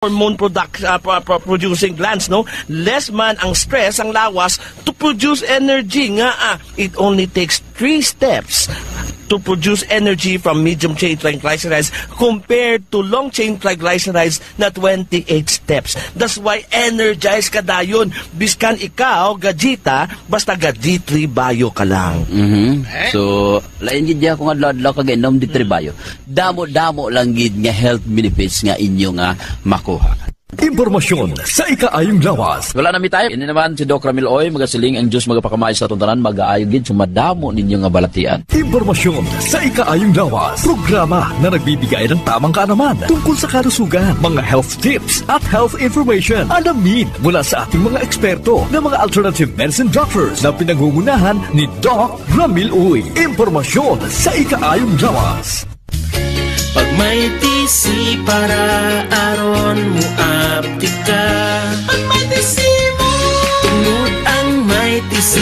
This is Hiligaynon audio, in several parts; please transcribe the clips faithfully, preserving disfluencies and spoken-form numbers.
hormone product, ah, pro-, pro-, producing glands, no? Less man ang stress, ang lawas to produce energy nga, ah, it only takes three steps to produce energy from medium chain triglycerides compared to long chain triglycerides na twenty-eight steps. That's why energized ka dayon. Biskan ikaw, gajita, basta ga D three Bio ka lang. Mhm. So, lain gid niya kung adlaw-adlaw ka gainom D three Bio. Damo-damo lang gid nga health benefits nga inyo nga makuha. Impormasyon sa ikaayong lawas. Wala na mi time. Ini naman si Doc Ramil Oy, magasiling ang Diyos magapakamay sa atong tanan, magaayo gid sa madamo ninyo nga balatian. Impormasyon sa ikaayong lawas. Programa na nagbibigay ng tamang kaalaman tungkol sa kalusugan, mga health tips at health information. Alamin mula sa ating mga eksperto na mga alternative medicine doctors na pinangungunahan ni Doc Ramil Uy. Impormasyon sa ikaayong lawas. Pag may T C para aron mo aptik ka. Pag may T C mo. Tungod ang may T C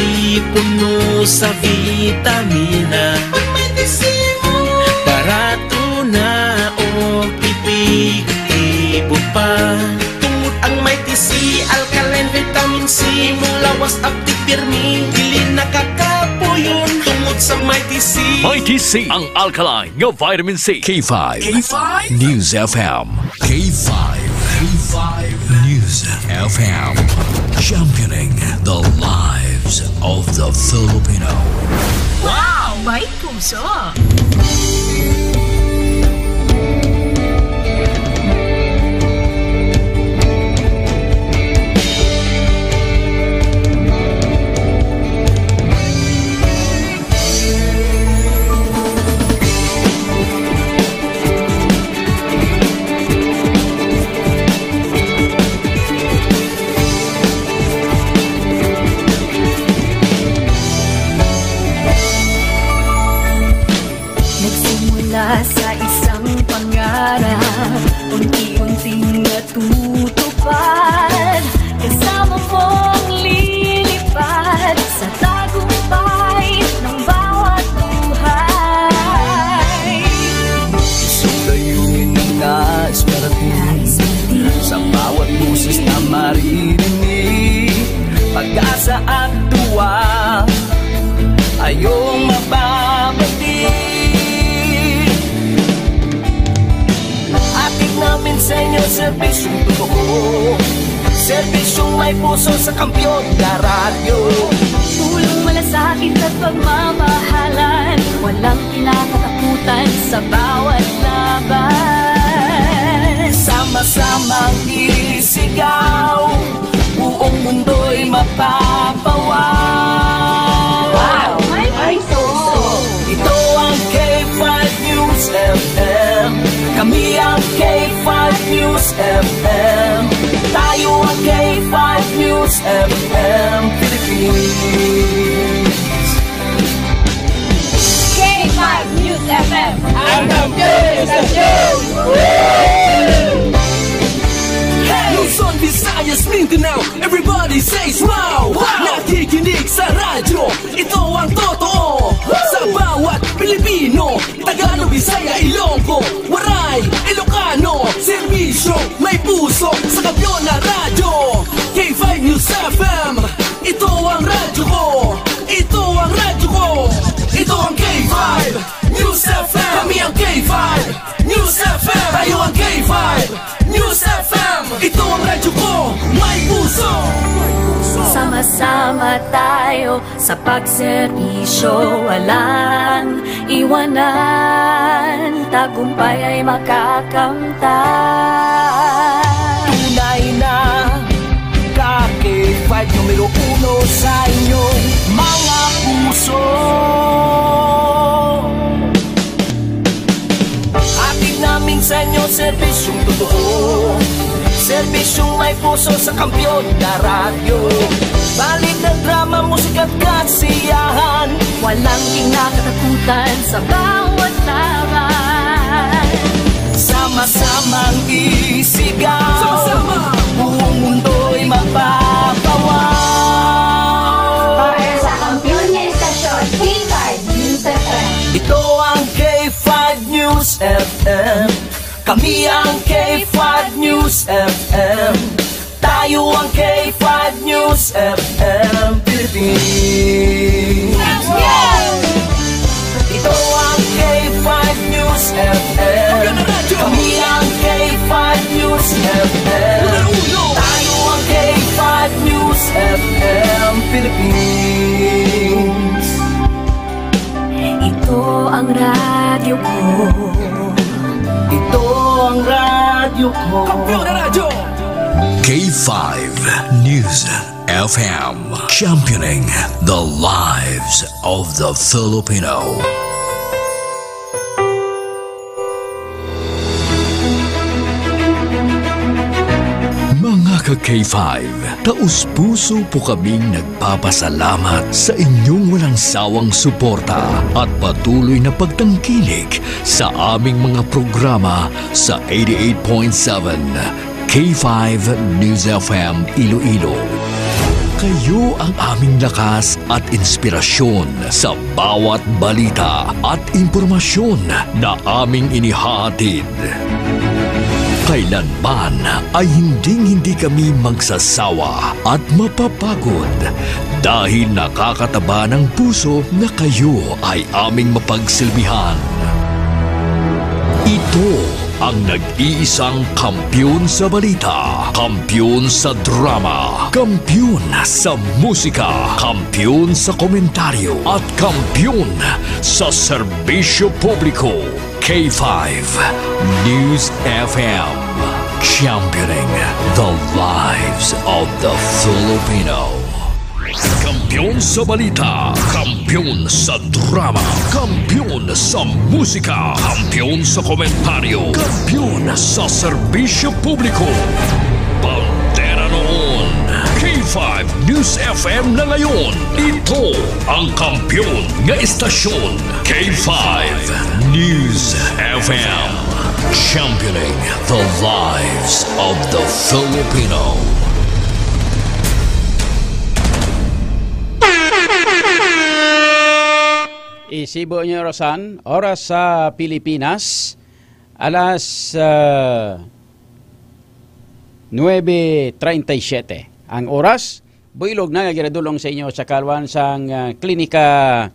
puno sa vitamina. Pag may T C mo. Barato na o epektibo pa. Tungod ang may T C, alkaline vitamin C, mo lawas aptik pirmi, dili nakakapuyon. Tungod sa may T C. May T C, ang alkaline nga vitamin C. K five. K five. News F M. K five. K five News F M. Championing the lives of the Filipino. Wow! May puso! Nagsimula sa isang pangarap, unti-unting natutupad. Kasama mong lilipad sa tagumpay ng bawat buhay. Isang layunin na nais marating. Sa bawat boses na maririnig, pag-asa at tuwa ay iyong mababati. Hatid namin sa inyo serbisyong totoo, serbisyong may puso sa Kampiyon na radyo. Pulong malasakit at pagmamahalan, walang kinakatakutan sa bawat laban. Sama-samang isigaw, buong mundo'y mapapawaw. Wow! May puso! Ito ang K five News F M. Kami ang K five News F M. Tayo ang K five News F M Philippines. K five News F M. Ang kampiyon sa show! Hey! Luzon, Visayas, Mindanao, everybody says wow! Wow! Nakikinig sa radyo, ito ang totoo. Sa bawat Pilipino, Tagalog, Bisaya, Ilonggo, Waray, Ilocano, serbisyo, may puso, sa kampiyon na radyo. K five News F M, ito ang radyo ko. Ito ang radyo ko. Ito ang K five News F M. Kami ang K five News F M. Tayo ang K five News F M. Ito ang radyo ko. May puso. Sama-sama tayo sa pagserbisyo, walang iwanan. Tagumpay ay makakamtan. Tunay na ka K five numero uno sa inyong mga puso. Hatid namin sa inyo serbisyong totoo, serbisyong may puso sa kampiyon na radyo. Balita, drama, musika at kasiyahan, walang kinakatakutan sa bawat laban. Sama-samang isigaw. Sama-sama. Buong mundo'y mapapawaw. Para sa kampiyon nga istasyon, K five News F M. Ito ang K five News F M. Kami ang K five News F M. Tayo ang K five News F M Philippines. Ito ang K five News F M. Kami ang K five News F M. Tayo ang K five News F M Philippines. Ito ang radyo ko. Ito ang radyo ko. Kampiyon na radyo. K five News F M, championing the lives of the Filipino. Mga ka K five, taos-puso po kaming nagpapasalamat sa inyong walang sawang suporta at patuloy na pagtangkilik sa aming mga programa sa eighty-eight point seven K five News F M Iloilo. Kayo ang aming lakas at inspirasyon sa bawat balita at impormasyon na aming inihahatid. Kailanman ay hinding-hindi kami magsasawa at mapapagod dahil nakakataba ng puso na kayo ay aming mapagsilbihan. Ito ang nag-iisang kampiyon sa balita, kampiyon sa drama, kampiyon sa musika, kampiyon sa komentaryo, at kampiyon sa serbisyo publiko. K five News F M, championing the lives of the Filipino. Kampiyon sa balita, kampiyon sa drama, kampiyon sa musika, kampiyon sa komentaryo, kampiyon sa serbisyo publiko. Bandera noon, K five News F M na ngayon. Ito ang kampiyon nga istasyon, K five News F M. Championing the lives of the Filipino. Isibo niyo, Rosan, oras sa Pilipinas, alas, ah, nuebe treinta y siete ang oras. Builog na nga ginadulong sa inyo sa kalwan sang, ah, Klinika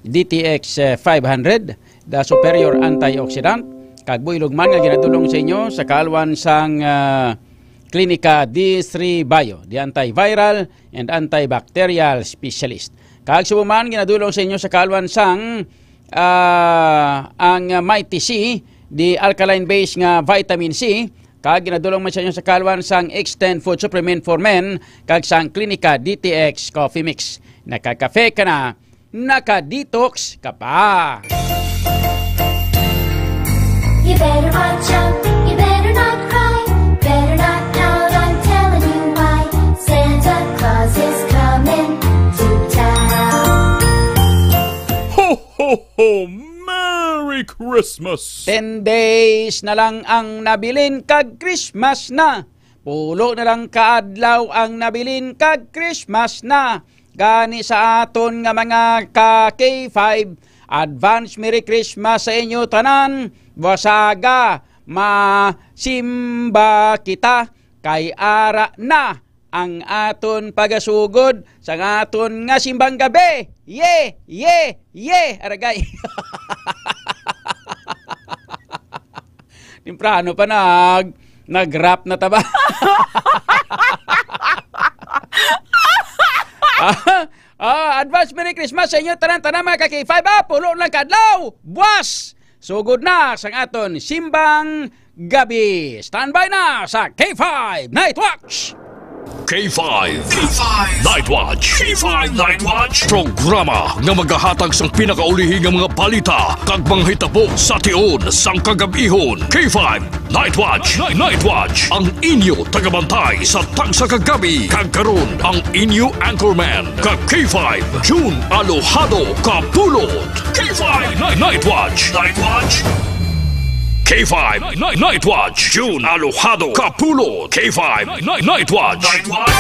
D T X, ah, five hundred, the superior antioxidant. Kag builog man nga ginadulong sa inyo sa kalwan sang, ah, Klinika D three Bio, the antiviral and antibacterial specialist. Kag subong man ginadulong sa inyo sa kalwan sang, ah, ang Mighty C, the alkaline base nga vitamin C, kag ginadulong man sa inyo sa kalwan sang Extend Food Supplement for Men kag sang Klinika D T X Coffee Mix. Nakakafe ka na, naka-detox ka pa. You better watch out, you better not cry, better not pout, I'm telling you why. Santa Claus is coming to town. Ho, ho, ho! Merry Christmas! Ten days na lang ang nabilin kag Christmas na. Pulo na lang ka adlaw ang nabilin kag Christmas na. Gani sa aton nga mga ka K five, advance Merry Christmas sa inyo tanan. Buas aga, masimba kita kay ara na ang aton pagasugod sa aton nga simbang gabi. Ye, ye, ye, aragay. Temprano pa nag, nag-rap na ta ba? Ah, ah, advance Merry Christmas sa inyo tanan-tanan, mga ka K five, ah. Pulo lang ka adlaw. Buas, sugod na sang aton simbang gabi. Standby na sa K five Night Watch. K five Night Watch. K five Night Watch. Programa nga magahatag sang pinakaulihi nga mga balita kag mga hitabo sa tion sang kagab-ihon. K five Night Watch. Night Watch. Ang inyo tagabantay sa tagsa ka gabi. Kag karon, ang inyo anchorman, ka K five, June Alojado Kapulot. K five Night, Night Watch. Night Watch. K five Night, Night Watch. June Alojado Kapulot. K five Night, Night Watch. Night Watch.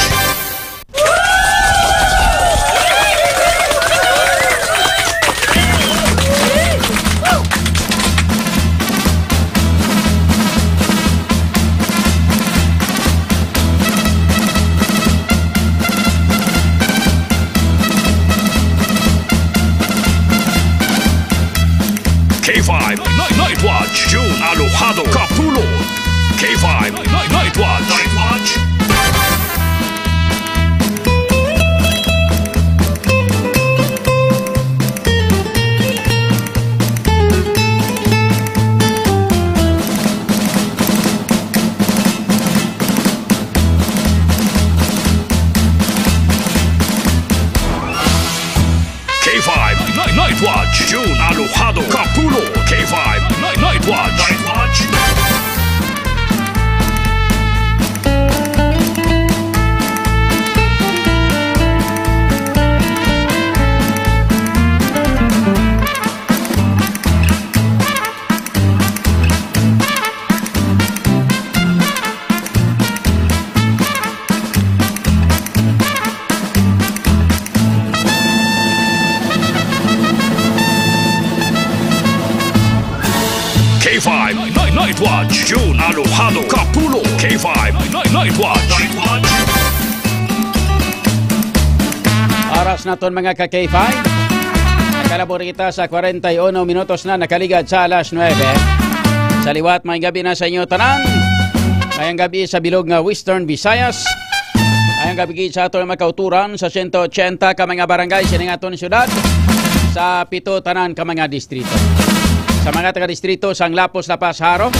June Alojado Kapulon. K five Night, Night Watch. Night Watch. K five Night, Night Watch, June Alojado Kapulon. K five Night, Night Watch. Night Watch. K five Night, Night Watch, June Alojado Kapulon. K five Night, Night Watch. Night Watch. Oras naton, mga ka K five. Nakalabor kita sa kwarenta y uno minutos na nakaligad sa alas nuebe. Sa liwat, maayong gabi na sa inyo tanan. Maayong gabi sa bilog nga Western Visayas. Maayong gabi gid sa aton mga kauturan sa sento ochenta ka mga barangay sining aton syudad, sa pito tanan ka mga distrito. Sa mga taga-distrito sang Lapos, La Paz, Jaro,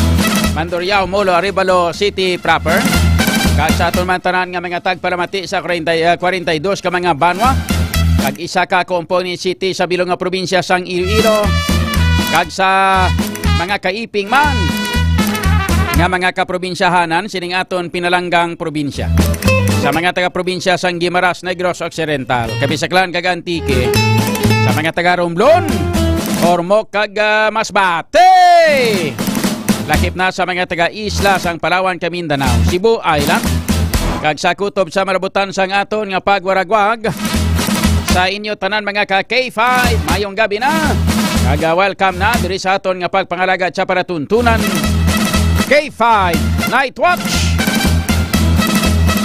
Mandurriao, Molo, Arevalo City proper, kag sa aton man tanan nga mga tagpalamati sa kwarenta, ah, kwarenta y dos ka mga banwa, kag isa ka component city sa bilog nga probinsya sang Iloilo, kag sa mga kaiping man nga mga kaprobinsyahanan sining aton pinalanggang probinsya. Sa mga taga-probinsya sang Guimaras, Negros Occidental, Cabisaclan kag Antique, sa mga taga-Romblon, Ormoc kag, ah, Masbate, lakip na sa mga taga-isla sang Palawan kag Mindanao, Cebu Island, kag sa kutob sa malabutan sang aton nga pagwaragwag, sa inyo tanan, mga ka K five, maayong gabi na. Kag, ah, welcome na diri sa aton nga pagpangalagad sa palatuntunan, K five Night Watch.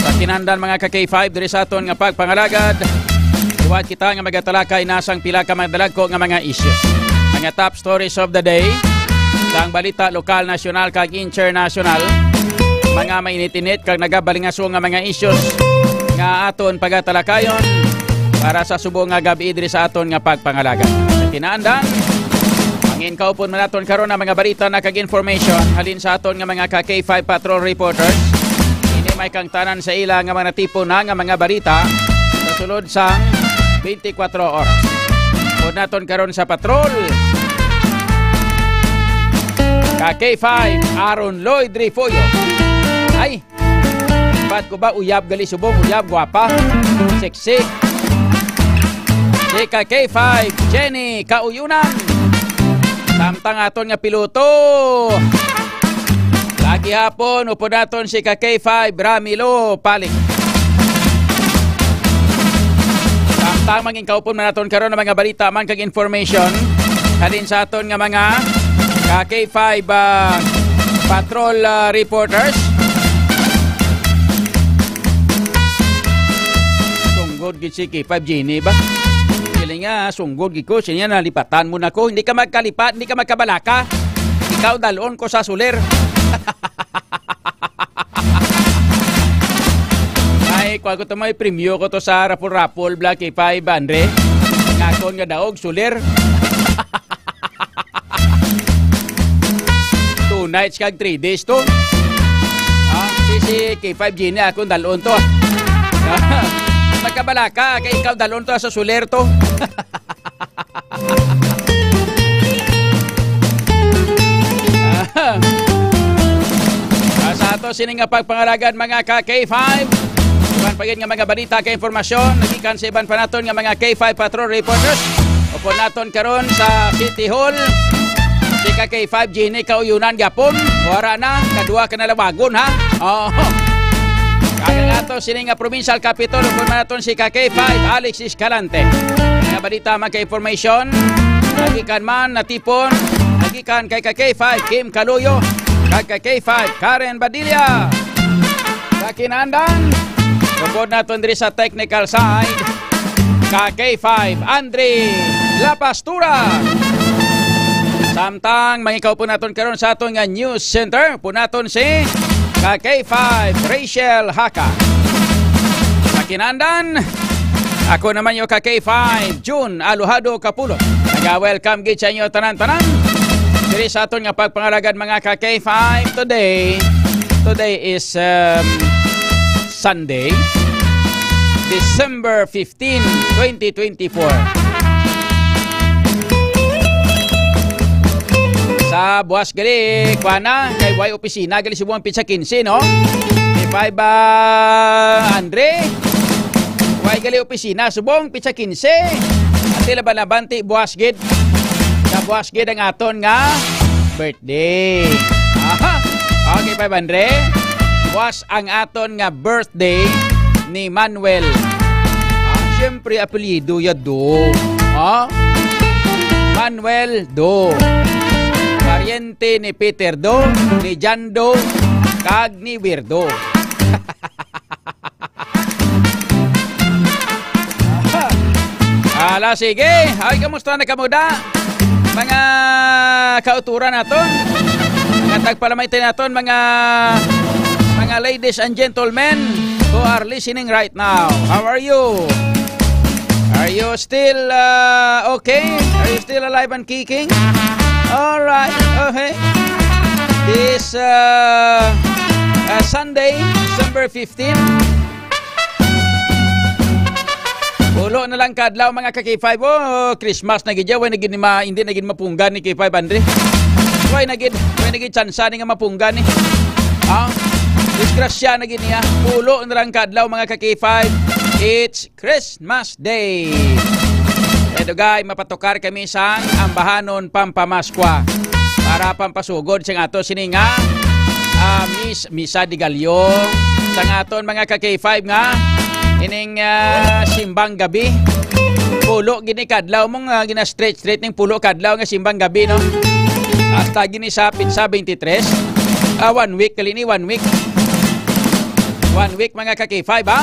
Sa kinahanglan, mga ka K five, diri sa aton nga pagpangalagad, liwat kita nga magatalakay na sang pila ka madalagko nga mga issues. Mga top stories of the day, sang balita lokal, nasyonal, kag internasyonal, mga mainit-init kag nagabalingaso nga mga issues nga aton pagatalakayon para sa subong nga gab-i diri sa aton nga pagpangalagad. Sa kinahanglan, mangin kaupon man naton karon ang mga balita na kag information halin sa aton nga mga ka K five Patrol reporters. Ini may kangtanan sa ila nga mga natipon na nga mga balita sa sulod sang twenty-four oras. Upod naton karon sa patrol, ka K five, Aaron Lloyd Refollo. Ay, ba't ko ba uyab gali subong, uyab, gwapa, sexy. Si ka K five, Jenny Kauyunan. Samtang aton nga piloto, lagi hapon, upod naton si ka K five, Ramilo Palik. Samtang mangin kaupon man naton karon ang mga balita man kag information halin sa aton nga mga ka K five, ah, patrol, ah, reporters. Sunggod gid si K five Jenny ba? Sila nga, sunggod gid ko, siya nalipatan mo na ko. Hindi ka magkalipat, hindi ka magkabalaka. Ikaw, dalon ko sa suler. Ay, kuha ko to, may premyo ko to sa raffle-raffle, Black K five, Andre. Ngakon nga daog, suler. Two nights kag three days to. Ah, si, si K five Jenny, akong dalon to. Magkabalaka, kay ikaw dalon to sa suler to. Ah, sa ato sini nga pagpangalagad, mga ka K five, iban pa gid nga mga balita kag impormasyon nagikan sa iban pa naton nga mga K five patrol reporters. Upod naton karon sa City Hall, si ka K five Jenny Kauyunan gyapon. Wara na, kadua ka nalawagon, ha? Oo. Kag ang ato sini nga provincial capital, upod man naton si ka K five Alex Escalante. Mga balita, mga information, nagikan man, natipon, nagikan kay ka K five Kim Kaluyo, kag ka K five Karen Badilla. Sa kinahanglan, tungod naton diri sa technical side, ka K five Andre La Pastura. Samtang mangikaupo naton karon sa aton nga news center, po naton si ka K five, Rachel Haka. Sa kinandan, ako naman yung ka K five, June Aluhado Kapulot. Naga-welcome gid sa inyo tanan-tanan. Diri sa aton nga pagpangalagad, mga ka K five, today, today is, um, Sunday, December fifteen, twenty twenty-four. Sa buwas gali, kuana, kay way opisina gali subong ang petsa kinse, no? K five, ah, Andre, way gali opisina subong petsa kinse. Ati laban-laban ti buwas gid. Sa buwas gid ang aton nga birthday. Aha. Okay, five Andre. Buwas ang aton nga birthday ni Manuel. Ah, siyempre, apelyido ya Do. Ah? Manuel Do. Paryente ni Peter Do, ni John Do, kag ni Weirdo. Ala, sige. Ay, kamusta na kamo da? Mga kauturan naton, mga tagpalamati naton, mga, mga ladies and gentlemen who are listening right now. How are you? Are you still, uh, okay? Are you still alive and kicking? All right. Okay. This, uh, uh, Sunday, December fifteen, pulo na lang ka adlaw, mga ka K five. Oh, Christmas na gid ya. Way na gid ni ma-, hindi na gid mapunggan ni K five Andre. Way na gid, way na gid tsansa ni nga mapunggan ni. Ah, disgrasya na gid niya. Pulo na lang ka adlaw, mga ka K five. It's Christmas Day. Kaya dugay, mapatukar kami sang ambahanon pampamaskwa para pampasugod sang ato sini nga, ah, mis-, misa de gallo sang aton mga ka K five nga ining, ah, simbang gabi. Pulo gini kadlaw mo nga gina-straight-straight ning pulo kadlaw nga simbang gabi, no? Hasta gini sa petsa twenty-three. Ah, one week kali ni, one week. One week, mga ka K five, ha?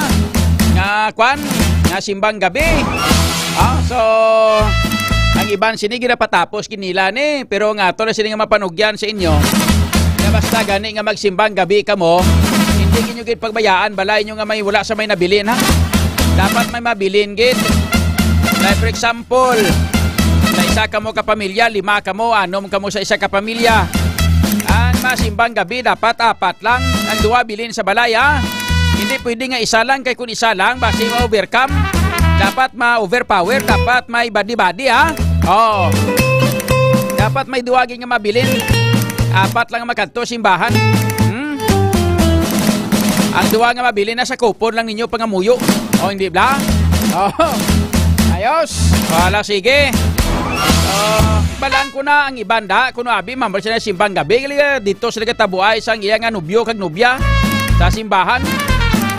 Nga, kwan, nga simbang gabi. Ah, so, ang iban sini ginapatapos gid nila ni, pero nga ato na sini nga mapanugyan sa inyo. Nga basta gani nga magsimbang gabi kamo, hindi ninyo gid pagbayaan balay nyo nga may wala sa may nabilin, ha? Dapat may mabilin gid. Like, for example, sa isa kamo ka pamilya, lima kamo, anom kamo sa isa ka pamilya. Ang masimbang gabi, dapat apat lang. Ang duha bilin sa balay, ha? Hindi pwede nga isa lang, kay kung isa lang, basi ma-overcome. Dapat ma-overpower, dapat may body-body, ha? Oo. Dapat may duha gid nga mabilin. Apat lang ang makadto simbahan. Hmm? Ang duha nga mabilin na sa kupon lang ninyo pangamuyo. O, hindi bla? Oo. Ayos. Wala, sige. Ah, balaan ko na ang iban da. Kuno abi, mambal sila simbang gabi. Gali, ah, dito sila katabuay sang iya nga nobyo kag nobya. Sa simbahan.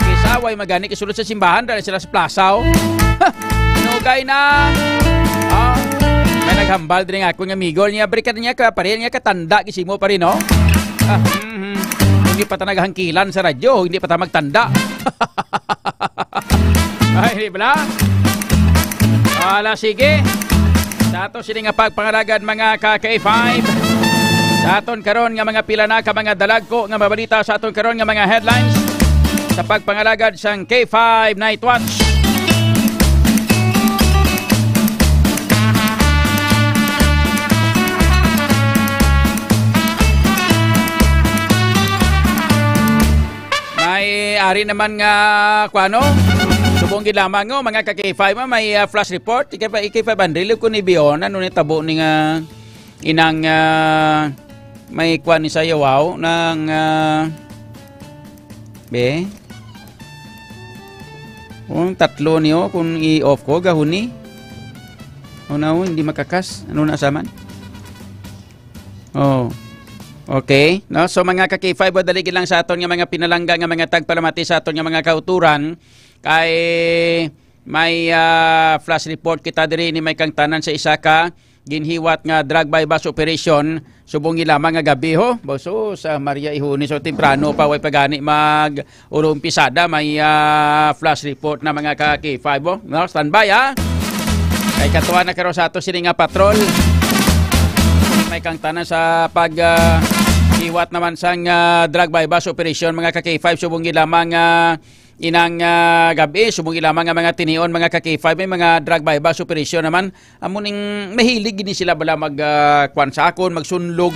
Kisa, way magani kisulod sa simbahan, dali sila sa plaza, oh. Nugay na. Ah, may naghambal din ako nga amigo niya. Balik ka niya ka, pare niya katanda, gisimo pa rin, no? Ah, mhm. Hindi pa ta naghangkilan sa radyo, hindi pa ta magtanda. Ay, di bala? Ala, sige. Sa ato sini nga pagpangalagad, mga ka K five. Sa aton karon nga mga pila na ka mga dalagko nga mabalita sa aton karon nga mga headlines. Sa pagpangalagad sang K five Night Watch. May ari naman nga, kuano? Subong gid lamang, oh, mga ka K five, ah, may, ah, flash report. K five, K five Andrilo ko ni Bion, ano ni tabo ni nga inang, ah, may kuan ni sa yawaw, nang, ah, be? Kung tatlo niyo, kung i-off ko, gahuni. O na, oh, hindi makakas. Ano na sa man? Oh. Okay. No? So, mga ka-K five, dali lang sa aton nga mga pinalangga nga mga tagpalamati sa aton nga mga kauturan. Kay may, ah, flash report kita diri ni may kangtanan sa isa ka ginhiwat nga drug buy-bust operation subong ni lamang nga gabi, ho. Boso sa Maria Ihuni, so temprano pa, way pa gani mag-ulo umpisada, may, ah, flash report na, mga ka-K five, oh. No? Standby, ha? Kay katuwa na karon sa ato sini nga patrol. May kang tanan sa pag, ah, iwat naman sang, ah, drug buy-bust operation, mga ka-K five, subong gid lamang, ah, inang, ah, gab-i, subong gid lamang nga mga tinion, mga ka-K five, may mga drug buy-bust operation naman. Amo ning mahilig gid ni sila bala mag, ah, kwan sa akon, magsunlog.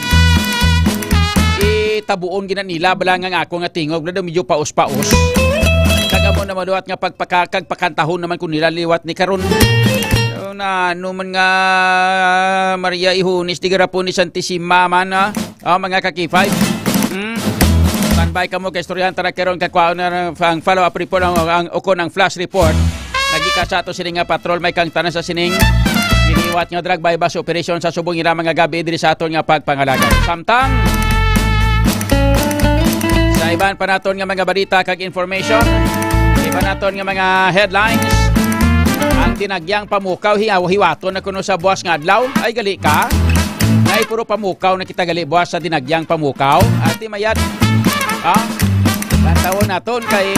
Itabuon gid na nila bala nga ako nga tingog na daw medyo paos-paos. Kag amo na maluwat nga pagpaka-, kag pakantahon naman ko nila liwat ni karon. So, na ano man nga Maria Ihunis, di garapon ni Santisima man, ah. Oh, mga ka-K five. Hmm? Standby kamo kay istoryahan ta na karon, kakwaon na ang follow-up report, ang, ang, ukon ang flash report. Nagika sa ato sini nga patrol, may kang tanan sa sining giniwat nga drug buy-bust operation sa subong ila mga gab-i diri sa aton nga pagpangalaga. Samtang sa iban pa naton nga mga balita kag information, iban naton nga mga headlines, ang dinagyang pamukaw hiyaw hiwaton na kuno sa buwas nga adlaw. Ay, gali ka. Ay, puro pamukaw na kita gali buwas sa dinagyang pamukaw. Ate Mayad. Ha? Bantawon naton kay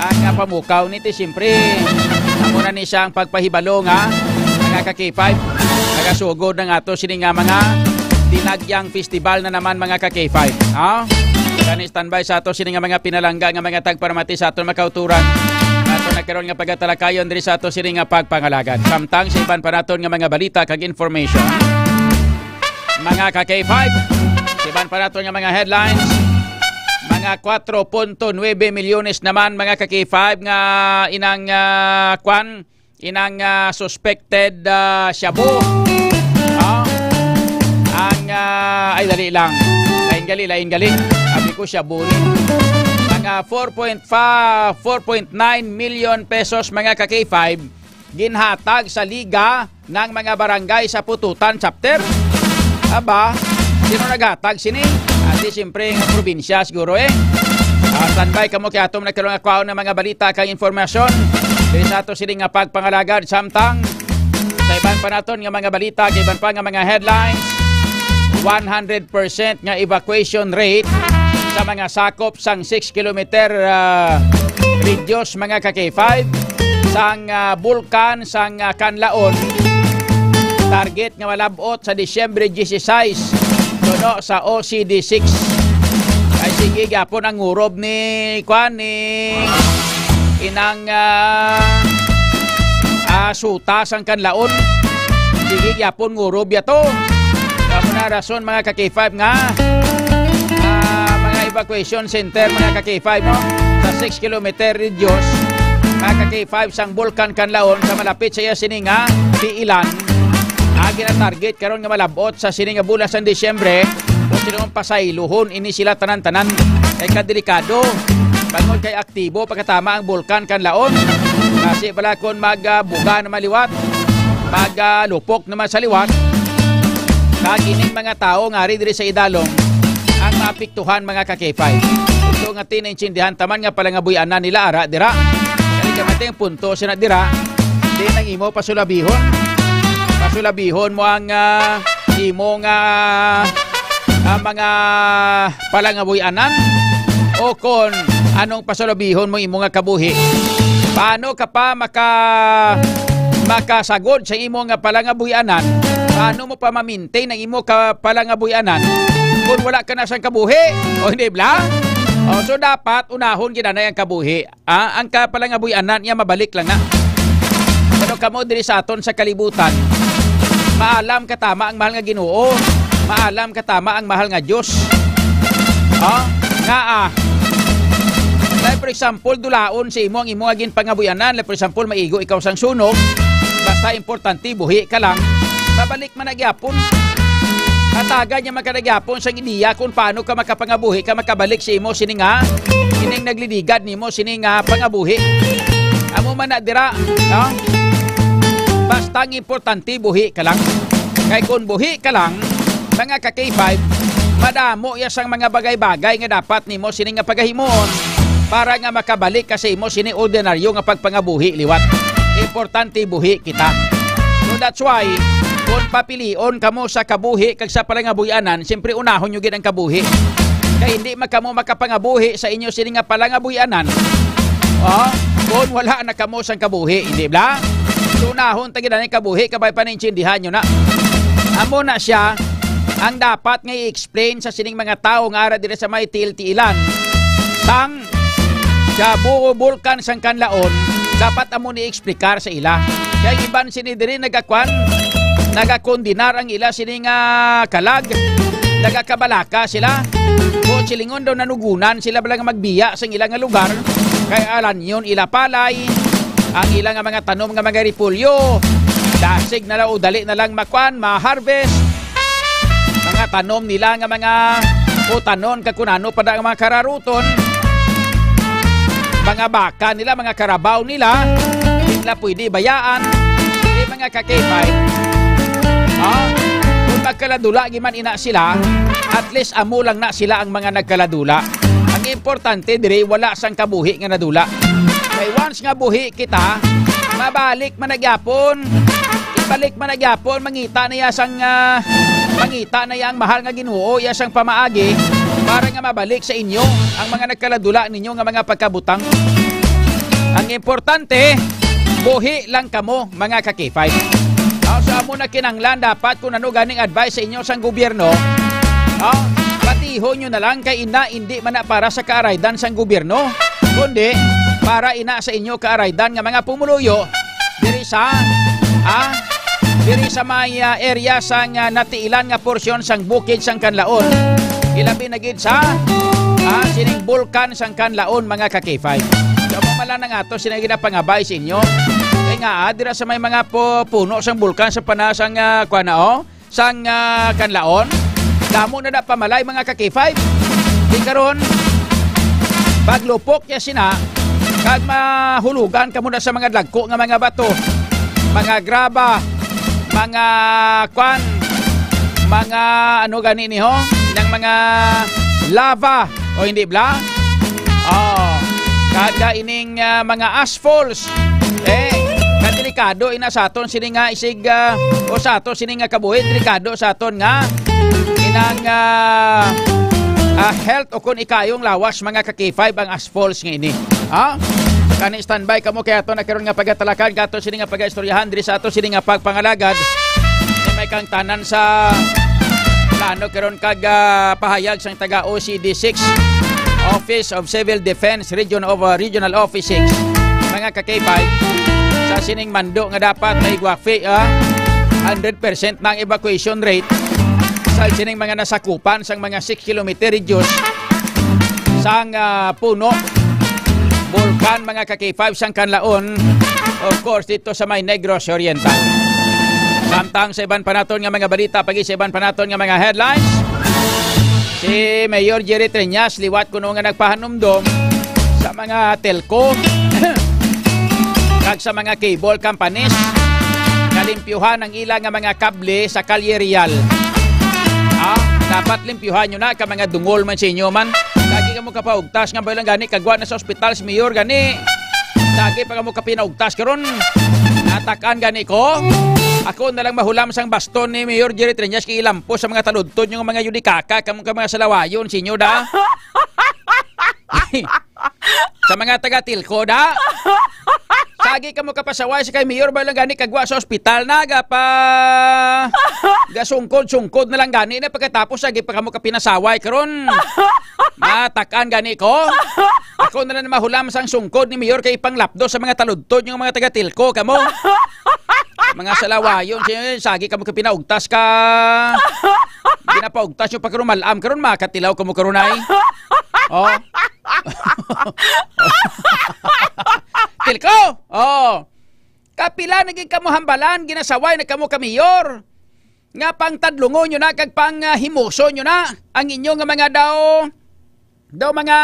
ang, ah, pamukaw ni ti siyempre amo na ni siya ang pagpahibalo nga mga ka-K five. Nagasugod na nga to sini nga mga dinagyang festival na naman, mga ka-K five. Ha? Kani standby sa ato sini nga mga pinalangga nga mga tagparamati sa aton makauturan. Ato na karon nga pagatalakayon diri sa ato sini nga pagpangalagad. Samtang sa iban pa naton nga mga balita kag information, mga ka-K five, sa iban pa naton nga mga headlines, mga kwatro punto nuebe milyones naman, mga ka-K five, nga inang, ah, kwan, inang, ah, suspected, ah, shabu. Ah, ang, ah, ay, dali lang. Lain gali, lain gali. Sabi ko, shabu ni. Mga four point five, four point nine million pesos, mga ka-K five, ginhatag sa Liga ng mga Barangay sa Pututan Chapter. Aba, sino naghatag sini? Ati, siyempre, ang probinsya siguro, eh. Ah, standby kamo kay ato na karon nga kwaon ng mga balita kag informasyon. Diri sa ato sini nga pagpangalagad, samtang sa iban pa naton nga mga balita, kay iban pa nga mga headlines, one hundred percent nga evacuation rate sa mga sakop sang six kilometer, ah, radius, mga ka-K five, sang, ah, bulkan sang, ah, Kanlaon. Target nga malab-ot sa Disyembre dieciséis, suno sa O C D six. Ay, sige gyapon ang ngurob ni, kwan, ni inang, ah, ah, suta sang Kanlaon. Sige gyapon ngurob ya to. Amo na rason, mga ka-K five, nga, ah, mga evacuation center, mga ka-K five, no? Sa six kilometer radius, mga ka-K five, sang Bulkan Kanlaon, sa malapit sa iya sini nga tiilan, ah, ginatarget karon nga malab-ot sa sini nga bulan sang Disyembre, kung sino ang pasayluhon ini sila tanan-tanan. Kay kadelikado, bangod kay aktibo pagkatama ang Bulkan Kanlaon. Kasi pala kung mag, ah, buga na maliwat, mag, ah, lupok naman sa liwat, kag ining mga tawo nga ari diri sa idalom ang maapektuhan, mga ka-K five. Punto nga tinaintindihan taman nga palangabuy-anan nila ara dira. Kani ka matay ang punto sina dira, di nang imo pasulabihon. Pasulabihon mo ang, ah, imo nga, ah, mga palangabuy-anan, o kon anong pasulabihon mo imo nga kabuhi. Paano ka pa maka, makasagod sa imo nga palangabuy-anan? Paano mo pa ma-maintain ang imo ka palangabuy-anan kung wala ka na sang kabuhi? O hindi bala? O, so dapat unahon gid anay ang kabuhi. Ah, ang kapalangabuy-anan niya mabalik lang na. Pero kamo diri sa aton sa kalibutan, maalam ka tama ang mahal nga Ginoo, maalam ka tama ang mahal nga Dios. Ah, nga, ah, like, for example, dulaon sa imo ang imo nga ginpangabuy-anan. Like, for example, maigo ikaw sang sunog. Basta importante, buhi ka lang. Babalik man na gyapon. Hatagan niya man ka na gyapon sang ideya kung paano ka makapangabuhi ka, makabalik sa imo sini nga, ining nagliligad nimo sini nga pangabuhi. Amo man na dira, no? Basta ang importante, buhi ka lang. Kay kung buhi ka lang, mga ka-K five, madamo ya sang mga bagay-bagay nga dapat nimo sini nga pagahimuon para nga makabalik ka sa imo sini ordinaryo nga pagpangabuhi liwat. Importante, buhi kita. So that's why, kung papilion kamo sa kabuhi kag sa palangabuy-anan, siyempre unahon nyo gid ang kabuhi. Kay hindi man kamo makapangabuhi sa inyo sini nga palangabuy-anan, oh, kung wala na kamo sang kabuhi, hindi bala? So unahon ta gid ang kabuhi, kabay pa naintindihan nyo na. Amo na siya, ang dapat nga i-explain sa sining mga tawo nga ara diri sa may tiil-tiilan sang Jabu Bulkan sang Kanlaon, dapat amo ni explicar sa ila. Kay ang iban sini diri nagakwan, nagakondenar ang ila sini nga kalag, nagakabalaka sila. Kung silingon daw nanugunan sila bala nga magbiya sang ila nga lugar, kay alanyon ila palay, ang ila nga mga tanom nga mga repolyo, dasig na lang o dali na lang makwan, ma-harvest. Mga tanom nila nga mga utanon, kag kun ano pa da nga mga kararuton, mga baka nila, mga karabaw nila, di nila pwede bayaan. Di, mga ka-K five. Ah, kung magkaladula giman ina sila, at least amo lang na sila ang mga nagkaladula. Ang importante diri, wala sang kabuhi nga nadula. Kay once nga buhi kita, mabalik man na gyapon. Ibalik man na gyapon, mangita na ya sang, ah, mangita na ya ang mahal nga Ginoo, ya sang pamaagi, para nga mabalik sa inyo ang mga nagkaladula ninyo nga mga pagkabutang. Ang importante, buhi lang kamo, mga ka-K five. Ah, sa amo na kinanglan, dapat kung ano ganing advice sa inyo sang gobyerno, ah, patihon nyo na lang kay ina, hindi man na para sa kaaraydan sang gobyerno, kundi para ina sa inyo kaaraydan nga mga pumuluyo diri sa, ah, diri sa may, ah, area sang, ah, natiilan nga porsyon sang bukid sang Kanlaon. Ilabi na gid sa, ah, sining bulkan sang Kanlaon, mga ka-K five. So, amo man lang ang ato sining ginapangabay sa inyo. Kay nga, ah, dira sa may mga pu-, puno sang bulkan sa pana sang, ah, kuan na, oh, sang, ah, Kanlaon. Damo na na pamalay, mga ka-K five. Di karon, paglupok niya sina, kag mahulugan kamo na sa mga dagko nga mga bato, mga graba, mga kwan, mga ano gani ni ho, ng mga lava, o hindi bla? Oh, kada ining, ah, mga ashfalls, eh, kadelikado ina sa aton sini nga isig, ah, o sa aton sini nga kabuhi, delikado sa aton nga inang, ah, ah, health o kun ikayong lawas, mga ka-K five, ang ashfalls nga ini. Ha? Kani standby kamo kay ato na karon nga pagatalakad kato sini nga pagaistoryahan diri sa ato sini nga pagpangalagad. May kang tanan sa plano karon kag, ah, pahayag sang taga O C D six, Office of Civil Defense, Region of, ah, Regional Office six. Mga ka-K five, sa sining mando nga dapat may gwafi, ah, hundred percent na ang evacuation rate sa sining mga nasakupan sang mga six kilometer radius sang, ah, puno, bulkan, mga ka-K five, sang Kanlaon, of course, dito sa may Negros Oriental. Samtang sa iban pa naton nga mga balita, pagi sa iban pa naton nga mga headlines, si Mayor Jerry Treñas liwat kuno nga nagpahanumdom sa mga telco kag sa mga cable companies nga limpyuhan ang ila nga mga kable sa Kalye Real. Ah, dapat limpyuhan nyo na ka mga dungol man sa inyo man. Lagi ka mo kapaugtas nga ba lang gani kagwa na sa ospital si Mayor gani. Lagi pa ka mo kapinaugtas karon. Natakan gani ko. Ako na lang mahulam sang baston ni Mayor Jerry Treñas kay ilampo sa mga taludtod yung mga yudikaka, kamo ka mga salawayon, sinyo da. Sa mga taga Tilco da. Sagi kamo kapasaway sa kay Mayor ba lang gani kagwa sa ospital na gapa gasungkod-sungkod na lang gani na pagkatapos sagi pa kamo kapinasaway karon. Matakan gani ko. Ako na lang mahulam sang sungkod ni Mayor kay panglapdo sa mga taludtod yung mga taga Tilco kamo. Mga salawayon, si-, sagi kamo kapinaugtas ka. Ginapaugtas yung pagkarumalam karon makatilaw kamo karon ay. Oh. Tilco! Oh. Kapila na gid kamo hambalan, ginasaway na kamo ka mayor. Nga pangtadlungon nyo na, kag pang, ah, himuson nyo na ang inyo nga mga daw, daw mga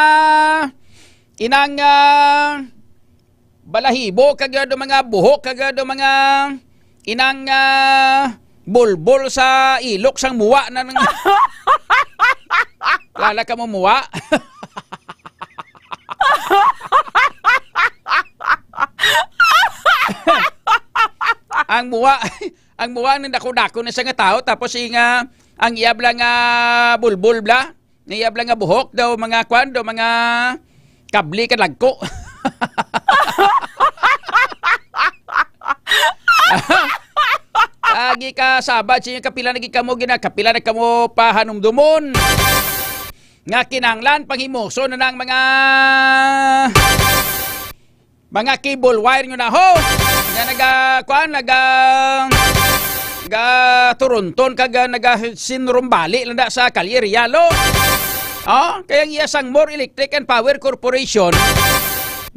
inang, ah, balahibo, kag daw mga buhok, kag daw mga inang, ah, bulbol sa ilok sang muwa na nang lala ka mo muwa. Ang muwa, ang muwa ng dako-dako na sa nga tao, tapos yung, ah, ang iyab lang nga bulbol bla, ang iyab lang nga buhok daw mga kwan, daw mga kable kadagko. Lagi Ikasabat sa inyo, kapila na gid kamo gina-, kapila na kamo pahanumdomon nga kinahanglan panghimuson na ang mga, mga cable wire nyo na ho. Nga naga, kuan, naga, naga turunton kag, ah, naga sinrumbali lang da sa Kalye Real, oh. Oh, kaya ang iya sang More Electric and Power Corporation,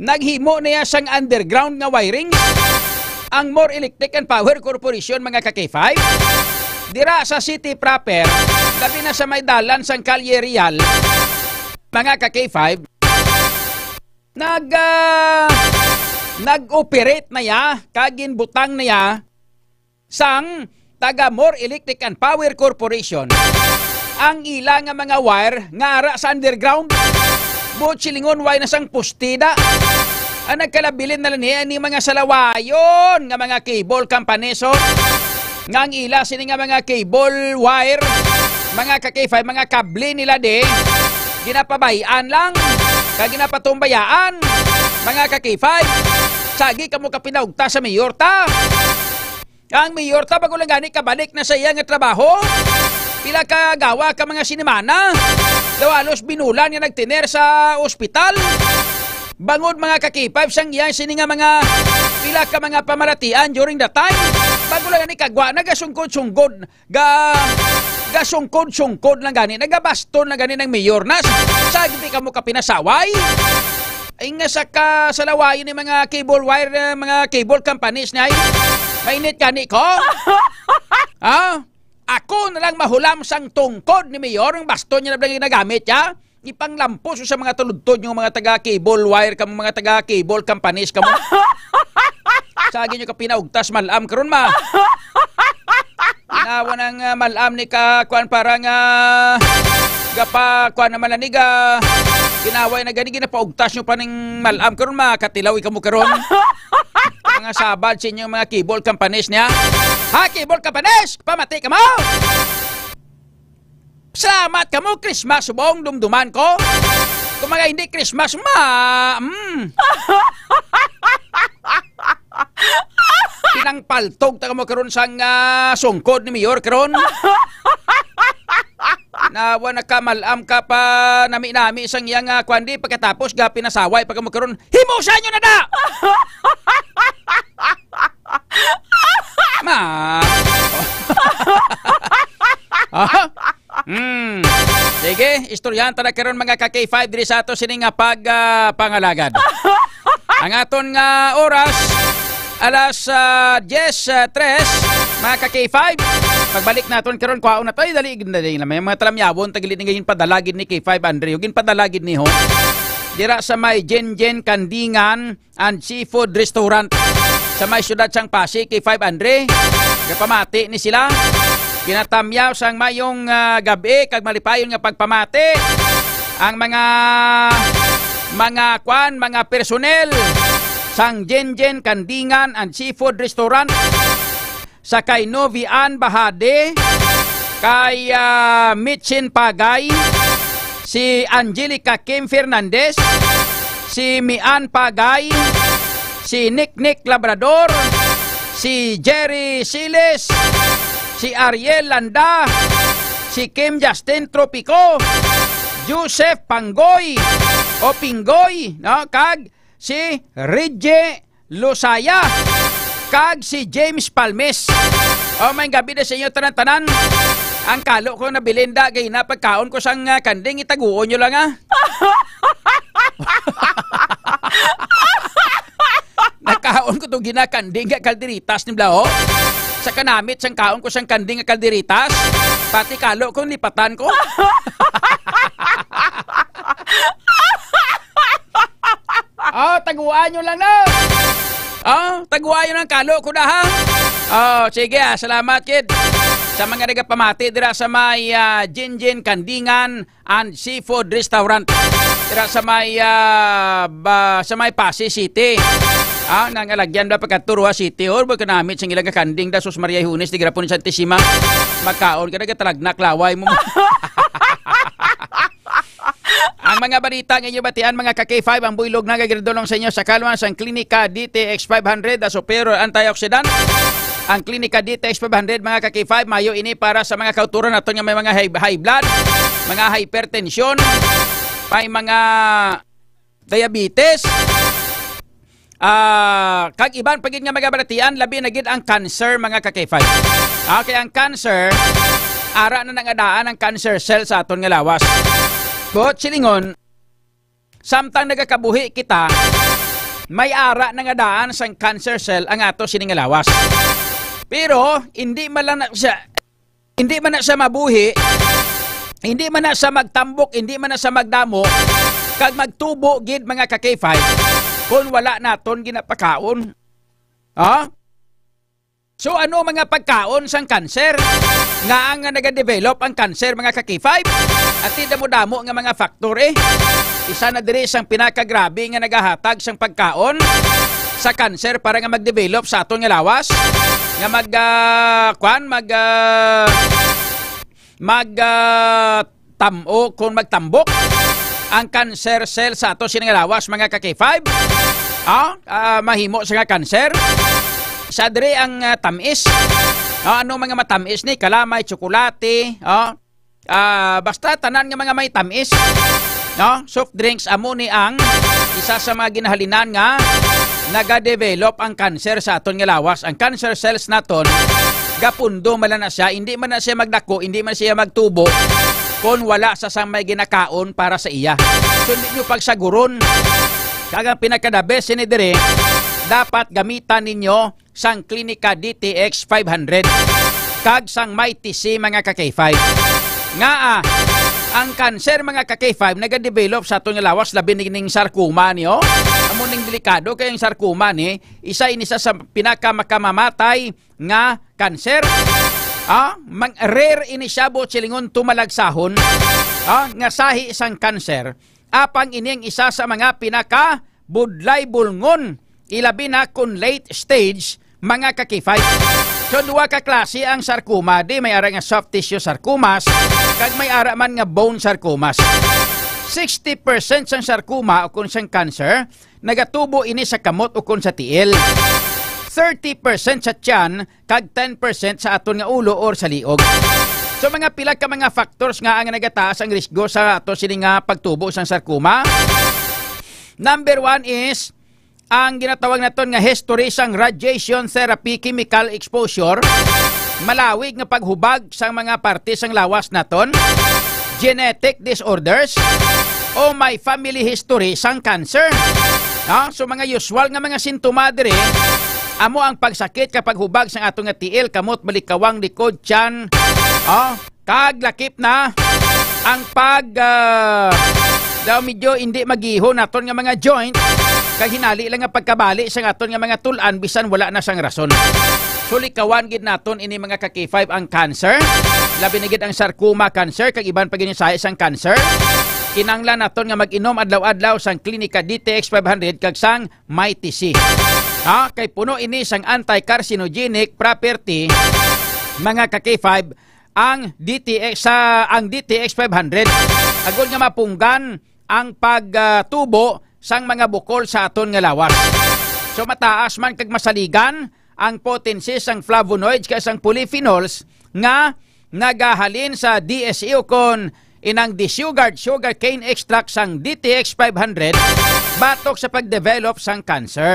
naghimo niya sang underground nga wiring. Ang More Electric and Power Corporation, mga ka-K five, dira sa city proper, labi na sa may dalan sang Kalye Real, mga ka-K five, nag, ah, nag-operate na ya, kag ginbutang na ya sang taga More Electric and Power Corporation ang ila nga mga wire nga ara sa underground. Buot silingon, way na sang postida. Ang nagkalabilin na lang niya ni mga salawayon nga mga cable companies, oh. Nga ang ila sini nga mga cable wire, mga ka-K five, mga kable nila di, ginapabay-an lang, kag ginapatumbayaan, mga ka-K five. Sagi kamo ka pinaugta sa mayor ta. Ang mayor ta, bago lang gani kabalik na sa iya nga trabaho. Pila ka gawa ka mga sinimana. Daw halos binulan nga nagtiner sa ospital. Bangod, mga ka-K five, sang iya sini nga mga pila ka mga pamaratian during the time. Bago lang gani kagwa, nagasungkod-sungkod. Ga, gasungkod-sungkod lang gani. Nagabaston lang gani ng mayor na. Sagdi kamo ka pinasaway. Ay nga sa kasalawayon ni mga cable wire, eh, mga cable companies na ay. Mainit gani ko. Ha? Ako na lang mahulam sang tungkod ni Mayor, ang baston niya na lang ginagamit, ya. Ipanglampos sa mga tuludtod yung mga taga cable wire, kamo mga taga cable companies, kamo. Sagi nyo ka pinaugtas, malam karon ma. Nawa nang, ah, malam ni ka, kuan, para nga gapa, kuan naman na niga. Ginaway na gani, ginapaugtas nyo pa ning malam karon ma. Katilaw kamo karon. Mga sabad sa inyong mga cable companies niya. Ha, cable companies? Pamati ka mo! Salamat kamo, Christmas subong dumduman ko. Kung mga hindi Christmas, ma, mm. Pinangpaltog ta kamo karon sang, ah, sungkod ni Mayor karon. Nawa nakamalam ka pa nami-nami sang iyang, ah, kwandi, pagkatapos ga pinasaway pa kamo karon. Himusa nyo na da! Ma. Ah? Hmm. Sige, istoryahan ta na karon, mga ka K five, diri sa ato sini nga pag, ah, pangalagad. Ang aton nga oras, alas, ah, diyes, ah, tres, mga ka K five. Pagbalik naton karon, kwaon na to. Ay, dali, dali na. May mga talamyawon, tagili ni, ginpadala gid ni K five Andrew. Ginpadala gid ni ho. Dira sa may Jenjen Kandingan and Seafood Restaurant sa may siyudad sang Pasig, K five Andre. Gapamati ni sila. Ginatamyaw sang mayong, ah, gab-i kag malipayon nga pagpamati ang mga, mga kwan, mga personnel sang Jenjen Kandingan and Seafood Restaurant, sa kay Novian Bahade, kay, ah, Mitchin Pagay, si Angelica Kim Fernandez, si Mian Pagay, si Nick Nick Labrador, si Jerry Siles, si Ariel Landa, si Kim Justin Tropico, Joseph Panggoy o Pinggoy, no? Kag si Reggie Losaya, kag si James Palmes. O, may gabi na sa inyo tanan-tanan. Ang kalo ko na bilinda, kay na pagkaon ko sang, ah, kanding, itaguon nyo lang, ah. Nakaon ko tong ginakanding nga kalderitas ni Blaho. Sa kanamit sang kaon ko sang kanding nga kalderitas, pati kalo ko nipatan ko. Oh, taguan nyo lang, no? Oh, taguan nyo lang, kalo ko na, ha? Oh, sige, ah, salamat, kid. Sa mga nagapamati dira sa may, ah, Jinjin Kandingan and Seafood Restaurant. Dira sa may, ah, ba, sa may Passi City. Ah, nangalagyan ba pagkaturo ha City Hall? Ba kanamit sing ilang kanding da, sus Maria Hunes, di garapon ni Santisima. Magkaon ka na, gatalagnak, laway mo. Ang mga balita nga inyo batian, mga ka K five, ang buylog nagagradulong sa inyo sa kalwa sang Klinika D T X five hundred, ang superior antioxidant. Ang Klinika D T X five hundred, mga ka-K five, mayo ini para sa mga kauturan naton nga may mga high, high blood, mga hypertension, may mga diabetes, ah, kag iban pa gid nga mga balatian, labi na gid ang cancer, mga ka-K five. Okay, ang cancer, ara na nangadaan ang cancer cell sa aton nga lawas. Buot silingon, samtang nagakabuhi kita, may ara na nga daan sang cancer cell ang ato sini nga lawas. Pero hindi man lang na siya, hindi man na siya mabuhi, hindi man na siya magtambok, hindi man na siya magdamo, kag magtubo gid, mga ka-K five, kung wala naton ginapakaon. Ha? So, ano mga pagkaon sang cancer? Nga ang nga nagadevelop ang cancer, mga ka-K five? At damo-damo nga mga factor, eh. Isa na diri sang pinakagrabe nga nagahatag sang pagkaon sa cancer para nga magdevelop sa aton nga lawas, nga mag, ah, kwan, mag, ah, mag, ah, tam-, o kung magtambok ang cancer cell sa ato sini nga lawas, mga ka-K five. Ah, ah, mahimo sa nga cancer. Sa diri ang, ah, tamis. Ah, ano mga matamis ni? Kalamay, tsokolate, ah, ah, basta tanan nga mga may tamis. No? Soft drinks, amo ni ang isa sa mga ginahalinan nga nagadevelop ang cancer sa aton nga lawas. Ang cancer cells naton, gapundo man lang na siya, hindi man na siya magdako, hindi man siya magtubo kung wala sa sang may ginakaon para sa iya. So, hindi nyo pagsaguron. Kag ang pinaka-the best sini diri, dapat gamitan ninyo sang Klinika D T X five hundred kag sang Mighty C, mga ka-K five. Nga, ah, ang cancer, mga ka-K five, nagadevelop sa aton nga lawas, labi ni ning sarcoma ni, oh. Amo ning delikado kay ang sarcoma ni, isa ini sa, sa pinakamakamatay nga cancer. Ah, mang rare ini siya, buot silingon, tumalagsahon, ah, nga sahi sang cancer. Apang ini ang isa sa mga pinaka budlay bulngon, ilabi na kon late stage, mga ka-K five. So, duha ka klase ang sarcoma, di may ara nga soft tissue sarcomas, kag may ara man nga bone sarcomas. Sixty percent sang sarcoma o kon sang cancer, nagatubo ini sa kamot o kon sa tiil. Thirty percent sa tiyan, kag ten percent sa aton nga ulo or sa liog. So, mga pila ka mga factors nga ang nagataas ang risgo sa ato sini nga pagtubo sang sarcoma. Number one is ang ginatawag naton nga history sang radiation therapy chemical exposure, malawig nga paghubag sang mga parte sang lawas naton, genetic disorders, o may family history sang cancer. No? So, mga usual nga mga sintoma diri, amo ang pagsakit kag paghubag sang ato nga tiil, kamot, balikawang, likod, tiyan, oh, kag lakip na ang pag, ah, daw medyo hindi magihon naton nga mga joint, kag hinali lang nga pagkabali sang aton nga mga tul-an bisan wala na sang rason. So, likawan gid naton ini, mga ka-K five, ang cancer, labi na gid ang sarcoma cancer, kag iban pa gid nga sahi sang cancer. Kinahanglan naton nga mag-inom adlaw-adlaw sang Klinika D T X five hundred kag sang Mighty C. Ha? Kay puno ini sang anti-carcinogenic property, mga ka-K five, ang D T X, sa, ang D T X five hundred, agod nga mapunggan ang pagtubo sang mga bukol sa aton nga lawas. So, mataas man kag masaligan ang potency sang flavonoids kag sang polyphenols nga nagahalin sa D S E o kon inang desugared sugarcane extract sang D T X five hundred batok sa pagdevelop sang cancer.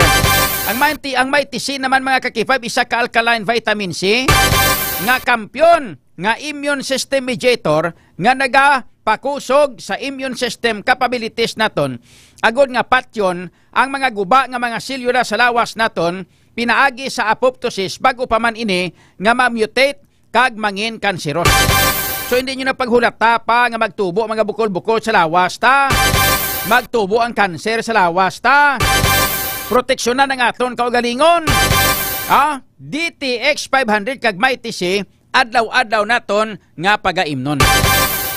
Ang Mighty, ang Mighty C naman, mga ka-K five, isa ka alkaline vitamin C nga kampiyon nga immune system mediator nga nagapakusog sa immune system capabilities naton, agod nga patyon ang mga guba nga mga selula sa lawas naton pinaagi sa apoptosis, bag-o pa man ini nga ma-mutate kag mangin kanseros. So, hindi nyo na paghulata pa nga magtubo mga bukol-bukol sa lawas ta. Magtubo ang kanser sa lawas ta. Proteksyonan ang aton kaugalingon. Ha? D T X five hundred kag Mighty C, adlaw-adlaw naton nga pagaimnon.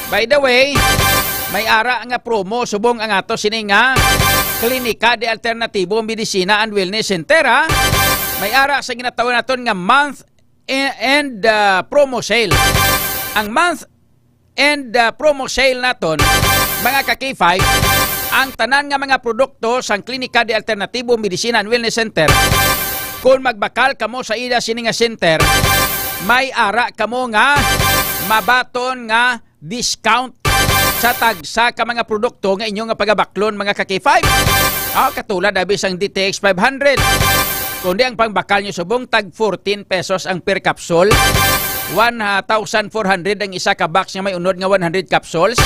By the way, may ara nga promo subong ang ato sini nga Klinika de Alternatibo Medicina and Wellness Center, ha? May ara sa ginatawag naton nga month e-, end, ah, promo sale. Ang month end, ah, promo sale naton, mga ka-K five, ang tanan nga mga produkto sang Klinika de Alternatibo Medicina and Wellness Center, Kung magbakal kamo sa ila sini nga center, may ara kamo nga mabaton nga discount sa tagsa ka mga produkto nga inyo nga pagabaklon, mga ka-K five. Ah, katulad abi sang D T X five hundred. Kundi ang pangbakal nyo subong tag fourteen pesos ang per capsule. One thousand four hundred ang isa ka box nga may unod nga one hundred capsules.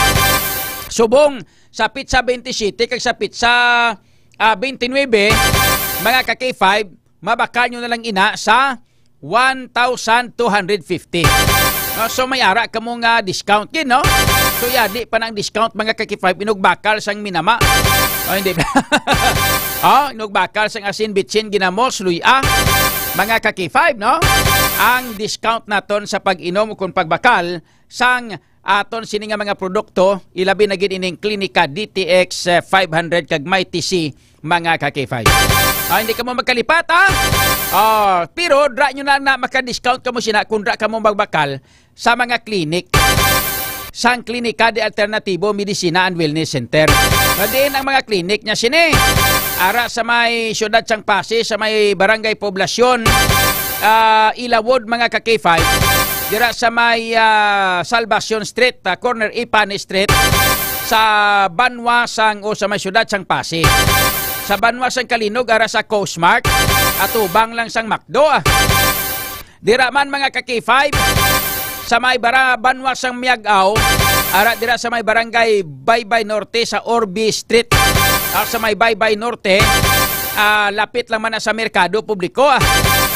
Subong sa pitsa twenty-seven kag sa pitsa, ah, twenty-nine, mga ka-K five, mabakal nyo na lang ina sa one thousand two hundred fifty. No, so may ara kamo nga discount gid, no? So yadi pa nang discount, mga ka-K five, inugbakal sang minama. O, hindi. O, inugbakal sang asin, bitsin, ginamos, luya. Mga ka-K five, no? Ang discount naton sa pag-inom o kung pagbakal sang aton sini nga mga produkto, ilabi na gid ining Klinika D T X, eh, five hundred kag Mighty C, mga ka-K five. Ah, hindi kamo magkalipat, ha? Ah, pero dra nyo na, na maka-discount kamo sina kung dra kamo magbakal sa mga clinic sang Klinika de Alternativo Medicina and Wellness Center. Na diin ang mga clinic niya sini? Ara sa may siyudad sang Passi, sa may Barangay Poblacion, ah, Ilawod, mga ka-K five. Dira sa may, ah, Salvacion Street, ah, corner Ipani Street, sa banwa sang, o sa may siyudad sang Passi. Sa banwa sang Calinog, ara sa Cosmart, atubang lang sang McDo, ah. Dira man, mga ka-K five, sa may bara-, banwa sang Miag-ao, ara dira sa may barangay Baybay Norte sa Orbi Street, ah, sa may Baybay Norte, ah, lapit lang man na sa merkado publiko, ah,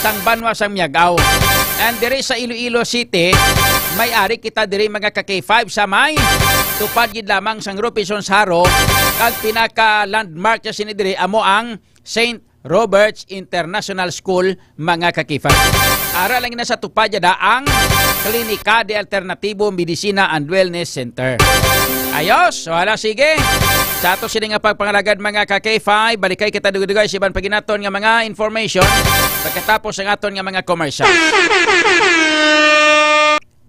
sang banwa sang Miag-ao. And diri sa Iloilo City, may ari kita diri, mga ka-K five, sa may tupad gid lamang sang Robinsons Jaro, kag pinaka-landmark niya sini diri amo ang Saint Robert's International School, mga ka-K five. Ara lang na sa tupad yada ang Klinika de Alternativo Medicina and Wellness Center. Ayos, wala, sige. Sa ato sini nga pagpangalagad, mga ka-K five, balikay kita dugay-dugay sa iban paginaton nga mga information pagkatapos ang aton nga mga commercial.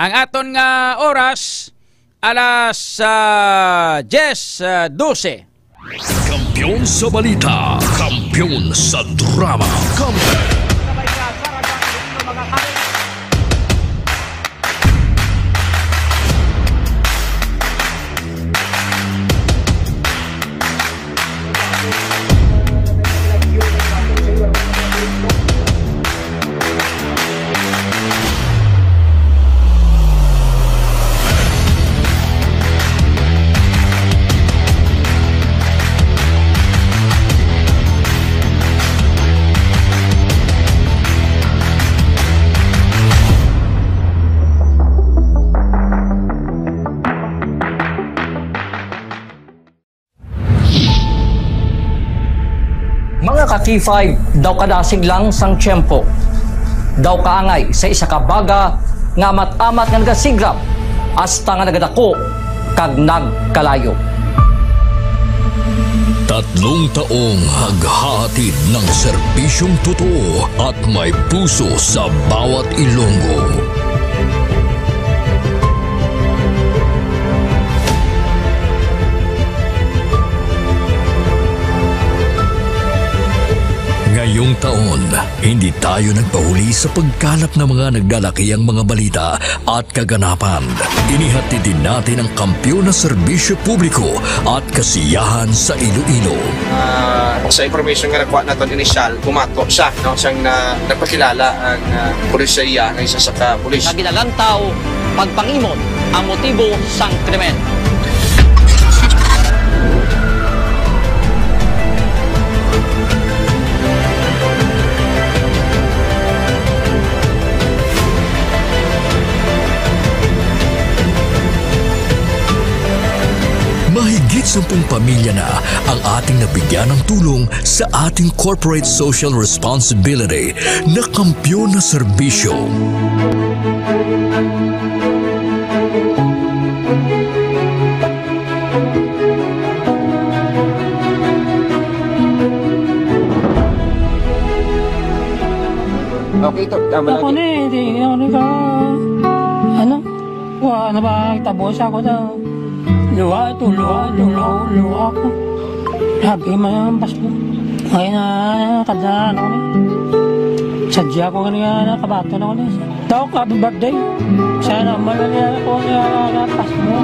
Ang aton nga oras, alas, ah, diyes, ah, dose. Kampiyon sa balita, kampiyon sa drama, kampiyon. Mga ka-K five, daw kadasig lang sang tiyempo, daw kaangay sa isa ka baga nga amat-amat nga nagasigrap hasta nga nagadako kag nagkalayo. Tatlong taong naghahatid ng serbisyong totoo at may puso sa bawat Ilonggo. Ngayong taon, hindi tayo nagpahuli sa pagkalap ng mga nagdalakihang mga balita at kaganapan. Inihatid din natin ang kampiyon na serbisyo publiko at kasiyahan sa Iloilo. Ah, sa information nga nakuha naton initial, bumato siya, no, siyang na, nagpakilala ang, ah, pulis sa iya, ang isa sa ka pulis. Nga ginalantaw pagpangimon ang motibo sang krimen. Mahigit sampung pamilya na ang ating nabigyan ng tulong sa ating corporate social responsibility na kampiyon na serbisyo. Okay, to. Tama Ako lagi. Ni, di ako ni ka, ano? Wa na ba, tabo sa ako daw. Luha ito, luha, luha, luha ako. Sabi man ang pasbo. Ngayon na, kada ano ni. Sadya ko gani nga nakabaton ako ni. Daw ko, happy birthday. Sana man lang yan ako nga nakapas mo.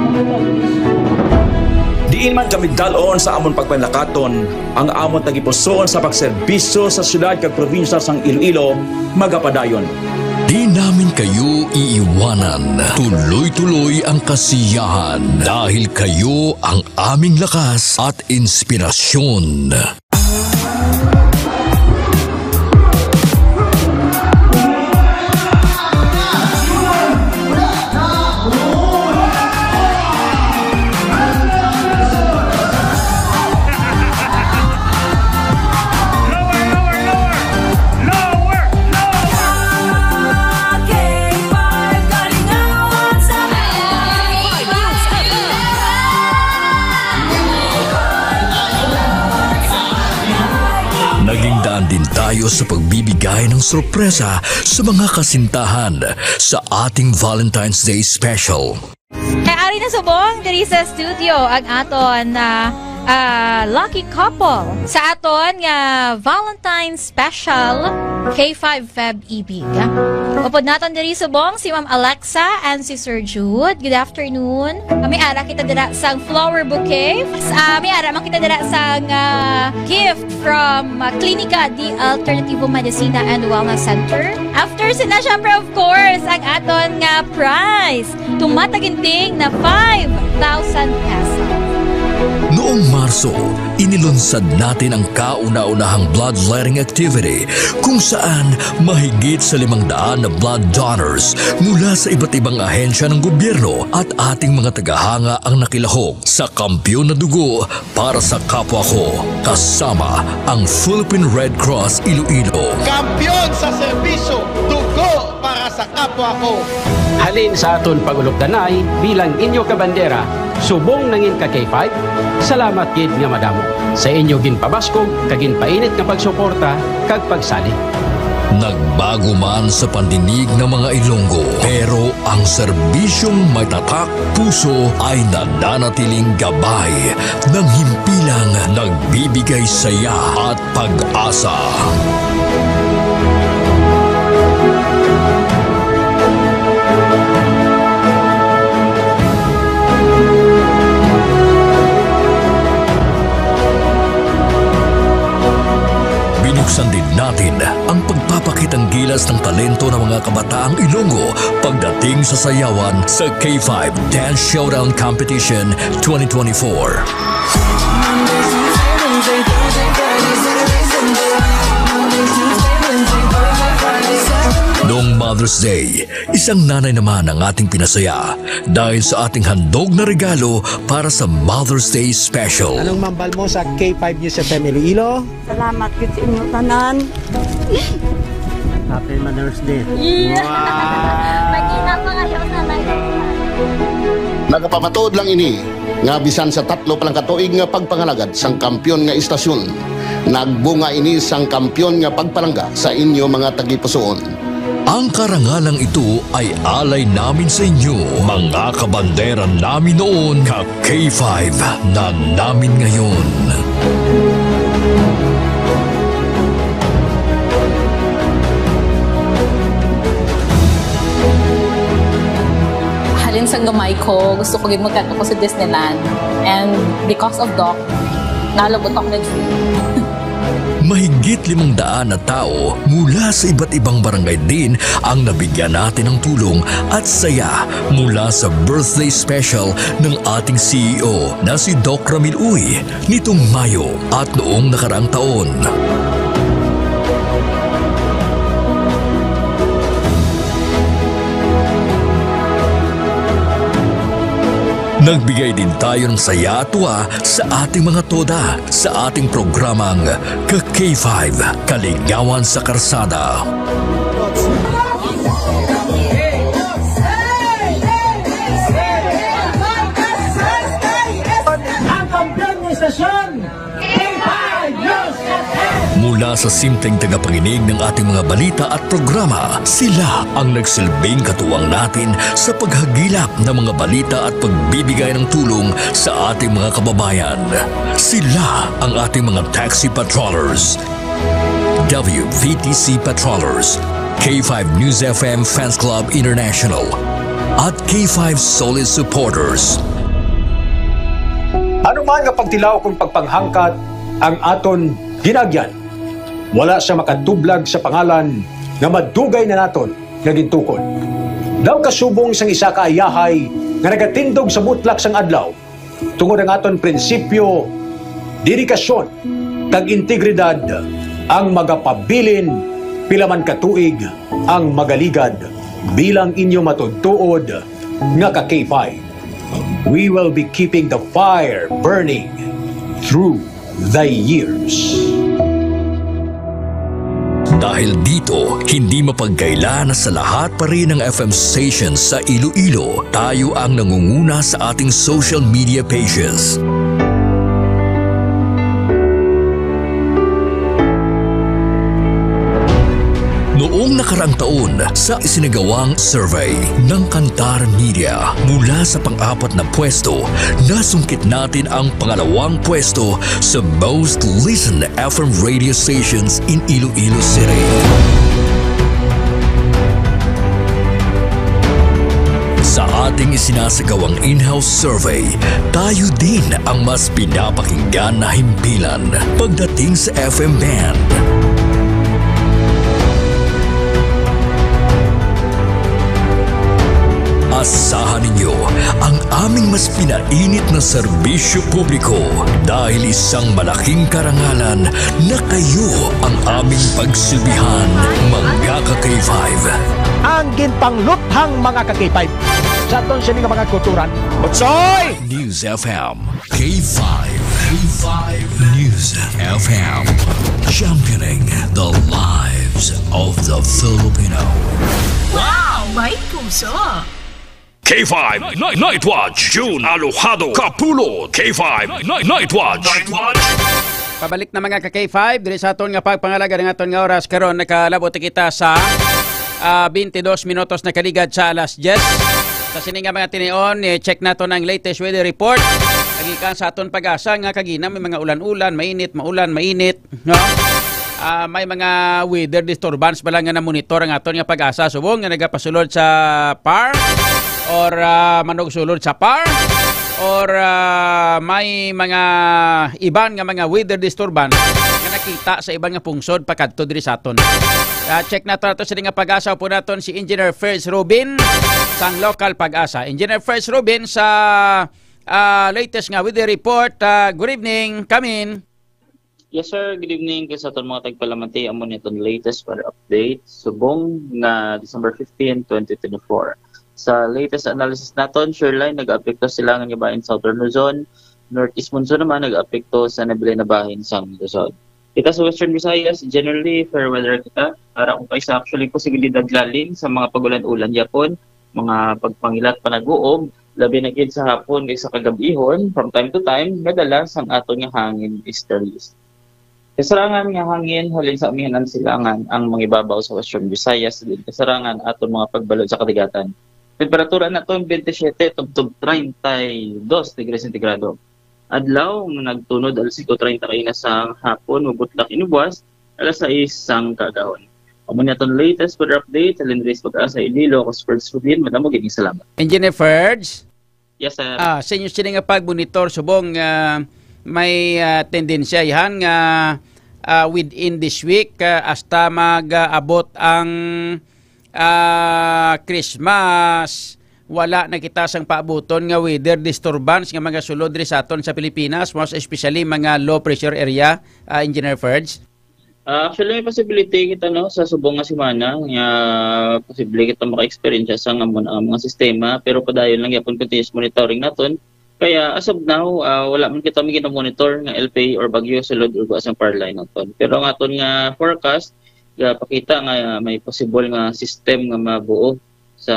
Diin man kami dal-on sa amon pagpanglakaton, ang amon tagipusoon sa pagserbisyo sa siyudad kag probinsya sang Iloilo magapadayon. Di namin kayo iiwanan. Tuloy-tuloy ang kasiyahan dahil kayo ang aming lakas at inspirasyon. Naging daan din tayo sa pagbibigay ng sorpresa sa mga kasintahan sa ating Valentine's Day Special. Kay ari na subong diri sa studio ang aton na, ah, lucky couple sa aton nga Valentine's Special K five Feb Ibig. Upod naton diri subong si Ma'am Alexa and si Sir Jude. Good afternoon. Ah, may ara kita dira sang flower bouquet. Ah, may ara man kita dira sang, ah, gift from, ah, Klinika de Alternativo Medicina and Wellness Center. After sina, syempre, of course, ang aton nga prize. Tumataginting na five thousand pesos. Noong Marso, inilunsad natin ang kauna-unahang bloodletting activity, kung saan mahigit sa limang daan na blood donors mula sa iba't ibang ahensya ng gobyerno at ating mga tagahanga ang nakilahok sa Kampiyon na Dugo para sa Kapwa Ko, kasama ang Philippine Red Cross Iloilo. Kampiyon sa serbisyo, dugo para sa kapwa ko. Halin sa aton pag-ulokdanay bilang inyo kabandera, subong nangin ka K five, salamat gid nga madamo sa inyo ginpabaskog kag ginpainit nga pagsuporta kag pagsalig. Nagbago man sa pandinig ng mga Ilonggo, pero ang serbisyong may tatak puso ay nananatiling gabay ng himpilang nagbibigay saya at pag-asa. Binuksan din natin ang pagpapakitang gilas ng talento ng mga kabataang Ilonggo pagdating sa sayawan sa K five Dance Showdown Competition twenty twenty-four. Noong Mother's Day, isang nanay naman ang ating pinasaya dahil sa ating handog na regalo para sa Mother's Day Special. Anong mambal mo sa K five News F M Iloilo? Salamat gid sa inyo tanan. Happy Mother's Day. Yeah. Wow! Magkita pa kayo sa live. Nagapamatuod lang ini nga bisan sa tatlo pa lang ka tuig nga pagpangalagad sang kampiyon nga istasyon, nagbunga ini sang kampiyon nga pagpalangga sa inyo mga tagipusoon. Ang karangalang ito ay alay namin sa inyo, mga kabandera namin noon, ka K five na namin ngayon. Halin sang gamay ko, gusto ko gid magkadto ko sa Disneyland. And because of Doc, nalabot ako na. Mahigit limang daan na tao mula sa iba't ibang barangay din ang nabigyan natin ng tulong at saya mula sa birthday special ng ating C E O na si Doc Ramil Uy nitong Mayo at noong nakaraang taon. Nagbigay din tayo ng saya at tuwa sa ating mga toda sa ating programang Ka K five, Kaligawan sa Karsada. Ang kampiyon ng istasyon, K five News F M. Mula sa simpleng tagapanginig ng ating mga balita at programa, sila ang nagsilbing katuwang natin sa paghagilap ng mga balita at pagbibigay ng tulong sa ating mga kababayan. Sila ang ating mga taxi patrollers, W V T C Patrollers, K five News F M Fans Club International, at K five Solid Supporters. Ano man nga pagtilaw kung pagpanghangkat ang aton ginagyan, wala siya makatublag sa pangalan nga madugay na naton nga gintukod. Daw kasubong sang isa ka ayahay nga nagatindog sa butlak sang adlaw, tungod ang aton prinsipyo, dedikasyon, kag integridad ang magapabilin pila man ka tuig ang magaligad bilang inyo matuod-tuod nga ka K five. We will be keeping the fire burning through the years. Dahil dito, hindi mapagkaila na sa lahat pa rin ng F M stations sa Iloilo, tayo ang nangunguna sa ating social media pages. Noong nakaraang taon, sa isinagawang survey ng Kantar Media, mula sa pang-apat na pwesto, nasungkit natin ang pangalawang pwesto sa most listened F M radio stations in Iloilo City. Sa ating isinasagawang in-house survey, tayo din ang mas pinapakinggan na himpilan pagdating sa F M band. Asahan ninyo ang aming mas pinainit na serbisyo publiko, dahil isang malaking karangalan na kayo ang aming pagsilbihan, mga ka-K five. Ang ginpangluthang, mga ka-K five, sa aton sini nga mga kulturan. Butsoy! News F M, K five, K five News F M, championing the lives of the Filipino. Wow! May puso! K five Night, Night Watch, June Alojado, Kapulot. K five Night, Night Watch. Night Watch. Pabalik na, mga ka-K five, diri sa aton nga pagpangalaga ng aton nga oras karon. Nakalabot kita sa, ah, twenty-dos minutos na kaligad sa alas diyes. Sa sini nga mga tinion, i-check naton ang latest weather report. Nagikan sa aton Pag-asa nga kagina may mga ulan-ulan, mainit, maulan, mainit, no? Ah, may mga weather disturbance bala nga na-monitor ang aton nga Pag-asa subong nga nagapasulod sa PAR or, ah, manugsulod sa PAR or, ah, may mga iban nga mga weather disturbance nga nakita sa iban nga pungsod pakadto diri sa aton. Ah, check nato, nato sini nga Pag-asa, upo naton si Engineer Ferds Rubin sang Local Pag-asa. Engineer Ferds Rubin, sa, ah, latest nga weather report, ah, good evening. Come in. Yes, sir. Good evening kay sa aton mga tagpalamati. Amo ni aton latest weather update subong nga December fifteen, twenty twenty-four. Sa latest analysis naton, Sherline, nag-aapekto sila nga bahin Southern Luzon, Northeast Monsoon naman nag-aapekto sa nabilin na bahin sang Luzon. Kita sa Western Visayas, generally fair weather kita. Ara ko kay sa actually posibilidad lalim sa mga pag-ulan-ulan gyapon, mga pagpangilat, panag-uob, labi na gid sa hapon kag sa kagab-ihon, from time to time, madala sang aton nga hangin easterlies. Kasarangan nga hangin halin sa amihanan silangan ang mangibabaw sa Western Visayas, din kasarangan aton mga pagbalod sa kadagatan. Temperatura naton twenty-seven tubtob treinta y dos degrees centigrado. Adlaw nga nagtunod alas singko treinta kaina sa hapon, mabutlak ini buwas alas sais sang kaagahon. Amo ni aton latest weather update. Halin diri sa Pag-asa Iloilo, ako si Ferds Rubin. Madamo gid nga salamat. Engineer Ferds? Yes, sir. Ah, sa inyo sini nga pagmonitor, subong, ah, may, ah, tendensya yan nga, ah, within this week, ah, hasta mag-abot ang, ah, Christmas, wala na kita sang paabuton nga weather disturbance nga mga sulod diri sa aton sa Pilipinas, most especially mga low pressure area, ah, Engineer Ferds? Ah, actually, may possibility kita, no, sa subong nga semana nga posible kita maka-experience sa nga mon-, ang mga sistema, pero padayon lang gyapon continuous monitoring naton. Kaya as of now, ah, wala man kita may gina-monitor nga L P A or bagyo sulod ugwa sang power line naton. Pero ang aton nga forecast gapakita nga may possible nga system nga mabuo sa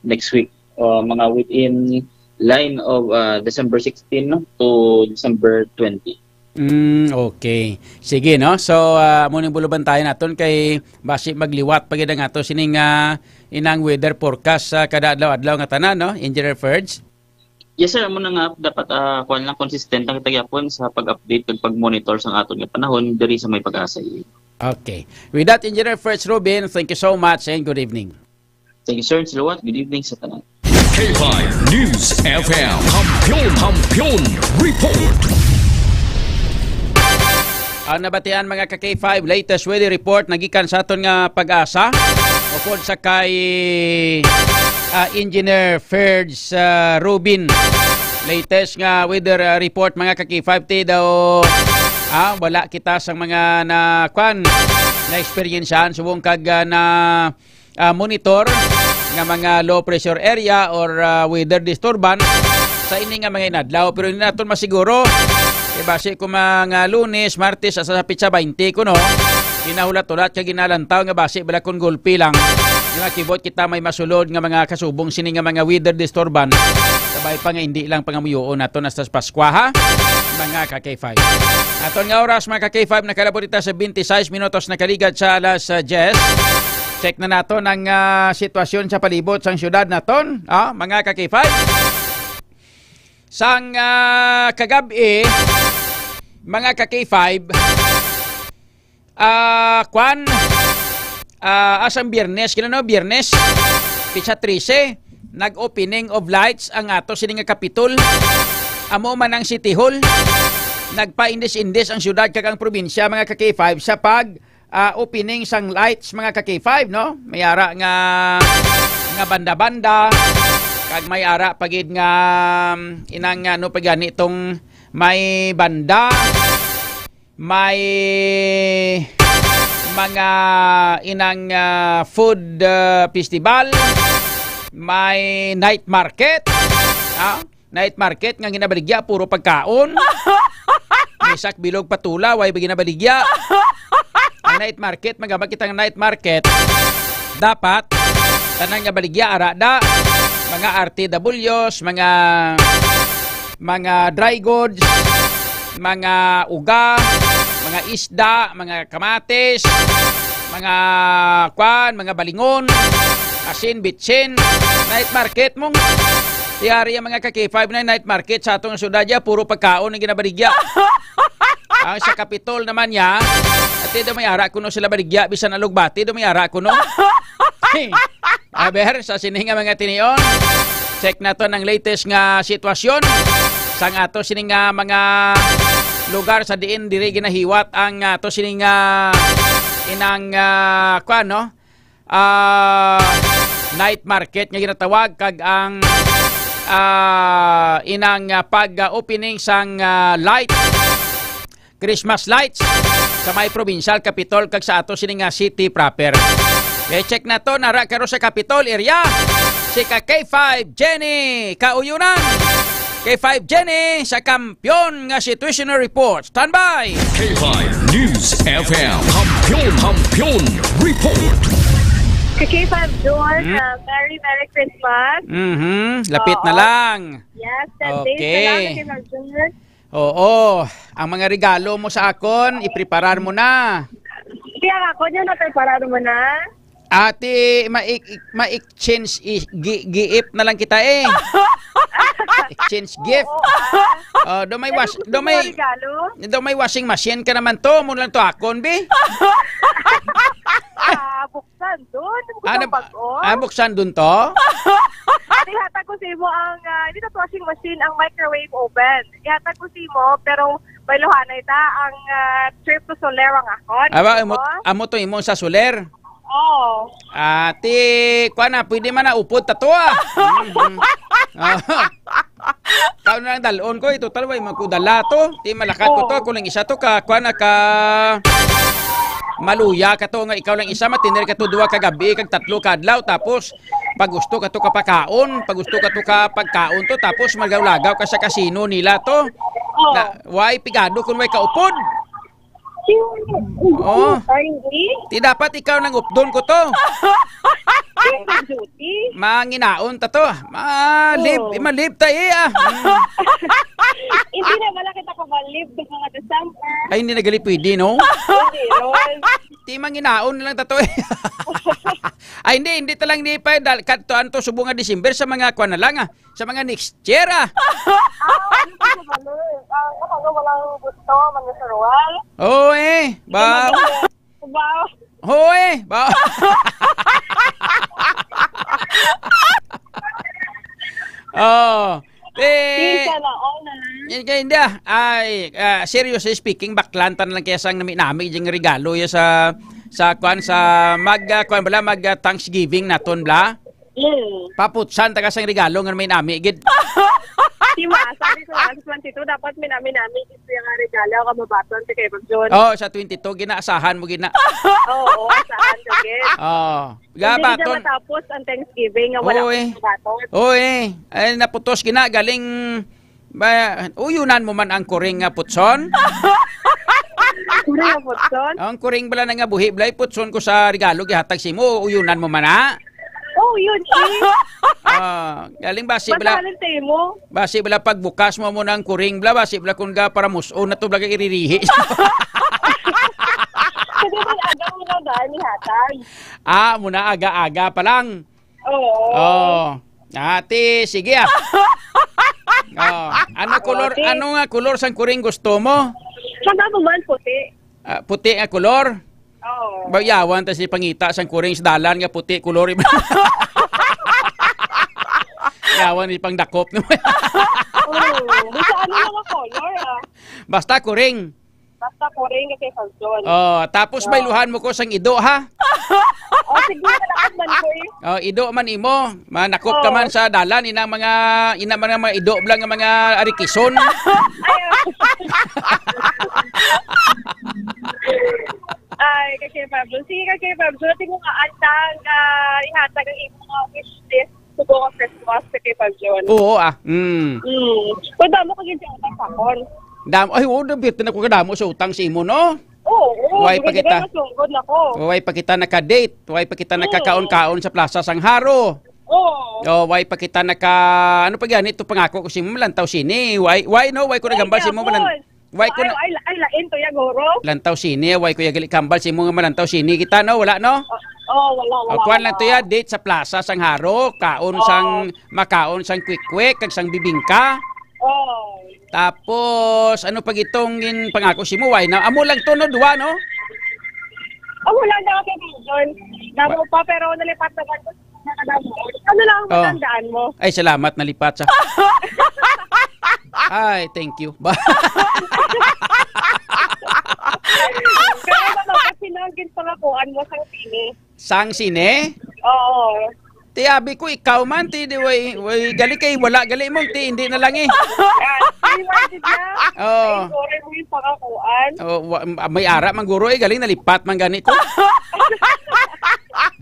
next week, o mga within line of, ah, December sixteen, no, to December twenty. Mm, okay. Sige, no? So, ah, amo ning bulubantayan naton kay basi magliwat pa gid ang ato sining, ah, inang weather forecast sa kada adlaw-adlaw nga tanan, no, Engineer Ferds? Yes, sir. Amo na nga, dapat, ah, kuwan lang, consistent lang kita gyapon sa pag-update kag pag-monitor sa aton nga panahon diri sa may Pag-asa. Okay. With that, Engineer First Robin, thank you so much and good evening. Thank you, sir. Salamat. Good evening sa tanan. K five News F M. Kampiyon, Kampiyon Report. Ang nabatian, mga ka K five, latest weather report nagikan sa aton nga PAGASA. Upod sa kay, ah, Engineer Ferds, ah, Rubin. Latest nga weather, ah, report, mga ka K five, ti daw, ah, wala kita sa mga na, kwan, na-experiencean subong kag, ah, na ah, monitor nga mga low pressure area or, ah, weather disturbance sa ini nga mga inadlaw. Pero hindi naton masiguro. Kay basi kung mga Lunes, Martes, asa sa petsa twenty kuno, ginahulat-hulat kag ginalantaw nga basi bala kung gulpi lang. Nga kibot kita may masulod nga mga kasubong sini nga mga weather disturbance. Sabay pa nga hindi lang pangamuyoon naton hasta sa Paskwa, ha? Mga ka K five. Aton nga oras, mga ka K five, nakalabot kita sa twenty-six minutos na kaligad sa alas, ah, diyes. Check na naton ang, ah, sitwasyon sa palibot sang syudad naton, ah, mga ka K five. Sang, ah, kagab-i, mga ka K five, ah, kwan, ah, asang Biyernes, kina no, Biyernes, petsa trese, nag-opening of lights ang ato sini nga Kapitol. Amo man ang City Hall. Nagpaindis-indis ang syudad kag ang probinsya, mga ka K five, sa pag, ah, opening sang lights, mga ka K five, no? May ara nga, nga banda-banda, kag may ara pa gid nga, um, inang, ano pa gani tong may banda, may mga inang, ah, food, ah, festival, may night market, ah, night market nga ginabaligya, puro pagkaon. Bisak bilog patula, way ba ginabaligya? Ang night market, magabag kita nga night market, dapat tanan nga baligya, ara da. Mga R T Ws, mga, mga dry goods, mga uga, mga isda, mga kamatis, mga kwan, mga balingon, asin, bitsin. Night market mong. Tiyari ang mga ka K five na night market sa atong syudad ya, puro pagkaon ang ginabaligya. Ang sa Kapitol naman ya, ati daw may ara kuno sila baligya, bisan alugbati daw may ara kuno. Aber, sa sini nga mga tinion, check naton ang latest nga sitwasyon sang ato sini nga mga lugar sa diin diri ginahiwat ang ato sini nga inang, ah, kwan, no? Ah, night market nga ginatawag kag ang, ah, inang, ah, pag-opening sang, ah, light, Christmas lights sa may provincial Capitol kag sa ato sini nga city proper. Okay, check naton, ara karon sa Capitol area, si ka K five Jenny Kauyunan. K five Jenny sa Kampiyon nga Situational Report. Standby! K five News F M. Kampiyon, Kampiyon Report. Ka K five June, Hmm? ah, Merry, Merry Christmas. Mhm, lapit na Oo. lang. Yes, ten days na lang, Okay. Ka K five June. Oo, ang mga regalo mo sa akon, ipreparar mo na. Kaya ako, yun, napreparar mo na? Ate, ma-, ma-exchange i-, gi-, gift na lang kita eh. Exchange gift. Oo, ah. Oh, do may Ano was-, gusto do mo may, regalo? Do may washing machine ka naman to, mo lang to akon, bi. Ah, buksan dun. Ano Buksan ba? Bag-o. Ah, buksan dun to? Ate, hatag ko sa imo ang, ah, hindi na to washing machine, ang microwave oven. Ihatag ko sa imo, pero may luhanay ta ang, ah, trip to Soler ang akon. Aba, amo, Ano? Amo to imo sa Soler? Oo. Ah, ti, kuan na, pwede man na upod ta to, ah. Mhm. Ah. Tao na lang dalon ko, eh. Total, way man ko dala to. Ti, malakat ko to. Oo. Ako lang isa to, ka, kuan na, ka, maluya ka to, nga ikaw lang isa, matiner ka to, duwa ka gabi, kag tatlo ka adlaw, tapos, pag gusto ka to kapakaon, pag gusto ka to ka pagkaon to, tapos maglagaw-lagaw ka sa kasino nila to. Oo. Na, way pigado kung way kaupod. Yung, Oo. Ay, hindi. Ti dapat ikaw nang updon ko to. Yung duty. Manginaon ta to. Ma-leave, Oo. Ma-leave ta eh, ah. Mm. Hindi na wala kita ko ma-leave ng mga December. Ay, hindi na gali pwede, no? Hindi, Ron. Ti manginaon na lang ta to eh. Ay, hindi, hindi ta lang ni pa dal-, kadto anto subong nga December sa mga kwan na lang, ah. Sa mga next year, ah. Ah, ano po sa balo? Ah, ano, walang gusto, mga sarual? Oo, eh. Ba, Hindi, pa. Hoy! Ba- Oh, eh, Isa na, all na lang. Yan kay hindi, ah. Ay, ah, seriously speaking, baklan ta na lang kaya sang nami-nami yung regalo ya sa, sa kwan, sa mag, ah, kwan bala, mag, ah, Thanksgiving naton bala. Mm. Paputsan ta ka sang regalo nga may nami gid. Di ba? Sabi ko nga, sa twenty-two, dapat may nami-nami gid yung regalo ka mabaton si Kuya John. Oh, sa twenty-two, ginaasahan mo gina. Oo, asahan ko gid. Oh. Hindi na Gabaton. Matapos ang Thanksgiving nga wala Oo, eh. Akong gabaton. Oo, eh. Ay, naputos gina, galing, ba, uyunan mo man ang kuring nga putson? Kuring nga putson? Ang kuring bala na nga buhi, blay, putson ko sa regalo gihatag sa imo, uyunan mo man, ha? Oh, yun, eh. Ah, galing basi bala. Masahalin sa imo. Basi bala pagbukas mo mo ng kuring bala, basi bala kung ga para muson na to bala iririhi. Pwede man aga mo na daan ni hatag. Ah, muna aga-aga pa lang. Oo. Oh. Ate, sige ah. Oh, ano Ate. Kolor, ano nga kolor sang kuring gusto mo? Sana mo man puti. Ah, puti nga kolor? Oo. Ba, yawan ta si pangita sang kuring sa dalan nga puti kolor. Yawan ni pangdakop. Oo. Basta ano lang ang color, ah. Basta kuring. Basta kuring kasi Falcon. Oh, tapos Oo. Bayluhan mo ko sang ido, ha? Oh, sige, salamat man ko eh. Oh, ido man imo. Manakop ka Oo. Man sa dalan, inang mga, inang mga, mga ido lang nga mga arikison. Ay, oh. Ay, kay Pablo. Sige, kay Pablo. Tingnan nga, antang, ah, ihatag ang imong mga wish list. Subo ka Christmas, kay Pablo. Oo, ah. Mm. Mm. Kung damo ka gid sa utang sa akon. Damo, ay, oo, nabit na ko kadamo sa utang sa imo, no? Oo, oo. Way pa kita. Masunggod na ko. Way pa kita naka-date. Way pa kita Mm. Nakakaon-kaon sa Plaza Sangharo. Oo. Oh, way pa kita naka, ano pa gani ito pangako ko sa imo, malantaw sini. Way, way, no? Way ko Ay, nagambal sa imo, malan-, gihapon. Way ko Ay, na- ay, ay, lain to ya, guro. Lantaw sini, way ko ya gali kambal sa imo nga malantaw sini kita, no? Wala, no? Oh, oh, wala, wala, Oh, kuwan lang wala. To ya, date sa Plaza Sangharo, kaon Oh. Sang, makaon sang kwek-kwek, kag sang bibingka. Oh. Tapos, ano pa gitong gin pangako sa imo? Way na, amo lang to, no? Duwa, no? Amo lang na ako, John. Damo Ba- pa, pero nalipat naman ko. Ano lang ang Oh. Matandaan mo? Ay, salamat, nalipat sa Ay, thank you. Ba- Kaya naman, kasi nang ginpangakuan mo sang sini. Sang sini? Oo. Ti, abi ko, ikaw man, ti, di, way, way, gali kay, wala, gali mo, ti, hindi na lang eh. Ah, di ba, di ba? Oo. Ay, sorry mo yung pangakuan. Oh, wa-, may ara, man guro eh, galing nalipat man gani ko.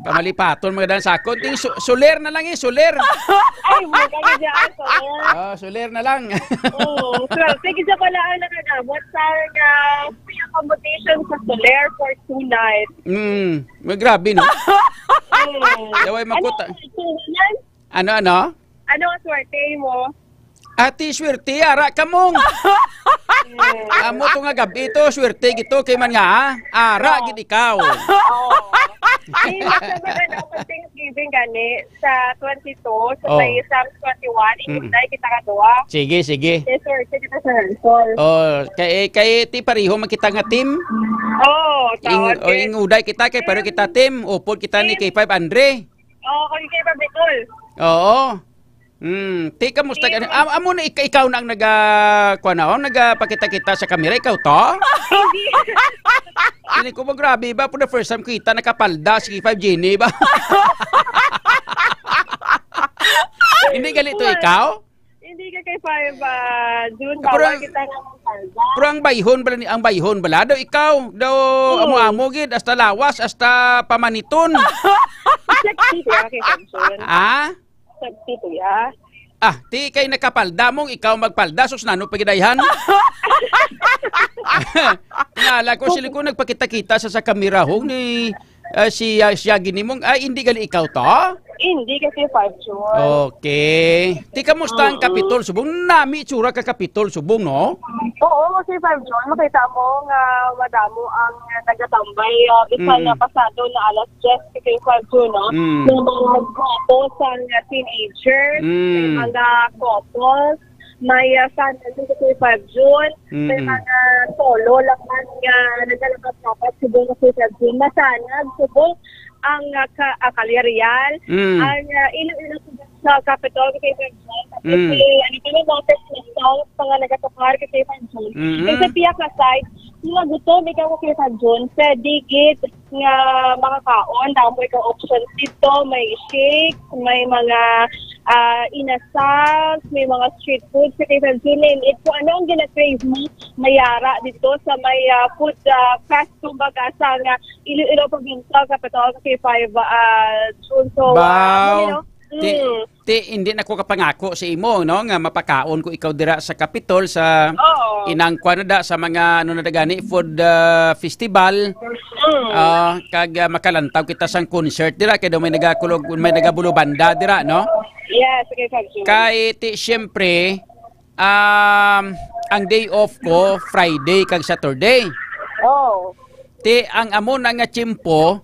Kamalipaton, mga dan sakon. Ting su-, suler na lang eh, suler. Ay, mo ka na dyan, suler. Oh, suler na lang. Oo, swerte kita pala ang nakagamot sa, ah, free accommodation sa suler for two nights. Mm, may grabe, no? Mm. Yaway, makuta. Ano, yan? Ano, ano? Ano ang swerte mo? Ati, swerte, ara ka mong. Mm. Amo to nga gabi to, swerte gito kay man nga, ah. Ara Oh. Gid ikaw. Oh. Ay, mas maganda ang Thanksgiving gani sa twenty-two, sa Oh. Sa isang twenty-one, Mm. Inday kita ka duwa. Sige, sige. Yes, swerte kita sa Ransol. Oh, kay, kay ti pareho man kita nga team. Oh, Ing-, tawag oh, eh. Inguday kita kay pareho kita team. Upod kita ni Team. K five Andre. Oo, kay K five Bicol. Oo. Hmm, ti, kamusta ka? Ti- Am-, amo na ik-, ikaw na ang naga-, kuwan na, oh, nagapakita-kita sa kamera, ikaw to? Hindi. Hindi ko ba, grabe ba? For the first time kita nakapalda, si K five Jenny ba? Hindi gali to Wala. Ikaw? Hindi ka kay five, ah, June, Pero bawal ang, kita nga magpalda. Pero ang bayhon bala ni, ang bayhon bala daw ikaw, daw Oo. Amo-amo gid, hasta lawas, hasta pamaniton. Sexy kaya kay Samson. Ah? Sexy kuya. Ah, ti kay nakapalda mong ikaw magpalda, sus, nano pa gid ayhan? Nala ko, sila ko nagpakita-kita sa, sa kamera, hong ni, ah, si, ah, siya ginimong, ay, hindi gali ikaw to? Hindi kasi five sure. Okay. Ti, kamusta ang Oo. Kapitol Subong? Nami tsura ka Kapitol Subong, no? Oo, kasi five sure, makita mo nga madamo ang nagatambay, ah, bisan Mm. na pasado na alas diyes, kasi five sure, no? Mm. Yung mga gwapo sa mga teenagers, Mm. may mga couples, may, ah, sandal sa K five June, may Mm. mga solo lang man nga nagalapat-lapat subong sa K five June. Masanag subong ang, ah, ka-, ah, Calirial, Mm. ang, ah, Iloilo sa Capitol sa K five June. Tapos Mm. si, ano pa, may mga Christmas songs, mga nagatukar sa K five June. Mm-mm. Kay sa pihak nga side, mga gutom ikaw sa K five June, pwede gid nga makakaon. Damo ikaw options dito, may shake, may mga, ah, inasal, may mga street food sa K five June. Name it, kung ano ang gina-crave mo, mayara dito sa may, ah, food, ah, fest, kumbaga, sa nga Iloilo Provincial Capitol sa K five, ah, June. So, ah, Wow. ano, Ti, Mm. ti, hindi na ko kapangako sa imo, no, nga mapakaon ko ikaw dira sa Capitol, sa Oo. inang kwan na da, sa mga, ano na da gani, food, ah, festival. Mm. Ah, kag, ah, makalantaw kita sang concert dira, kay daw may nagakulog, may nagabulubanda dira, no? Yes, okay, Fabio. Kay, ti, siyempre, um, ang day off ko, Friday kag Saturday. Oh. Ti, ang amo na nga tiyempo,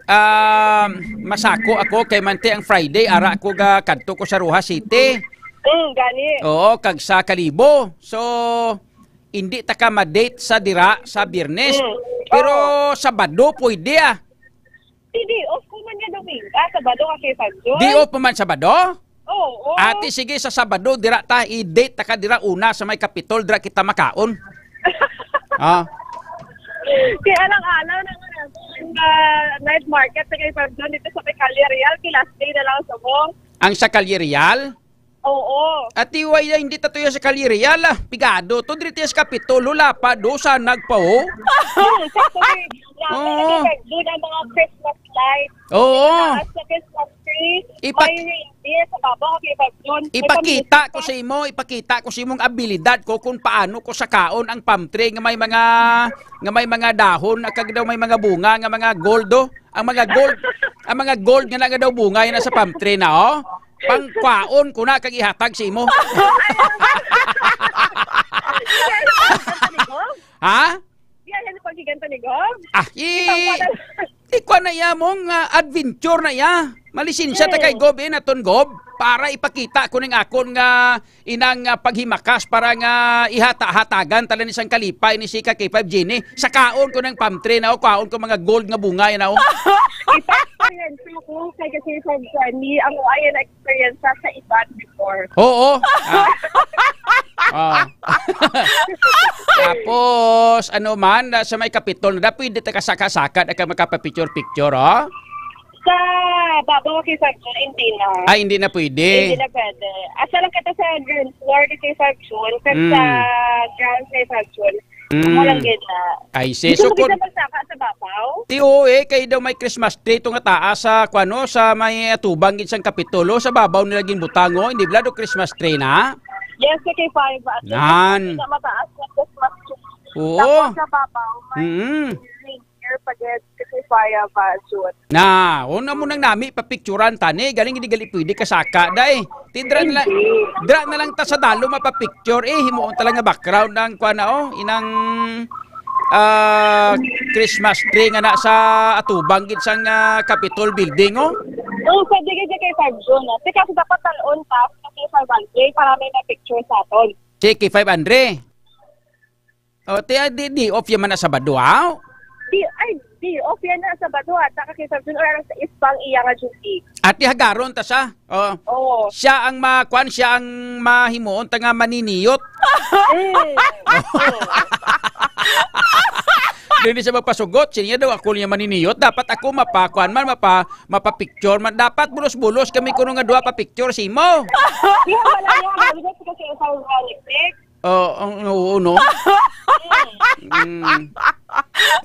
um, masako ako kay manti ang Friday, ara ako ga kadto ko sa Roxas City. Mm, gani. Oo, kag sa Kalibo. So, hindi ta ka ma-date sa dira sa Biyernes. Mm. Pero Oo. Sabado pwede, ah. Di, di off ko man nga Domingo. Ah, Sabado ka kay Fabio? Di off pa man Sabado? Oo. Ate, sige, sa Sabado, dira ta, i-date ta ka dira una sa may Capitol, dira kita makaon. Ah. Kay alang-alang na nga, ang, ah, night market sa kay Fabio dito sa may Calle Real, kay last day na lang sa mo. Ang sa Calle Real? Oo. Ate, why na hindi ta tuyo sa Calle Real, ah? Pigado to, diri tayo sa Capitol, wala pa, do, sa nagpa, oh. Hmm, sakto, eh. Grabe, Oo. Doon ang mga Christmas lights. Oo. Taas na Christmas tree. Ipak- May reindeer sa babaw, okay, Fabio? Ipakita ko sa imo, ipakita ko sa imong abilidad ko kung paano ko sakaon ang palm tree nga may mga, nga may mga dahon, kag daw may mga bunga nga mga gold, oh. Ang mga gold, ang mga gold nga na nga daw bunga yan sa palm tree na, oh. Pangkwaon ko na kag ihatag sa imo. Ha? Di, ano pagkikanta ni Gob? Ah, i-, Ikaw pa na. Ikuan na iya mong, ah, adventure na iya. Malisensya ta kay Mm. Gob, eh, naton Gob, para ipakita ko ning akon nga inang, ah, paghimakas para nga ihata-hatagan tala ni sang kalipay ni si ka K five Jenny. Sakaon ko ng palm tree na, o, kwaon ko mga gold nga bunga, yan, o. Ipag-experience ko kay kasi sa Jenny, ang uayan na experience sa iban before. Oo. Ah. Ah. Tapos, ano man, na sa may Capitol na, pwede ta kasaka-saka, na ka makapapicture-picture, oh? Sa babaw kay Fabio, hindi na. Ay, hindi na pwede. Hindi na pwede. Asa lang kita sa ground floor kay Fabio, kag sa Mm. ground kay Fabio. Mm. Amo lang gid na. Ay, si Gusto mo sukod kita magsaka sa babaw? Ti, oo, eh, kay daw may Christmas tree to nga taas sa, kuwano, sa may atubang gid sang Kapitulo, sa babaw nila ginbutang, oh, hindi bala do Christmas tree na? Yes, kay five. At least Nan. Hindi na mataas na Christmas tree. Oo. Tapos sa babaw, may Mm. reindeer pa gid kasi fire pa, June. Na, una mo nang nami papicturan tani, galing hindi gali pwede kasaka, day. Ti dra na lang, Hindi. dra na lang ta sa dalo mapapicture, eh, himuon ta lang nga background ang kuan na, oh, inang, ah, Christmas tree nga na sa atubang gid sang, ah, Capitol building, oh. Oo, pwede gid kay five June, ah. Teka, dapat talon ta sa K five Andre para may na-picture sa aton. Si K five Andre. O, ti, ah, di, di off yaman na Sabado, ha? Di, ay, di off yan na Sabado, ata ka kay Sabado, oras sa ispang iya nga duty. Ati hagaron ta sa. Oh. Oo. Siya ang ma-, kuan, siya ang mahimuon ta nga maniniyot. Mm. Dili siya magpasugot, siya daw ako niya maniniyot. Dapat ako mapa, kuan man, mapa, mapa-picture man. Dapat bulos-bulos kami kuno nga duha pa picture sa imo. Di, wala yan. Wala kasi sa Netflix. Oo, ang, oo, no? Mm.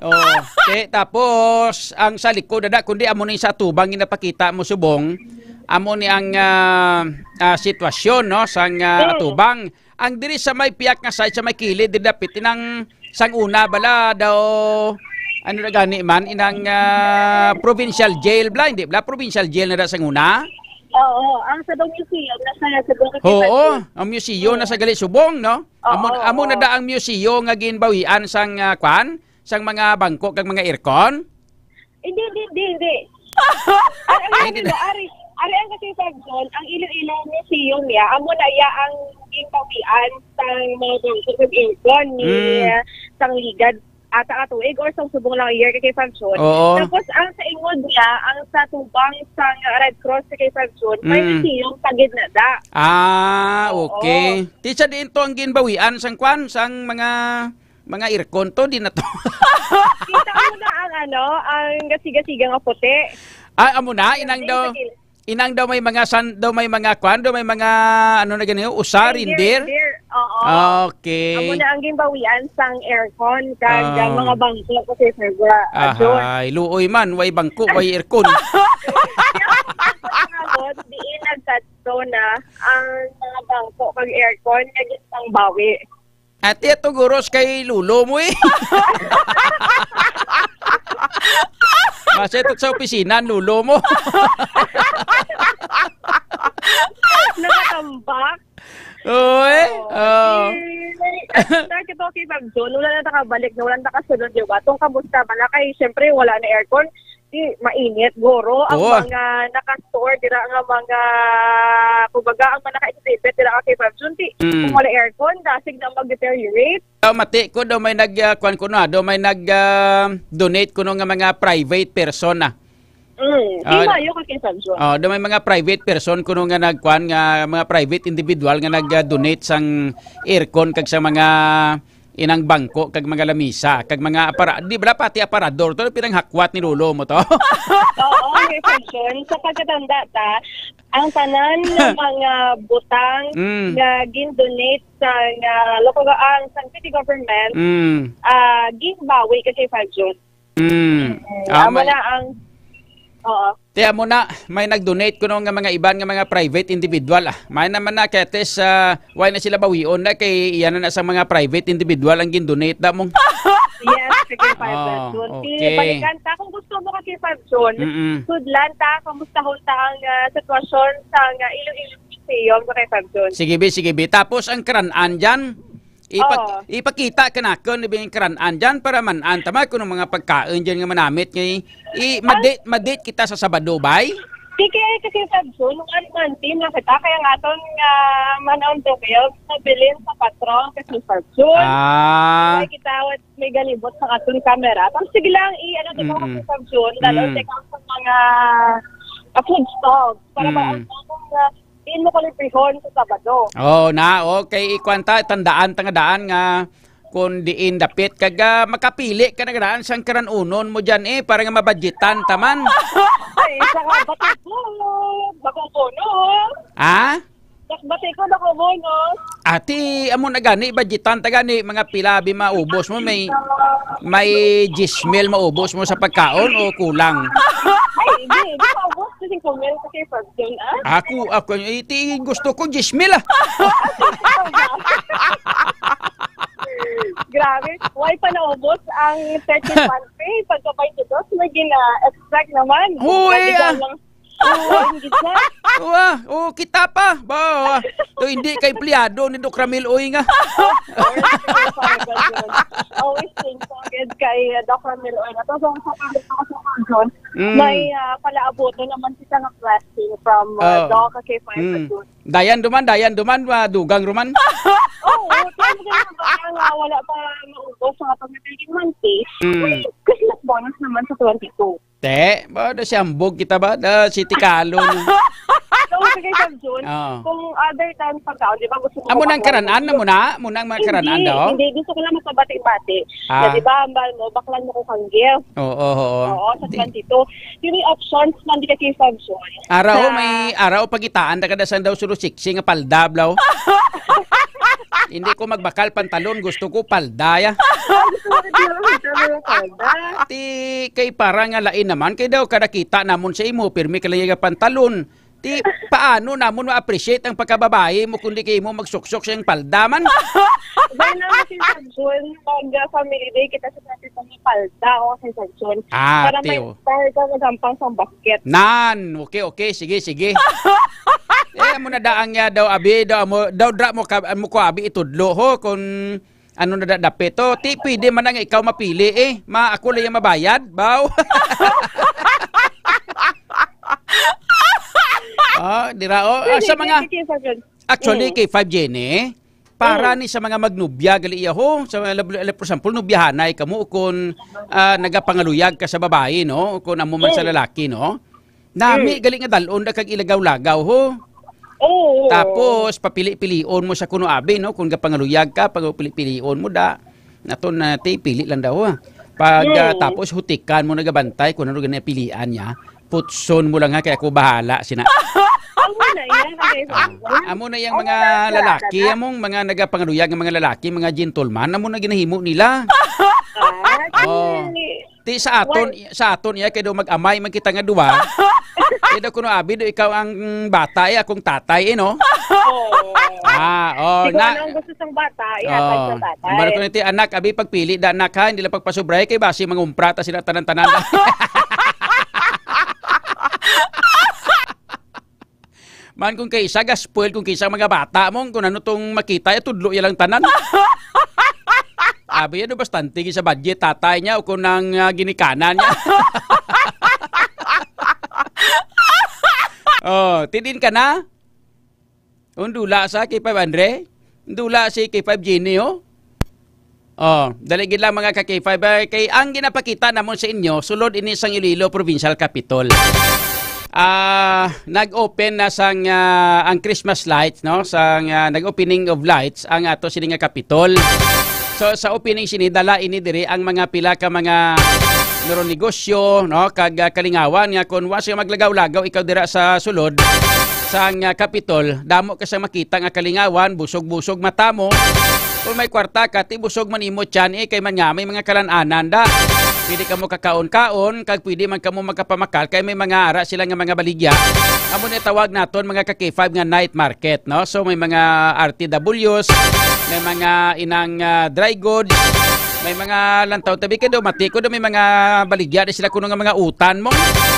Oh, okay, tapos ang sa likod ada, kundi amo ni sa atubang ginapakita mo subong, amo ni ang, ah, ah, sitwasyon, no, sang, ah, Mm. atubang. Ang diri sa may piyak nga side, sa may kilid, diri dapit inang sang una bala daw, ano na gani man, inang, ah, provincial jail bala, hindi bala, provincial jail na da sang una? Oo, ang sa daw museum, nasa, nasa Bukid Oo, Batu. Ang museum Oo. nasa gali subong, no? Oo, Amo, amo na oo. da ang museum nga ginbawian sang, ah, kwan, sang mga bangko kag mga aircon? Hindi, hindi, hindi, hindi. Ay, ay, Ay, hindi ano, na. Ari, Ari ang kasi, Fabson, ang Iloilo Museum niya, amo na iya ang ginbawian sang mga bangko kag aircon ni Mm. sang ligad ata nga tuig or sang subong lang year kay Fabson. Oo. Tapos ang sa ingod niya, ang sa tubang sang Red Cross kay Fabson, may Mm. museum sa gid na da. Ah, Oo. okay. Ti sa diin to ang ginbawian sang kwan, sang mga, mga aircon to, di na to. Kita mo na ang ano, ang gasiga-siga nga puti. Ah, amo na, inang Yung daw, sa kil- inang daw may mga san, daw may mga kwan, daw may mga, ano na gani, usa, Reindeer, reindeer. Reindeer, oo. Okay. Amo na ang ginbawian sang aircon, kag, ah, Ah. mga bangko ko sa Febra-, ah, June. Ahay, luoy man, way bangko, way aircon. Diin nagkadto na ang mga bangko kag aircon nga ginpangbawi. Ate, ato guros kay lulo mo eh. Masa ito sa opisina, ang lulo mo. Nakatambak. Oo, eh. Oo. Oo. Eh, nakita ko kay Ma'am Jun, wala na nakabalik, na wala na nakasunod, di ba? Tong kamusta ba na? Kay, syempre, wala na aircon. Di, mainit, guro. Ang Oo. mga naka-store, dira nga mga, kumbaga, ang mga naka-exhibit, dira nga kay Ma'am Jun, di, Mm. kung wala aircon, dasig na mag-deteriorate. Daw mati ko, daw may nag, ah, kwan ko na, daw may nag, ah, donate ko nga mga private person na. Mm, Ah, di mayo ka kay Samson. Oh, daw may mga private person kuno nga nagkwan nga mga private individual nga nag-donate sang aircon kag sa mga inang bangko kag mga lamisa kag mga apara-, di ba pati aparador to pinanghakwat ni lolo mo to? Oo, kay Samson. Sa pagkatanda ta, ang tanan nga mga butang Mm. nga gin-donate sa nga local, ah, sa city government, Mm. ah, ginbawi ka kay Samson. Mm. Mm, Ah, amo may na ang, oo. Ti, amo na, may nag-donate kuno nga mga iban nga mga private individual, ah. May naman na, kaya tes, ah, why na sila bawion na kay iyan na sa mga private individual ang gin-donate na mong. Yes, sige, five Oh, pesos. Sige, okay. Balikan ta kung gusto mo kasi, Fabson. Mm-mm. Sudlan ta, kamusta ta ang, ah, sitwasyon sa, ah, Iloilo Museum sa kay Fabson. Sige, bi, sige, bi. Tapos ang karanan dyan, Ipak-, Oo. ipakita ka nakon ni Bing Karanan dyan para man-an tama kung mga pagkaon dyan nga manamit ngay i madate, madate kita sa Sabado, bay? Sige, kasi Fabson, one month team lang kita, kaya nga aton nga man on the wheel, nabilin sa patrol kasi Fabson. Ah. Kaya kita, may galibot sa aton camera. Tapos sige lang, i-ano din ako Mm-mm. sa Fabson, lalo Mm. check out sa mga, ah, food stalls para Mm. ma-, kung, ah, Diin mo ko librihon sa Sabado. Oh, na, okay. Ikuan ta, tandaan ta nga daan nga kung diin dapit kag, ah, makapili ka na daan sang karanunon mo dyan eh, para nga mabadgetan ta man. Ay, isa ka bati ko. Bako bono. Ha? Bati ko, bako bono. Ati, amo na gani, budgetan ta gani, mga pila bi maubos mo, may, may diyes mil maubos mo sa pagkaon o kulang? Ay, hindi, hindi maubos. Kasi kung meron kasi pag yun, ah. Ako, ako, iti, gusto ko diyes mil, ah. Grabe, why pa naubos ang thirty-one pay? Pagka twenty-two, may gina-extract naman. Hoy, Grabe ah. lang. Oo, ang gitna. Wa, oh, kita pa. Ba, wa. To hindi kay empleyado ni Doc Ramil Uy nga. Always thankful gid kay, uh, Doc Ramil Uy. Ato sa, sa pagkakasama, John, Mm. may, uh, palaabuto naman kita nga blessing from, uh, Oh. Doc kay Fire Mm. Patrol. Dayan duman, dayan duman, uh, dugang ruman. Oo, kaya maganda ba nga wala pa maubos sa atong natiging monthly? Mm. May Christmas bonus naman sa twenty-two. Te, ba, da si Ambog kita ba? Da si Tikalo na. So, sige, Sir Jun, Oo. kung other than pagkaon, di ba gusto ko Amo nang baklan karanan na mo? mo na? Mo nang mga karanan Hindi, daw? hindi. Gusto ko lang magpabati-bati. Ah. Na, di ba, ambal mo, baklan mo ko kang gift. Oo, oo. Oo, sa Di- twenty-two. Yung options man, di ka kay Sir Jun. Araw, Sa may araw, pagitaan na kada sandaw sulo siksi nga palda, blaw. Hindi ko magbakal pantalon, gusto ko palda, ya. Ay, gusto mo rin yung palda. Ti, kay para nga lain naman, kay daw kada kita namon sa imo, pirmi ka lang yung pantalon. Ti, paano namon ma-appreciate ang pagkababae mo kundi kay mo magsuksok siyang palda man? Dahil naman si Jun, mag, uh, family day kita sa dati pang palda o sa Jun. Ah, Para ti, may oh. style ka magampang sa basket. Nan, okay, okay, sige, sige. Eh, amo na daang niya daw, abi, daw, amo, daw, dra mo, ka, mo ko, abi, itudlo, ho, kung Ano na da-, dapit to? Ti, pwede man nga ikaw mapili eh. Ma, ako lang yung mabayad, baw. Ah, dira, oh, ah, sa mga, actually, Mm. kay five Jenny, para Mm. ni sa mga magnubya, gali iya, ho, sa mga lab-, lab-, for example, nubyahanay kamo, kung, ah, nagapangaluyag ka sa babayi, no? Kung amo man sa Mm. lalaki, no? Nami, Mm. gali nga dalon da kag ilagaw-lagaw, ho. Oo. Tapos, papili-pilion mo sa kuno abi, no? Kung gapangaluyag ka, pag pili-pilion mo da. Nato na, ti, pili lang daw, ha. Pag, ah, Mm. tapos, hutikan mo nagabantay kung ano gani pilian niya. Putson mo lang, ha, kay ako bahala, sina. Amo na yan, okay. Ah, amo na yang Amo mga na yan, lalaki, talaga. Among mga nagapangaluyag nga mga lalaki, mga gentleman, amo na ginahimo nila. Ah, Oh. sige. Ti sa aton, Wal- sa aton, iya, kay daw mag-amay man kita nga duwa. Kay daw kuno abi do ikaw ang bata, eh, akong tatay, eh, no? Oo. Ah, oh, Di ko na ano ang gusto sang bata, ihatag Oh. sa tatay. Ang baro ko niti, anak, abi pagpili da, anak, ha, hindi lang pagpasubray kay basi mangumpra ta sila tanan-tanan. Man kung kay isa ga-spoil, kung kay isa mga bata mo, kung ano tong makita, ya tudlo ya lang tanan. Abi, ano, bastante gid sa budget, tatay niya, o kung nang, ah, ginikanan niya. Oh, tidin ka na? Undula sa K five Andre? Undula si K five Jenny, oh. Oh, dali gid lang, mga ka K five, eh, kay ang ginapakita namon sa inyo, sulod ini sang Iloilo Provincial Capitol. Ah, nag-open na sang, ah, ang Christmas lights, no? Sang, ah, nag-opening of lights ang ato sini nga Capitol. So, sa opening sini, dala ini diri ang mga pila ka mga nero negosyo, no? Kag, ah, kalingawan nga kung wa siya maglagaw-lagaw ikaw dira sa sulod sang, ah, Capitol, damo ka sa makita nga kalingawan, busog-busog mata mo. Kung may kwarta ka, ti busog man imo tiyan, eh, kay man nga may mga kalan-anan da. Pwede kamo kakaon-kaon, kag pwede man kamo magkapamakal, kay may mga ara sila nga mga baligya. Amo ni tawag naton, mga ka K five, nga night market, no? So, may mga R T Ws, may mga inang, ah, dry goods, may mga lantaw tabi kay do, mati ko do, may mga baligya di sila kuno nga mga utan mo.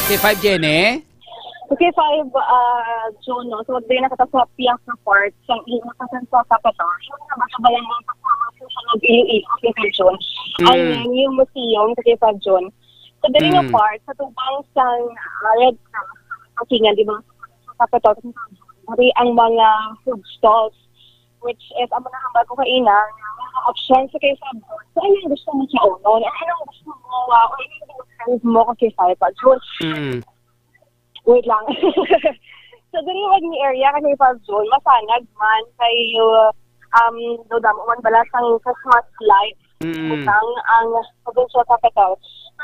K five, Jenny? Okay, five, ah, June, no? So, magdali na kita sa piyang support sa iyong kasenso sa Pator. Yung mga basta-bayan ng Pakuan, sa Iloilo, okay, five June. Mm. And then, yung museum, okay, five June. So, dali nga Mm. part, sa tubang sa, ah, Red Cross, sa Pakingan, di ba? Sa Pator, Hari ang mga food stalls, which is, amo na ang bago kaina, mga options sa kay five June. So, ano yung gusto mo sa uno? Ano yung gusto mo, ah, or ano yung gusto mo kay five June? Mm. Wait lang. So, diri nga ni area kay five June, masanag man kay, uh, um, daw damo man bala sang Christmas light. Mm. Butang ang provincial capital.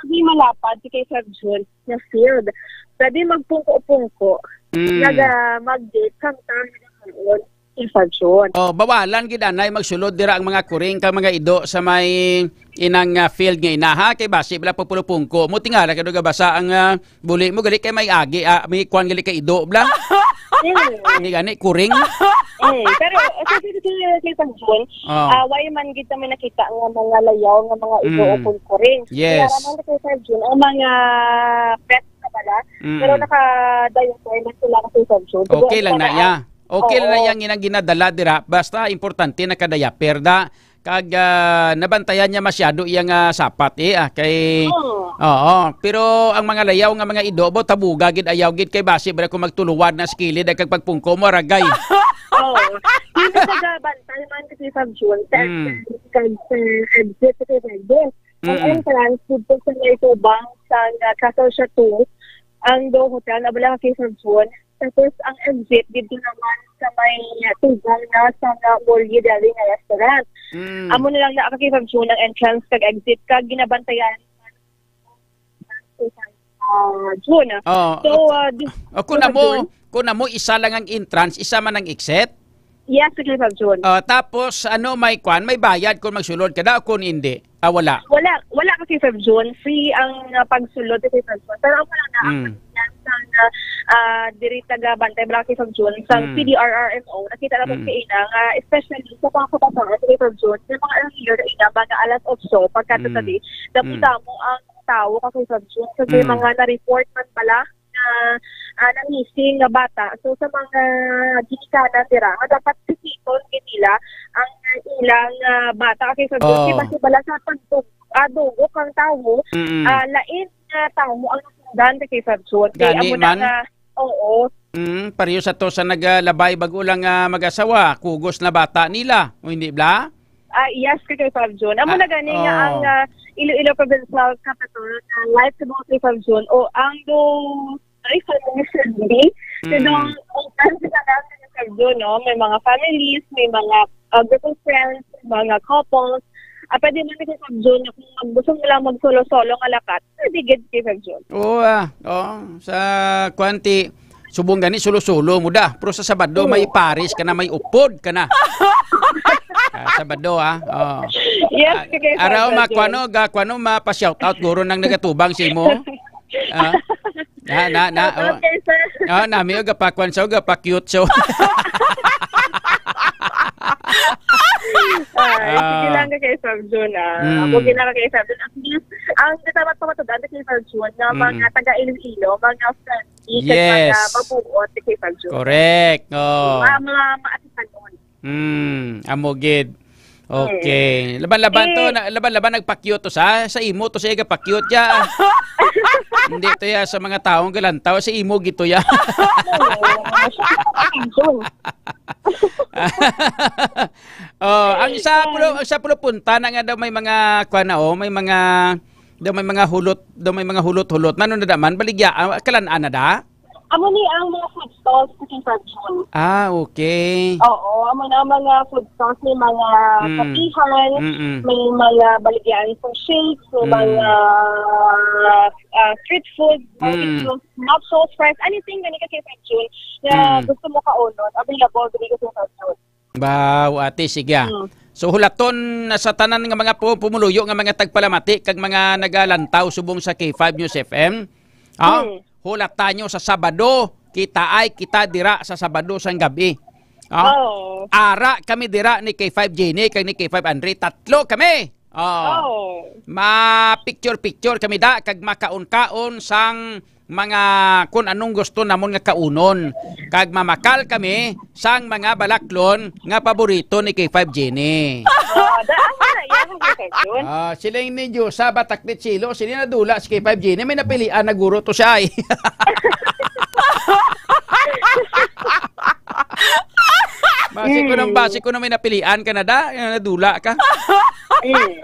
Hindi malapad si kay five June nga field. Pwede magpungko-pungko. Mm. Naga mag-date samtang nagakaon. Infection. Oh, bawalan gid anay magsulod dira ang mga kuring kag mga ido sa may inang, ah, field nga ina, ha? Kay basi bala pagpulupungko mo, tingala ka do gabasa ang, ah, buli mo gali kay may agi, ah, may kuan gali kay ido bala. Mm. Hindi gani kuring. Mm. Pero, eh, kasi dito yung kay Pangjon, Oh. ah, why man gid kami nakita nga mga layaw nga mga ido Mm. o kuring. Yes. Kaya naman kay Pangjon, ang mga pet na pala, Mm. pero nakadayon ko, eh, mas sila kasi Pangjon. Siguro Okay ang lang na sana iya. Okay lang na Oo. iyang inang ginadala dira. Basta importante nakadayaper da. Kag, ah, nabantayan niya masyado iyang, ah, sapat, eh, ah, kay Oo. Oo. Pero ang mga layaw nga mga ido, bo, tabuga gid, ayaw gid kay basi bala kung magtuluwad na sa kilid, ay kag pagpungko mo, aragay. Oo. Dito sa Gabantay man kasi sa June, sa Mm. entrance, kag sa exit sa June. Ang Mm. entrance, dito sa may tubang sa, ah, Castle Chateau, ang Do Hotel, na bala kay sa June. Tapos ang exit dito naman sa may tubang na sa nga Mall Deli nga restaurant. Mm. Amo na lang na kay sa June ang entrance kag exit kag ginabantayan sa, ah, June. Oh, So, ah, di-, Oh, kung sa amo, June? kung amo isa lang ang entrance, isa man ang exit? Yes, sa Cliff of June. Oh, tapos ano, may kwan, may bayad kung magsulod ka daw, kung hindi? Ah, wala. Wala, wala ka Cliff of June. Free ang, ah, pagsulod sa Cliff of June. Pero ako lang na, Mm. ang yan sa, ah, diri taga Bantay, wala Cliff of June. Sa Mm. P D R R M O, nakita naman Mm. sa ina nga, especially sa mga kabataan sa Cliff of June, sa mga earlier na ina, mga alas otso, pagka Mm. sa gabi, Mm. nakita mo ang tao ka Cliff of June. Kasi Mm. mga na-report man pala, nga, ah, na-missing nga bata. So, sa mga ginikanan dira, nga dapat sikiton gid nila ang ilang, ah, bata. Kay sa Oh. Basi bala sa pagdug-, ah, dugok ang tawo, Mm. ah, lain nga tawo ang nasundan kay sa June. Kay Gani amo na man. nga, oo, Mm, pareho sa to sa nagalabay bago lang, ah, mag-asawa, kugos na bata nila, o hindi bala? Ah, yes, ka kay Fab Jun. Amo Ah, na gani nga oh. ang, ah, Iloilo Provincial Capitol, ah, life to both kay Fab Jun, o ang do, ay, family should be. So, Mm. do, ang plan sa lahat kay Fab Jun, no? May mga families, may mga, ah, group of friends, mga couples. Ah, pwede man kay Fab Jun na kung mag-, gusto mo lang mag-solo-solo nga lakat, pwede gid kay Fab Jun. Oo, ah. Oo. Sa kwanti, subong gani, sulo-sulo mo da. Pero sa Sabado, Oo. may paris ka na, may upod ka na. Ah, Sabado, ah. Oh. Yes, Ah, sige, Sir Araw, Virgil. makwano, ga, kwano, mapa-shoutout, guro nang nagatubang si mo. Ah, na, na, na, Shout out oh. kay Sir. Ah, nami, oh, gapakwan siya, oh, gapa-cute siya. Ay, sige Ah. lang ka kay Sir Jun, ah. Mm. Ako ginaka kay Sir Jun. At least, ang natamat pa matudan kay Sir Jun, nga Mm. mga taga Iloilo, mga friendly, kag mga Yes. mabuot kay Sir Jun. Correct. Oh. Mga, mga maatisanon. Mm, amo gid. Mm. Okay. Laban-laban to, Eh, na, laban-laban nagpa-cute to sa, sa imo to siya gapa-cute ya. Hindi to ya sa mga taong galantaw, sa imo gid to ya. Oo. Oh, ang sa pulo, ang sa pulo punta na nga daw may mga kuan na, oh, may mga, daw may mga hulot, daw may mga hulot-hulot. Nano na daman, baligya, ah, kalan-an na da? Amo ni ang mga food stalls sa King June. Ah, okay. Oo, amo na ang mga food stalls, may mga Mm. kapihan, Mm-mm. may mga baligyaan for shakes, may Mm. mga, ah, street food, Mm. barbecues, nachos, fries, anything gani ka King June na Mm. gusto mo kaunon, available gani ka King June. Wow, ate, sige, ah. Mm. So, hulaton na sa tanan nga mga pu-, pumuluyo nga mga tagpalamati kag mga nagalantaw subong sa K five News F M. Ah, Mm. hulata nyo sa Sabado, kita ay kita dira sa Sabado sang gabi. Ah, Oo. ara kami dira ni K five Jenny kag ni K five Andre. Tatlo kami. Oh. Oh. Ma-picture-picture kami da kag makaon-kaon sang mga kun anong gusto namon nga kaunon. Kag mamakal kami sang mga balaklon nga paborito ni K five Jenny. Oh, daan mo na yan, K five June. Ah, siling ni Diyosa, batak ni Chilo, sini nadula si K five Jenny, may napilian na guro to siya, eh. Basi ko nang, Mm. basi ko na may napilian ka na da, eh, nadula ka. Mm.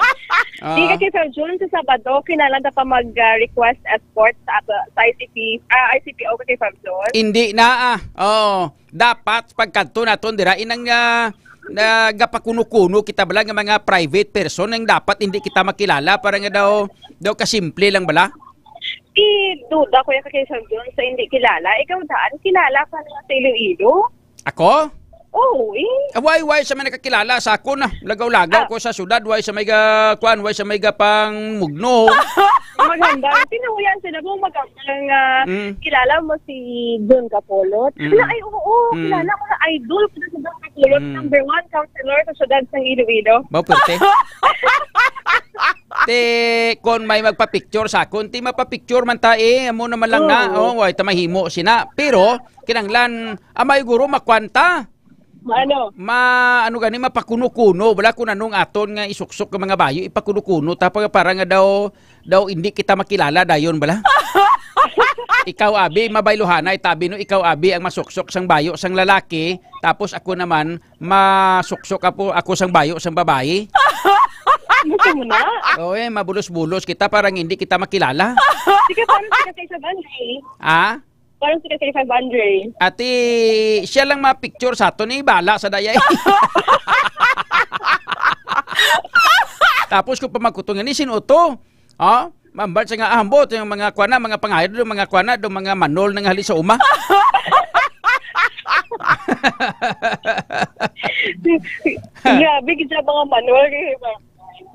Ah. Di ka, K five June, sa Sabado, kinahanglan ta pa mag, ah, request escort sa, sa I C P, ah, I C P O ka, K five June? Hindi na, ah. Oo. Dapat pagkadto naton dira inang, ah, nagapakuno-kuno kita bala nga mga private person ang dapat hindi kita makilala para nga daw, daw kasimple lang bala. Di duda ko ya ka, K five June, sa hindi kilala. Ikaw daan, kilala ka na sa Iloilo? Ako? Oo, eh. Ah, why, why sa may nakakilala sa akon, ah? Lagaw-lagaw Ah. ko sa syudad, why sa may ga-, kuan, why sa may ga pang mugno? Maganda. Tinahuyan sila mo magandang, ah, Mm. kilala mo si John Capolot. Mm. Wala, ay, oo, Mm. kilala ko na idol ko na si John Capolot, Mm. number one counselor sa syudad sa Iloilo. Ba, pwerte? Te, kon may magpa-picture sa akon, ti mapa-picture man ta, eh. Amo naman lang na. Oo. Oh, way ta mahimo sina. Pero, kinahanglan, amay guro, makwanta. Maano? Ma-, ano gani, mapakuno-kuno. Wala kun anong aton nga isuksok nga mga bayo, ipakuno-kuno. Ta pa-, para nga daw, daw hindi kita makilala dayon bala. Ikaw, abi, mabaylohanay, tabi no, ikaw, abi, ang masuksok sang bayo sang lalaki, tapos ako naman, masuksok ako, ako sang bayo sang babayi. Gusto mo na? Oo, eh, mabulos-bulos kita, parang hindi kita makilala. Sige, parang sige sa isang Andre. Ah? Parang sige sa isang Andre. Ati, siya lang ma-picture sa aton, eh, bala sa daya, eh. Tapos kung pamagkutungan, ni sino to? Oh, mambal sa nga ambot, yung mga kuana, mga pangayod, yung mga kuana, do mga manol na nga hali sa uma. Grabe, gid sa mga manol, kay ba?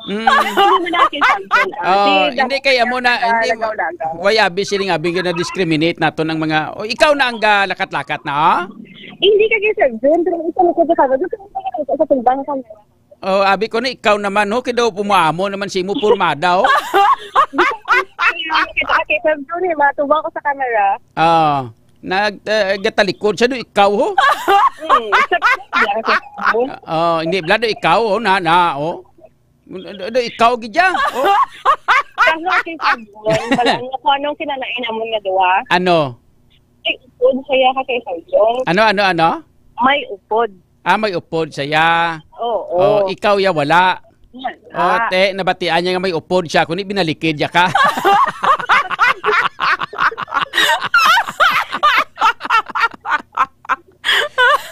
Mm. Ano mo na kay Samson? Ah, Oh, di hindi dapat kaya mo na, sa hindi mo, lagaw-lagaw. Why abi siling abi nga na-discriminate nato ng mga, o, ikaw na ang galakat-lakat na, ah? Hindi ka kay Samson, pero isa mo ko sa kanya. Gusto mo sa kanya, sa tumbang sa kanya. Oh, abi ko na ikaw naman, ho, kay daw pumuamo naman si mo, pormada, oh. Kita ka kay Samson, eh, matuwa ko sa camera. Ah, nag, eh, gatalikod siya, do ikaw, ho? Hmm, sa, Oh, hindi, bala, do ikaw, oh, na, na, oh. Do, do ikaw, gidya, oh. Kaso kay Samson, balaan mo kung anong kinalain namon nga duwa. Ano? May upod siya ka kay Saljong. Ano, ano, ano? May upod. Ah, may upod siya. Oo. Oh, ikaw ya wala. Wala. Oh, te, nabatian niya nga may upod siya, kundi binalikid niya ka.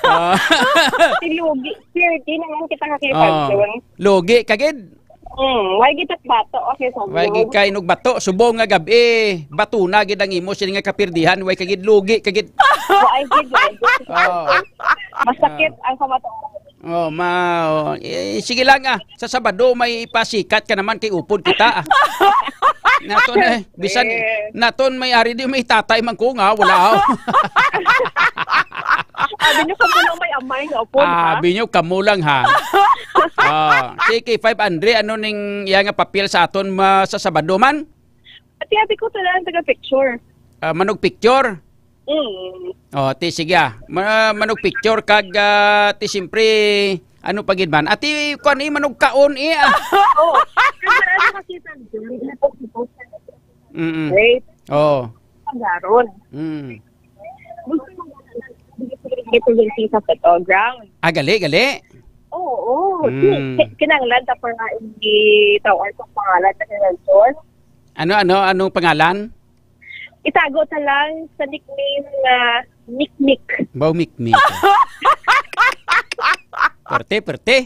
Ah. Lugi. Pirdi naman kita ka kay Oh. Pagson. Lugi ka gid. Hmm, why kita bato? Okay, so Why gid kay nugbato? Subong nga gab-i, bato na gid ang imo sini nga kapirdihan. Why ka gid lugi ka gid. Why gid, why gid? Oh. Masakit ang kamatuoran. Oh, ma, oh. Eh, sige lang, ah. Sa Sabado may ipasikat ka naman kay upod kita, ah. Naton, eh, bisan Eh. naton may ari di may tatay man ko nga, wala, oh. Abi niyo kamo lang may amay nga upod, Ah, ha? Abi niyo kamo lang, ha? Ah, si K five Andre, ano ning iya nga papel sa aton ma-, sa Sabado man? Ati, abi ko tanan taga picture. Ah, manug picture? Mm. Oh, ti sige, ah. Ma-, manug picture kag, ah, ti siyempre, ano pa gid man? Ati, kuan, eh, manug kaon, eh, ah. Oh, kasi ano kasi sa Mm-mm. Great. Oh. Pagaron. Mm. Gusto mo ba talaga representing sa Bato Ground? Ah, gali, gali. Oo, oo. Mm. Ki-, kinahanglan ta pa nga itaw-an sa pangalan sa Convention. Ano, ano, anong pangalan? Itago ta lang sa nickname nga Mikmik. Baw Mikmik. Perte, perte.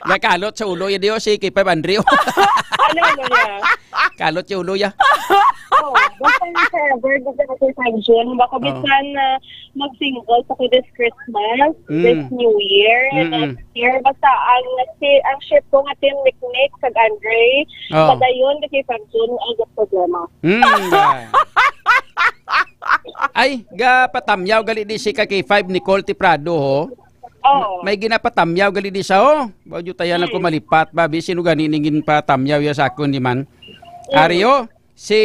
Nakalot sa ulo ya, Dios, si K five Andrew. Ano, ano niya? Kalot yung ulo ya. Oh, basta yung sa birthday sa Convention, baka Oh. bisan na mag-single sa this Christmas, Mm. this New Year, Mm-mm. next year, basta ang si ang ship ko nga Team Mikmik kag Andre, Oh. padayon ka kay Pagson ang problema. Mm, yeah. Ay, ga patamyaw gali di si ka K five Nicole Tiprado, ho. Oo. May ginapatamyaw gali di sa, ho. Bawo tayo lang Mm. kumalipat, babi, sino gani ning ginpatamyaw ya sa akon di man? Mm. Ario, si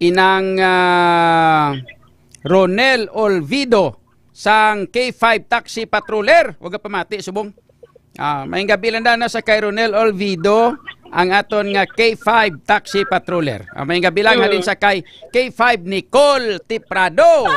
Inang, ah, Ronel Olvido sang K five Taxi Patroller. Huwag ka pamati, subong. Ah, maayong gabi lang na sa kay Ronel Olvido, ang aton nga K five Taxi Patroller. Ah, maayong gabi lang Mm. halin sa kay K five Nicole Tiprado.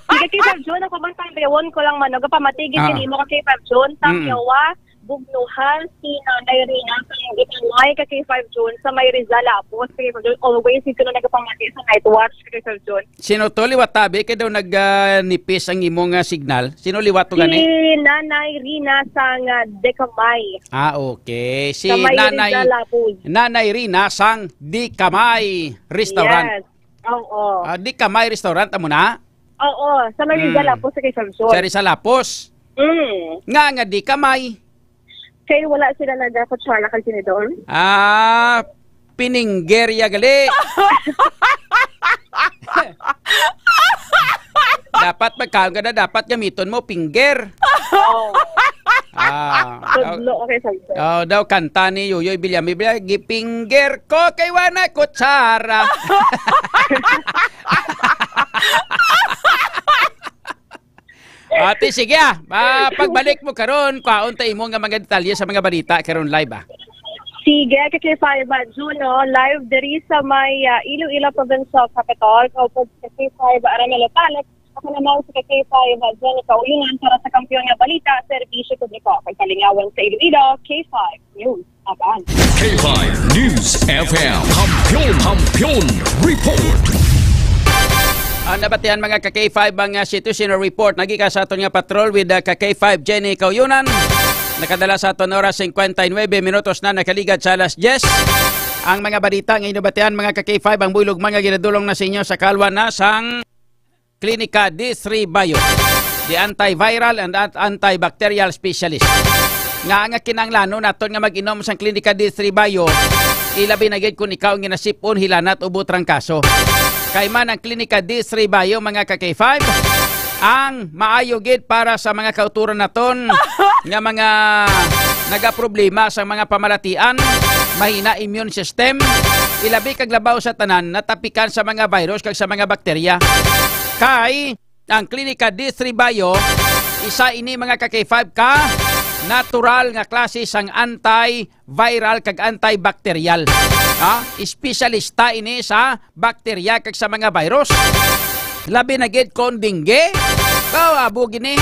Sige, K five Jun, ako man, tamyawan ko lang man, nagapamatigil Ah. din mo ka K five Jun, Mm. tamyawa, bugnuhan, si Nanay Rina, sa Gitangay, ka K five Jun, sa may Rizal, Lapos, ka K five Jun, always, ito na nagapamati sa night watch, ka K five Jun. Sino to, liwat tabi? Kay daw nag, ah, nipis ang imo nga signal. Sino liwat to Si gani? Nanay Rina sang, ah, Decamay. Ah, okay. Si Sa may Nanay, Rizal, Lapuz. Nanay Rina sang Decamay Restaurant. Yes. Oo. Ah, Decamay Restaurant, amo na? Oo, sa may Rizal, Mm. Lapuz, sa Quezon Sur. Sa Rizal, Lapuz. Mm. Nga, nga Decamay. Kay wala sila nagakutsara kag tinidor? Ah, piningger ya gali. Dapat magkaon ka na, dapat gamiton mo, finger. Oh. Ah, Tudlo, okay, sir. Oh, daw kanta ni Yoyoy Villame, "Gipingger ko kay wala kutsara." Ate, sige, ah. Ah, pagbalik mo karon, kwaon ta imo nga mga detalye sa mga balita karon live, ah. Sige, ka K five, ah, Juno, live diri sa may, ah, Iloilo Provincial Capitol. Kaupod sa K five, ah, Ramelo Palace. Ako naman si ka K five, ah, Jenny Kaulinan para sa Kampiyon nga Balita, Serbisyo Publiko. Pagkalingawan sa Iloilo, K five News. Aban. K five News F M. Kampiyon, Kampiyon Report. Ang nabatian, mga ka K five, ang, ah, situational report. Nagika sa aton nga patrol with, ah, ka K five Jenny Kauyunan. Nakadala sa aton oras, cincuenta y nueve minutos na nakaligad sa alas diyes. Ang mga balita nga inabatian, mga ka K five, ang buylog mga ginadulong na sa inyo sa kalwa na sang Klinika D three Bio, the antiviral and ant-, antibacterial specialist. Nga nga kinahanglanon naton nga mag-inom sang Klinika D three Bio, ilabi na gid kung ikaw ang ginasipon, hilanat o butrangkaso. Kay man ang Klinika D three Bio, mga ka K five, ang maayo gid para sa mga kauturan naton nga mga nagaproblema sa mga pamalatian, mahina immune system, ilabi kag labaw sa tanan, natapikan sa mga virus kag sa mga bakterya. Kay ang Klinika D three Bio, isa ini, mga ka K five, ka natural nga klase sang antiviral kag antibacterial. Ha? Espesyalista ini sa bakterya kag sa mga virus. Labi na gid kon dengue. Kaw, abo gini.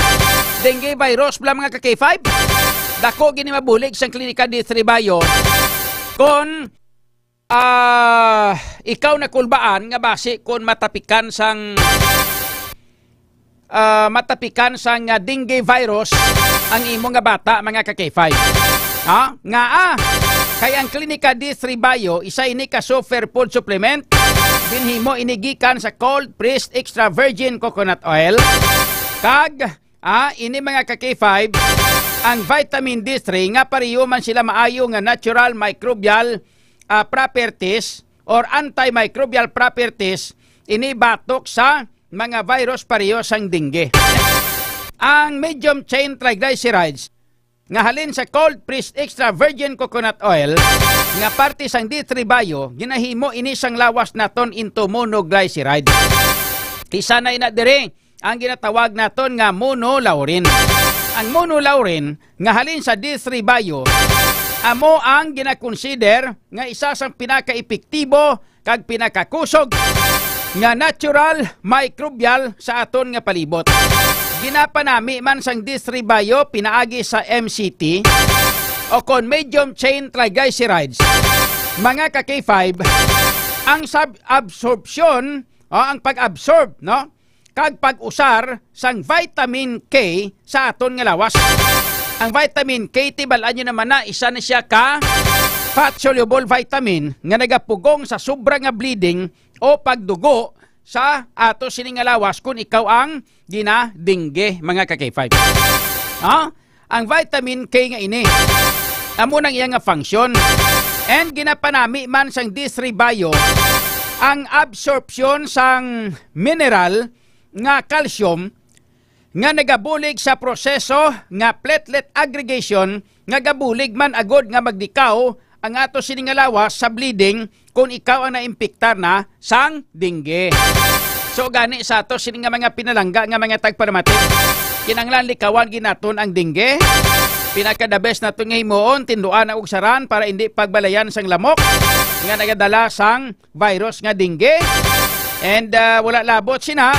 Dengue virus bala, mga ka K five. Dako gini mabulig sang Klinika D three Bio. Kon, ah, ikaw nakulbaan nga basi kon matapikan sang, ah, matapikan sang, ah, dengue virus ang imo nga bata, mga ka K five. Ha? Nga, ah, kay ang Klinika D three Bio, isa ini ka superfood supplement. Ginhimo ini gikan sa cold pressed extra virgin coconut oil. Kag, ah, ini, mga ka K five, ang vitamin D three nga pareho man sila maayo nga natural microbial, ah, properties or antimicrobial properties, ini batok sa mga virus pareho sang dengue. Ang medium chain triglycerides nga halin sa cold pressed extra virgin coconut oil nga parte sang D three Bio, ginahimo ini sang lawas naton into monoglyceride. Isa na ina diri ang ginatawag naton nga monolaurin. Ang monolaurin nga halin sa D three Bio amo ang ginakonsider nga isa sang pinakaepektibo kag pinakakusog nga natural microbial sa aton nga palibot. Ginapanami man sang D three Bio pinaagi sa M C T o kon medium chain triglycerides, mga ka K five, ang sab-, absorpsyon o ang pag-absorb, no? Kag pag-usar sang vitamin K sa aton nga lawas. Ang vitamin K, tibal-an nyo naman na, isa na siya ka fat-soluble vitamin nga nagapugong sa sobra nga bleeding o pagdugo sa ato sini nga lawas kung ikaw ang ginadingge, mga ka K five. Ha? Ang vitamin K nga ini, amo nang iya nga function. And ginapanami man sang D three Bio ang absorption sang mineral nga calcium nga nagabulig sa proseso nga platelet aggregation nga gabulig man agud nga magdikaw ang ato sini nga lawas sa bleeding kung ikaw ang naimpiktar na sang dengue. So, gani sa ato sini nga mga pinalangga nga mga tagpamati, kinahanglan likawan gid naton ang dengue. Pinaka the best naton nga himuon, tinduan ang ugsaran para hindi pagbalayan sang lamok nga nagadala sang virus nga dengue. And, ah, wala labot sina,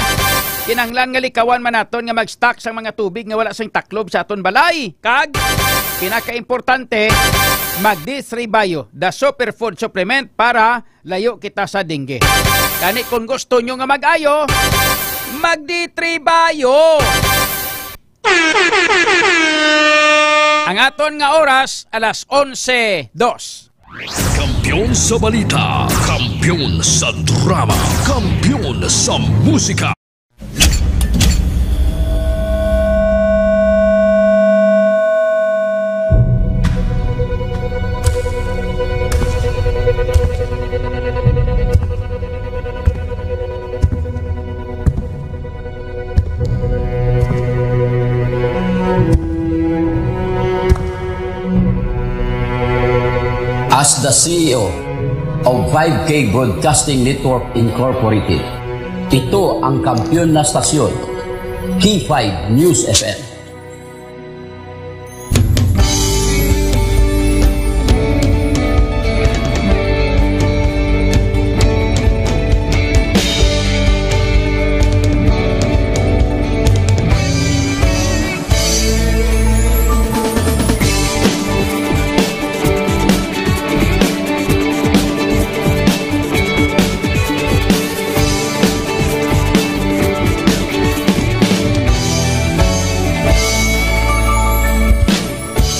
kinahanglan nga likawan man naton nga mag-stock sang mga tubig nga wala sing taklob sa aton balay. Kag, pinakaimportante, mag D three Bio, the superfood supplement para layo kita sa dengue. Gani, kung gusto nyo nga mag-ayo, mag D three Bio. Ang aton nga oras, alas onse dos. Kampiyon sa balita, kampiyon sa drama, kampiyon sa musika. As the C E O of five K Broadcasting Network Incorporated, ito ang kampiyon na stasyon, K five News F M.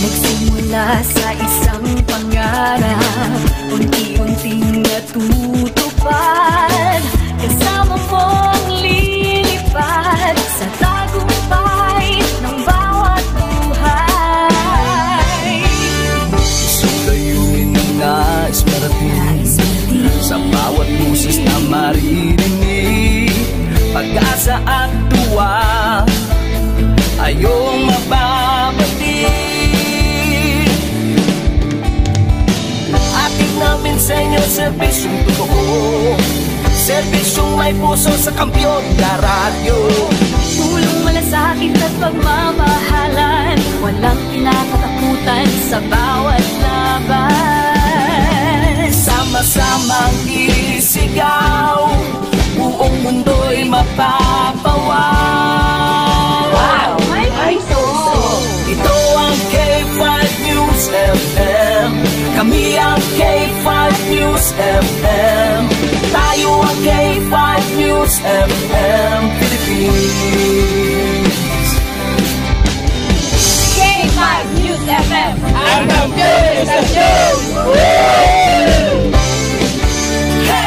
Nagsimula sa isang pangarap, unti-unting natutupad. Kasama mong lilipad sa tagumpay ng bawat buhay. Isang layunin na nais marating, sa bawat boses na maririnig, pag-asa at tuwa ay iyong mababati. Ating namin sa inyo, serbisyong totoo, serbisyong may puso sa Kampiyon na radyo. Pulong malasakit at pagmamahalan, walang kinakatakutan sa bawat laban. Sama Samang isigaw, buong mundo'y mapapawaw. Wow! May puso! Ito ang K five News F M. Kami ang K five News F M. Tayo ang K five News F M Philippines. K five News F M. Ang kampiyon sa show! Hey!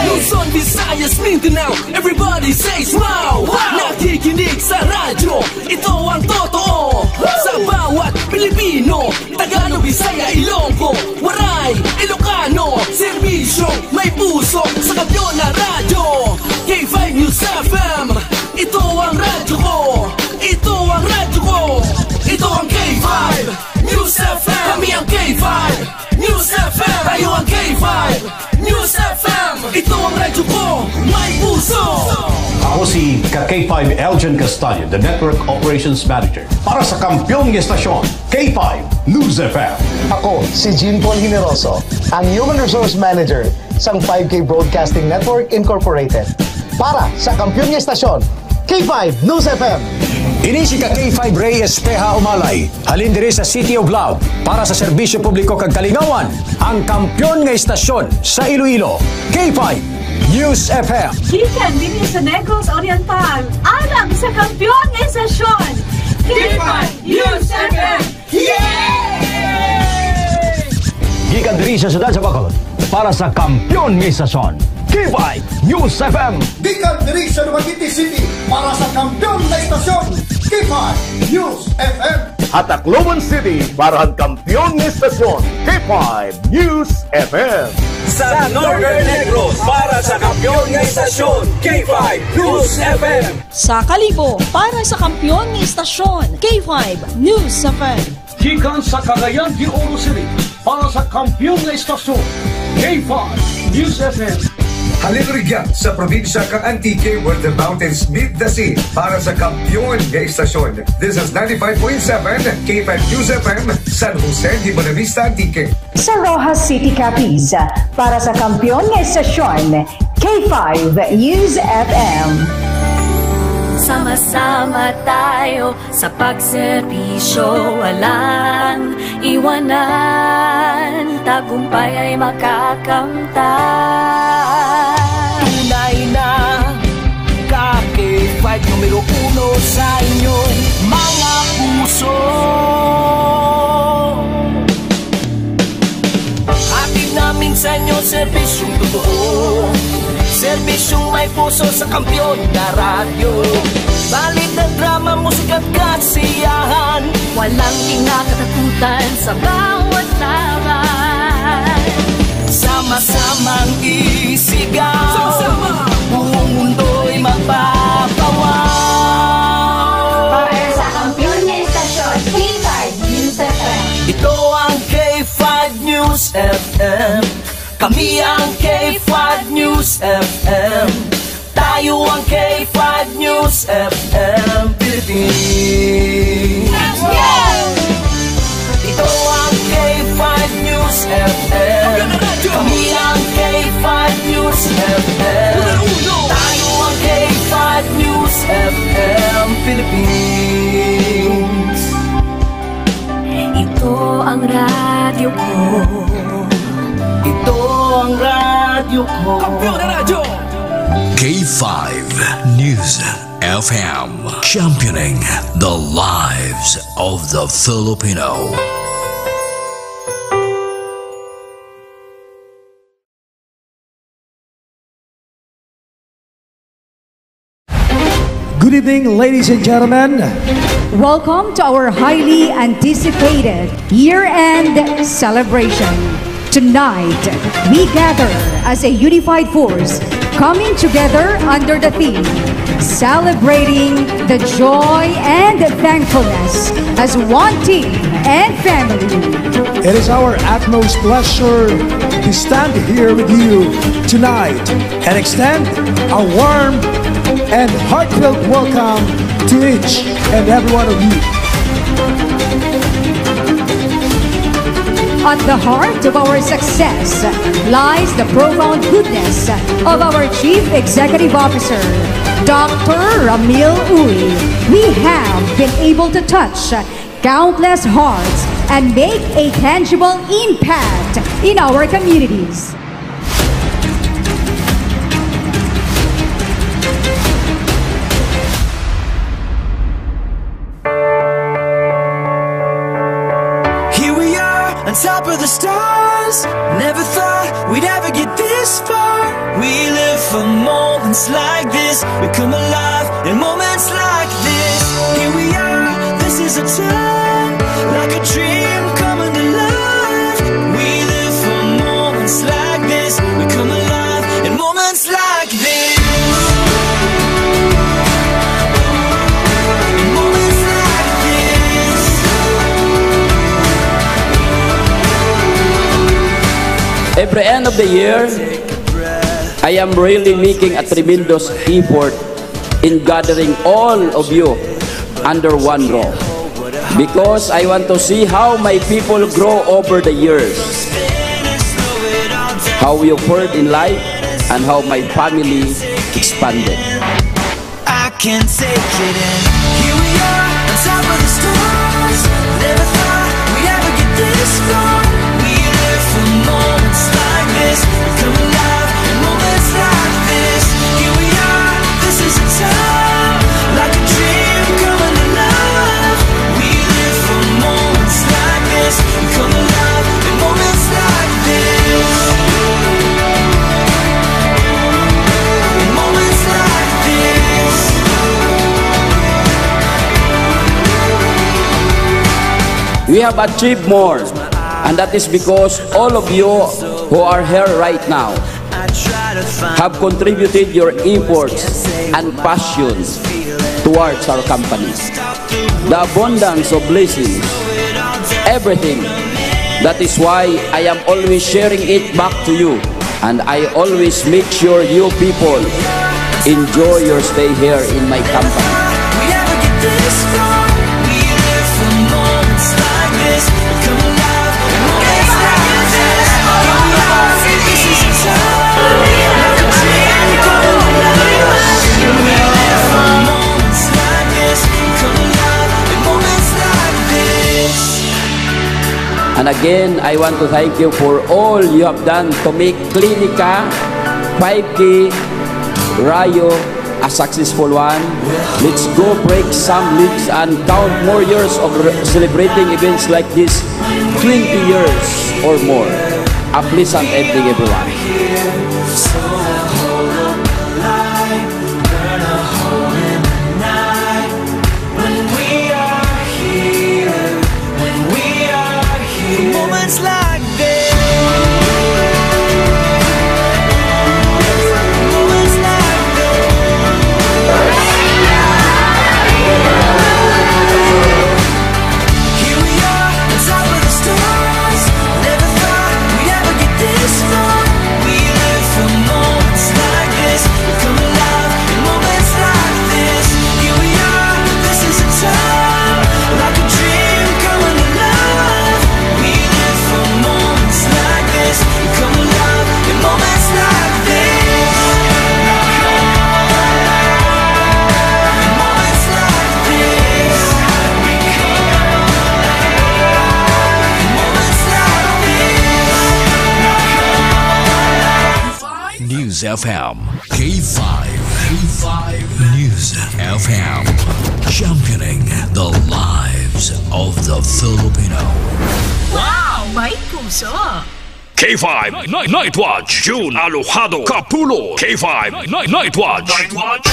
Luzon, Visayas, Mindanao, everybody says wow! Wow! Nakikinig sa radyo, ito ang totoo. Sa bawat Pilipino, Tagalog, Bisaya, Ilonggo, Waray, Ilocano, serbisyo, may puso sa kampiyon na radyo. K five News F M, ito ang radyo ko. Ito ang radyo ko. Ito ang K five News F M. Kami ang K five News F M. Tayo ang K five News F M. Ito ang radyo ko. May puso. Ako si ka K five Elgin Castaño, the Network Operations Manager. Para sa kampiyon nga estasyon, K five News F M. Ako si Jean Paul Generoso, ang Human Resource Manager sang five K Broadcasting Network Incorporated. Para sa kampiyon nga estasyon, K five News F M. Ini si ka K five Rey Espeha Umalay, halin diri sa City of Love, para sa serbisyo publiko kag kalingawan, ang kampiyon nga estasyon sa Iloilo, K five News F M. Gikan dinhi sa Negros Oriental, alang sa kampiyon nga estasyon, K five News F M. Yay! Gikan diri sa siyudad sa Bacolod, para sa kampiyon nga estasyon, K five News F M. Gikan diri sa Dumaguete City, para sa kampiyon nga estasyon, K five News F M. Sa Tacloban City, para sa kampiyon nga estasyon, K five News F M. Sa Northern Negros, para sa kampiyon nga estasyon, K five News F M. Sa Kalibo, para sa kampiyon nga estasyon, K five News F M. Gikan sa Cagayan de Oro City, para sa kampiyon nga estasyon, K five News F M. Halin rugya sa probinsya kang Antique, where the mountains meet the sea, para sa kampiyon nga estasyon. This is ninety-five point seven K five News F M, San Jose de Buenavista, Antique. Sa Roxas City, Capiz, para sa kampiyon nga estasyon, K five News F M. Sama-sama tayo sa pagserbisyo, walang iwanan, tagumpay ay makakamtan. Tunay na ka K five, numero uno sa inyong mga puso. Hatid namin sa inyo serbisyong totoo, serbisyong may puso sa kampiyon na radyo. Balita, drama, musika at kasiyahan, walang kinakatakutan sa bawat laban. Sama-samang isigaw, sama-sama, buong mundo'y mapapawaw. Para sa kampiyon nga estasyon, K five News F M. Ito ang K five News F M. Kami ang K five News F M. Tayo ang K five News F M Philippines. Let's go! Ito ang K five News F M. Kami ang K five News F M. Tayo ang K five News F M Philippines. Ito ang radyo ko. Ito ang radyo ko. Kampiyon na radyo. K five News F M, championing the lives of the Filipino. Good evening, ladies and gentlemen. Welcome to our highly anticipated year-end celebration. Tonight, we gather as a unified force, coming together under the theme, Celebrating the Joy and Thankfulness as One Team and Family. It is our utmost pleasure to stand here with you tonight and extend a warm and heartfelt welcome to each and every one of you. At the heart of our success lies the profound goodness of our Chief Executive Officer, Doctor Ramil Uy. We have been able to touch countless hearts and make a tangible impact in our communities. Here we are on top of the stars. Never thought we'd ever get this far. We live for moments like this. We come alive in moments like this. Here we are, this is a time, like a dream coming to life. We live for moments like this. We come alive in moments like this. Moments like this. Every end of the year, I am really making a tremendous effort in gathering all of you under one roof because I want to see how my people grow over the years, how you fared in life, and how my family expanded. I can't take it in. Here we are, on top of the stars. Never thought we'd ever get this far. We live for moments like this. We come alive in moments like this. Here we are, this is a time, like a dream coming alive. We live for moments like this. We come alive in moments like this. In moments like this. We have achieved more, and that is because all of you who are here right now have contributed your efforts and passion towards our company. The abundance of blessings, everything. That is why I am always sharing it back to you. And I always make sure you people enjoy your stay here in my company. We never get this far. We live for moments like this. We come alive in moments like this. This is a time, like a dream coming alive. We live for moments like this. We come alive in moments like this. And again, I want to thank you for all you have done to make Clinica five K Rayo a successful one. Let's go break some leaves and count more years of re- celebrating events like this. Twenty years or more. A pleasant evening, everyone. When we are here, when we are here. Moments like this. Moments like this. Here we are, on top of the stars. Never thought we'd ever get this far. We live for moments like this. We come alive in moments like this. Here we are, this is a time, like a dream coming alive. We live for moments like this. We come alive in moments like this. In moments like this. We come alive in moments like this. News F M. K five. K five News F M. Championing the lives of the Filipino. Wow! May puso! K five Night, Night Watch, June Alojado Kapulo. K five Night, Night Watch. Night Watch.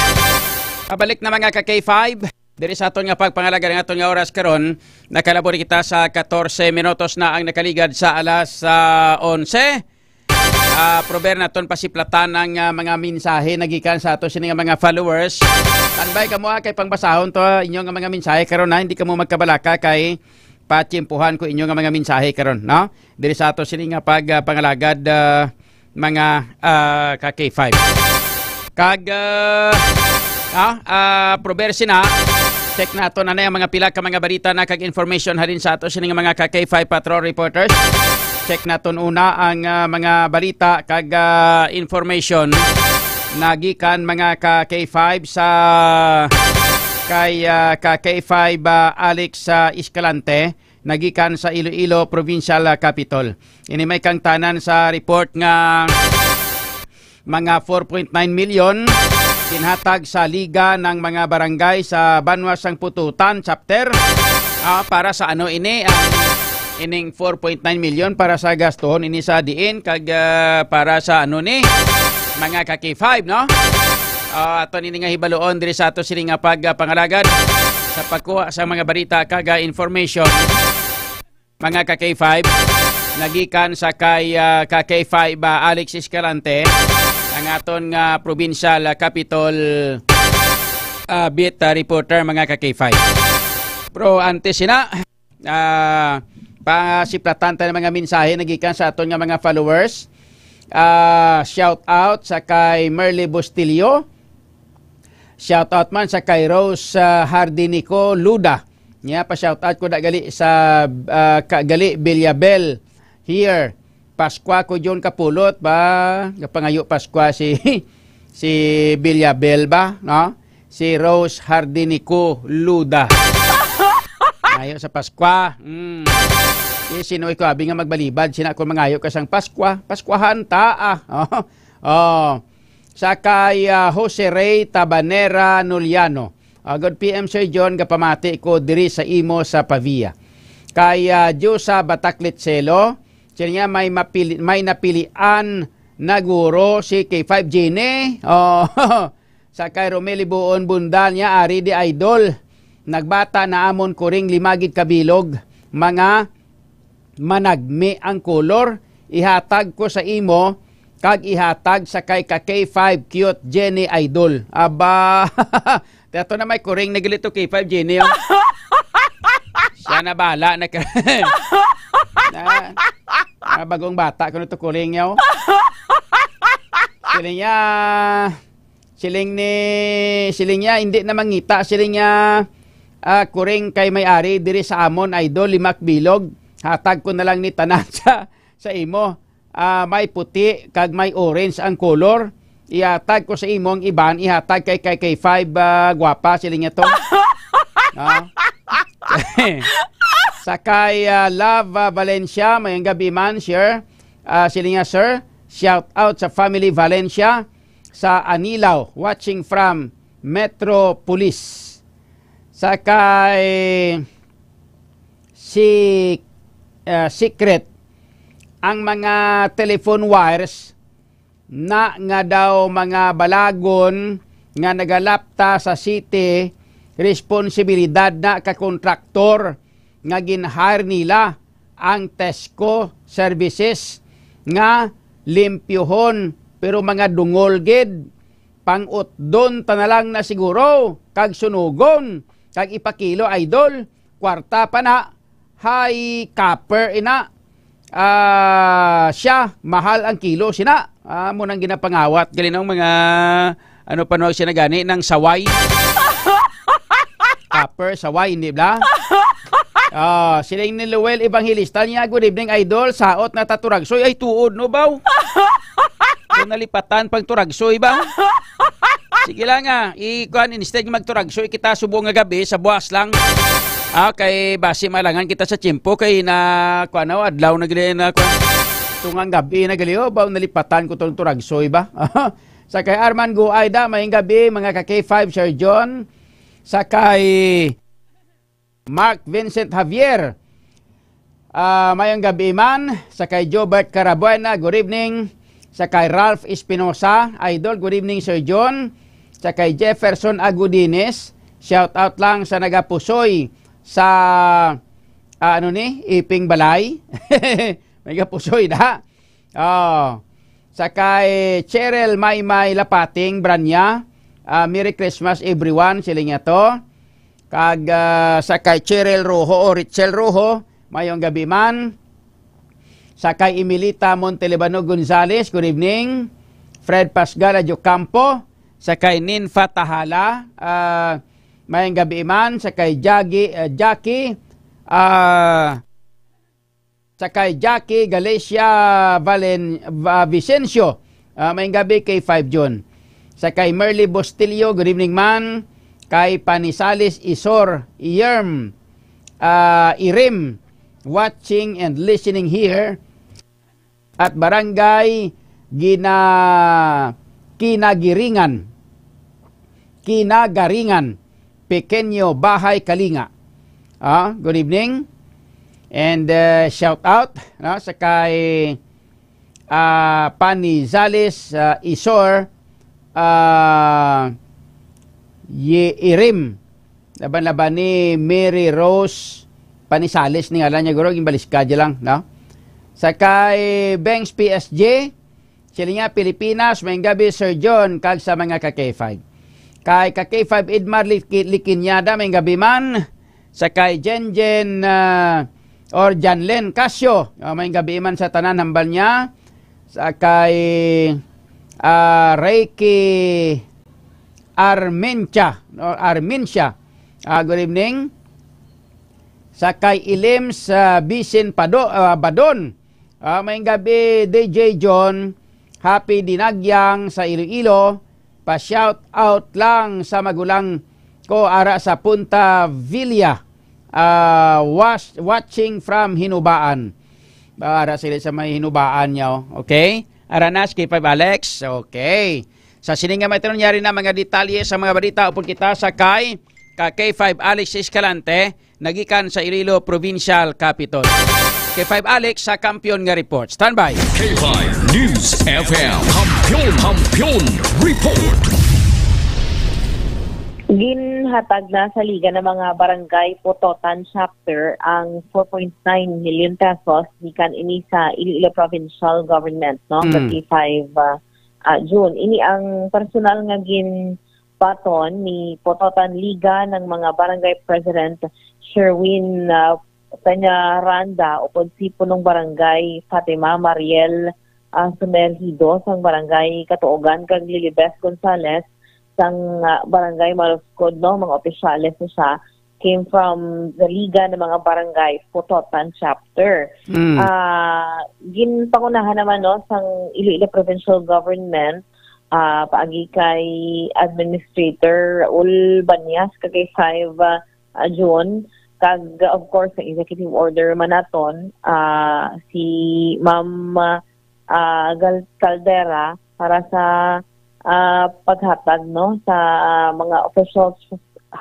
Pabalik na, mga ka K five. Diri sa aton nga pagpangalaga, ang aton nga oras karon, nakalabor kita sa katorse minutos na ang nakaligad sa alas ah, onse. Ah, prover naton pasiplatan ang ah, mga mensahe nagikan sa ato sini nga mga followers. Tanbay kamo, ah, kay pangbasahon to, ah, inyo nga mga mensahe karon, ha. Hindi kamo magkabalaka kay patiyempuhan ko inyo nga mga mensahe karon, no? Diri sa ato sini nga pag ah, pangalagad, ah, mga ah, ka K five. Kag ah, ah, ah, prover sina, check nato na na ang mga pila ka mga balita na kag information halin sa ato sini nga mga ka K five patrol reporters. Check naton una ang, ah, mga balita kag, ah, information nagikan mga ka K five sa kay, ah, ka K five, ah, Alex, ah, Escalante, nagikan sa Iloilo Provincial, ah, Capitol. Ini may kangtanan sa report nga mga four point nine million ginhatag sa Liga ng mga Barangay sa Banwa sang Pututan Chapter. Ah, para sa ano ini ang ining four point nine million? Para sa gastuhon ini sa diin kag, ah, para sa ano ni mga ka K five, no? Ah, ato nini nga hibaluon diri sa ato sini nga pagpangalagad sa pagkuha sa mga balita kag, ah, information. Mga ka K five, nagikan sa kay, ah, ka K five, ah, Alex Escalante, ang aton nga provincial, ah, Capitol, ah, beat, ah, reporter, mga ka K five. Pero antes sina, ah, pasiplatan tayo ng mga mensahe nagikan sa aton nga mga followers. Ah, shout out sa kay Merly Bustillo. Shout out man sa kay Rose, ah, Hardinico Luda. Nya pa shout out ko na gali sa, ah, ka-, gali Villabel here. Pascua ko John Kapulot ba? Gapangayo Pascua si si Villabel ba, no? Si Rose Hardinico Luda. Ayo sa Pascua. Mm. Si sino ko abi nga magbalibad sina ko mangayo ka sang Pascua. Pascuahan ta, ah. Oh. Oh. Sa kay, ah, Jose Rey Tabanera Nuliano. Ah, good P M, Sir John, gapamati ko diri sa imo sa Pavia. Kay, ah, Diyosa Bataklit Selo, siya niya may mapili-, may napilian na guro si K five Genie. Oh, sa kay Romel Ibuon Bundal niya, ari di idol. Nagbata na amon kuring lima gid ka bilog. Mga managmi ang kolor, ihatag ko sa imo, kag ihatag sa kay ka K five cute Jenny Idol. Aba, teto na may kuring na gali to K five Jenny, oh. Siya na bala na ka-, na, na bagong bata ko na to kuring, oh. Siling niya, siling ni, siling niya, hindi na mangita, siling niya, ah, kuring kay may ari diri sa amon, idol, limak bilog. Hatag ko na lang ni tanan sa, sa imo. Ah, may puti kag may orange ang color. Ihatag ko sa imo ang iban, ihatag kay, kay, kay five, ah, gwapa, siling niya to. Ah. Sa kay, ah, Love, ah, Valencia, mayang gabi man, sir. Ah, siling niya, sir, shout out sa family Valencia, sa Anilao, watching from Metropolis. Sa kay si, ah, Secret, ang mga telephone wires na nga daw mga balagon nga nagalapta sa city, responsibilidad na ka kontraktor nga gin-hire nila ang Tesco Services nga limpyuhon, pero mga dungol gid, pang-utdon ta na lang na siguro, kag sunugon, kag ipakilo, idol, kwarta pa na, high copper ina. Ah, siya, mahal ang kilo sina. Ah, mo nang ginapangawat gali ng mga, ano pa no siya na gani, ng saway. Copper, saway, hindi ba? Ah, siling ni Luel Evangelista niya, "Good evening, idol. Saot na ta turagsoy." Ay, tuod, no, baw? Kung nalipatan pang turagsoy ba? Sige lang, ah. I-, kuan, instead nga magturagsoy kita subong nga gabi, sa buwas lang. Ah, kay basi malangan kita sa tiyempo, kay na, kuan, oh, adlaw na gali na, kuan. Tungang gabi na gali, oh, baw nalipatan ko tong turagsoy ba? Sa kay Arman Guayda, mayang gabi, mga ka K five, Sir John. Sa kay Mark Vincent Javier, ah, mayang gabi man. Sa kay Jobert Carabuena, good evening. Sa kay Ralph Espinosa, idol, good evening, Sir John. Sa kay Jefferson Agudines, shout out lang sa nagapusoy sa, ah, ano ni, Iping Balay. May gapusoy da. Oh. Sa kay Cheryl Maymay Lapating Branya, ah, "Merry Christmas, everyone," siling niya to. Kag, ah, sa kay Cheryl Rojo o Richel Rojo, mayong gabi man. Sa kay Emilita Montelibano Gonzales, good evening. Fred Pasgala Diocampo, sa kay Ninfa Tahala, ah, mayong gabi man. Sa kay Jagi, ah, Jackie, ah, Sa kay Jackie Galicia Valen-, Va-, Vicencio, ah, maayong gabi, K five Jun. Sa kay Merly Bustillo, good evening, man. Kay Panisales Isor, Ierm, ah, Irim, watching and listening here at Barangay Gina-, Kinagiringan, Kinagaringan, Pequeño Bahay, Kalinga. Ah, good evening. And, uh, shout out, no, sa kay, ah, Panizales, ah, Isor, ah, Ye-, Irim. Laban-laban ni Mary Rose Panisales ni ngalan niya, guro, gimbaliskad lang, no? Sa kay Bengs P S J, sila nga Pilipinas, maayong gabi, Sir John, kag sa mga ka K five. Kay ka K five Edmar Liki-, Likinyada, maayong gabi man. Sa kay Jenjen, ah, or Janlen Casio, ah, maayong gabi man sa tanan, hambal niya. Sa kay, ah, Reiki Armencia, no? Armencia. Ah, good evening. Sa kay Ilim sa Bisin Pado-, ah, Badon. Ah, maayong gabi, D J John. Happy Dinagyang sa Iloilo. Pa-shout out lang sa magulang ko ara sa Punta Villa. Ah, was-, watching from Hinubaan. Ara sila sa may Hinubaan niya, oh. Okay? Aranas, K five Alex. Okay. Sa sini nga may tinanyari na mga detalye sa mga balita, upod kita sa kay ka K five Alex Escalante, nagikan sa Iloilo Provincial Capitol. K five Alex sa Kampiyon nga Report. Standby. K five News F M. Kampiyon, Kampiyon Report. Ginhatag na sa Liga ng mga Barangay Pototan Chapter ang four point nine million pesos gikan ini sa Iloilo Provincial Government, no, sa Mm. K five, ah, ah, June. Ini ang personal nga ginbaton ni Pototan Liga ng mga Barangay President Sherwin, ah, Peñaranda upod si Punong Barangay Fatima Mariel, ah, Sumergido sang Barangay Katuogan kag Lilibeth Gonzales sang, ah, Barangay Maloscod, no, mga opisyales na siya, came from the Liga ng mga Barangay Pototan Chapter. Mm. Ah, ginpangunahan naman, no, sang Iloilo Provincial Government, ah, paagi kay Administrator Raul Banyas, ka K five, ah, ah, June, kag, of course, sa executive order man naton, ah, si Ma'am, ah, Gal-, Caldera para sa, ah, paghatag, no, sa mga officials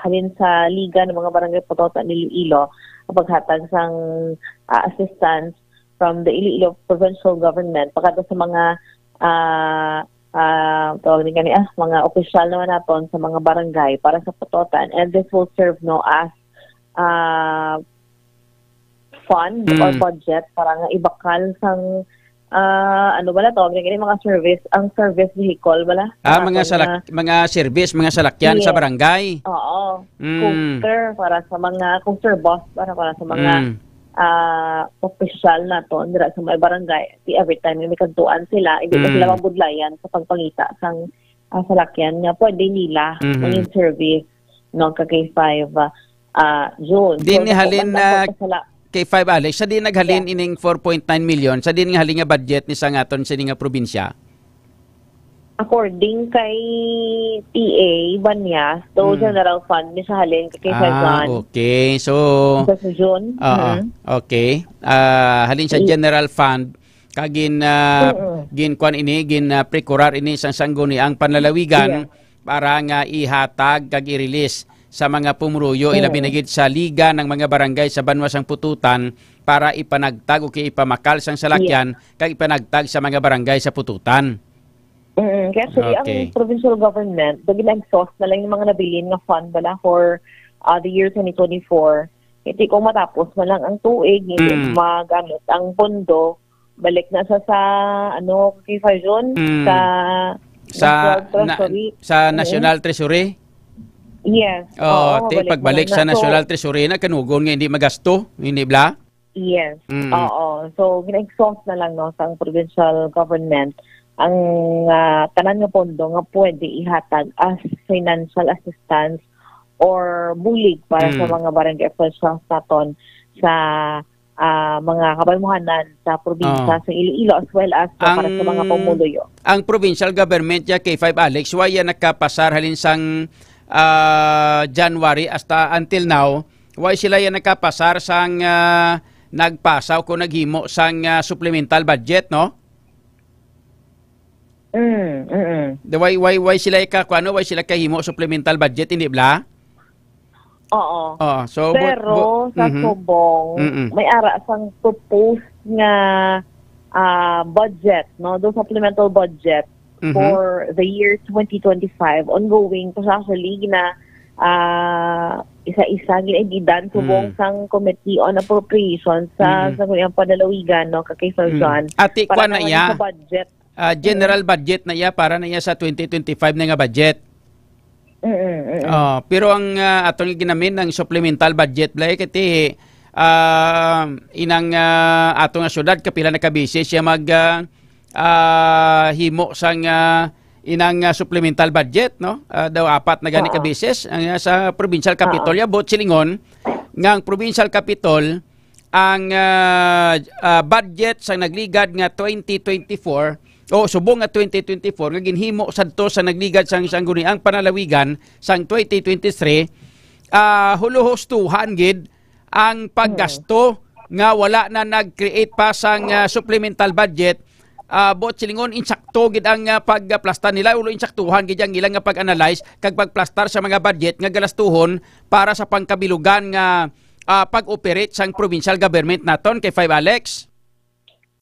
halin sa Liga ng mga Barangay Pototan Iloilo, ang paghatag sang, ah, assistance from the Iloilo Provincial Government pagkadto sa mga, ah, ah, tawag ni kani, ah, mga opisyal naman naton sa mga barangay para sa Pototan, and this will serve, no, as, ah, fund or Mm. budget para nga ibakal sang, ah, ano bala tawag ni kani, mga service, ang service vehicle bala. Ah, Mga mga atong, salak-, ah, mga service, mga salakyan sa Yes. barangay. Oo. Mm. Scooter para sa mga, scooter bus para, para sa mga, Mm. ah, opisyal naton dira sa may barangay. Di every time may kadtuan sila, hindi na Mm. sila mabudlayan sa pagpangita sang, ah, salakyan nga pwede nila Mhm. maging service, no, ka K five, ah, June. Din So, ni halin nagpamandang na pagpasala- K five, Alex, sa din naghalin Yeah. ining four point nine million, sa din nga halin nga budget ni sa ngaton sini nga probinsya? According kay T A Banyas, to Mm. general fund ni siya halin kay Ah, Saigon. Okay. So, Sa June. Oo. Mm. Okay. Ah, halin sa Yes. general fund, kagin, ah, Mm. gin kuan ini, gin, ah, procurar ini sang sangguniang panlalawigan Yes. para nga ihatag kag i-release sa mga pumuruyo, ilabi Mm. na gid sa Liga ng mga Barangay sa Banwa sang Pututan para ipanagtag o kay ipamakal sang salakyan Yes. kag ipanagtag sa mga barangay sa Pututan. Mm, kaya actually, Okay. ang provincial government, so gina-exhaust na lang yung mga nabilin nga fund bala for, uh, the year twenty twenty-four. Hindi kung matapos na lang ang tuig, hindi Mm. magamit ang pondo, balik na sa, sa, ano, K five June, Mm. sa Sa National na-, Treasury. sa Mm. National Treasury? Yes. Oh, Oo, ti, balik na pagbalik lang sa na. So, National Treasury na, kanugon nga hindi magasto, hindi bla? Yes. Mm. Oo. So, gina-exhaust na lang, no, sang provincial government ang, ah, tanan nga pondo nga pwede ihatag as financial assistance or bulig para sa Mm. mga barangay officials naton sa, ah, mga kabaymohanan sa probinsya Ah. sa Iloilo, as well as pa para sa mga Ang pumuluyo. ang provincial government ya, K five Alex, wa ya nakapasar halin sang, ah, January hasta until now, wa sila ya nakapasar sang, ah, nagpasa o kung naghimo sang, ah, supplemental budget, no? Mm, mm. The why, why, why sila ka, kuano, why sila kahimo supplemental budget, hindi bla? Oo. Oo, so, but, Pero but, sa mhm. Subong, Mm-mm. may ara sang proposed nga, ah, budget, no? Do supplemental budget Mhm. for the year twenty twenty-five, ongoing pa siya, actually, gina-, ah, isa-isa, gina-editan, subong Mm. sang Committee on Appropriations sa Mm-mm. Sangguniang Panlalawigan, no? Kay Sir Mm. John. Ati, Para kuwan na naman iya? sa budget. Ah, Mm. general budget na iya para na iya sa twenty twenty-five na nga budget. Mm, mm, mm. Ah, pero ang, ah, aton nga ginamin ang supplemental budget, Blay, kay ti, ah, inang, ah, ato nga syudad, kapila na ka beses siya mag, ah, ah, himo sang, ah, inang, ah, supplemental budget, no? Ah, daw apat na gani ka Oo. beses. Ang, ah, sa provincial capitol, Oo. ya, buot silingon, nga ang provincial capitol, ang, ah, ah, budget sang nagligad nga twenty twenty-four, o subong nga twenty twenty-four, nga ginhimo sadto sa nagligad sang Sangguniang Panlalawigan sang twenty twenty-three, ah, huluhustuhan gid ang paggasto nga wala na nag-create pa sang, ah, supplemental budget. Ah, buot silingon, insakto gid ang, ah, pagplastar nila, ulo insaktuhan gid ang ilang nga pag-analyze kag pagplastar sa mga budget nga galastuhon para sa pangkabilugan nga, ah, pag-operate sang provincial government naton, K five Alex.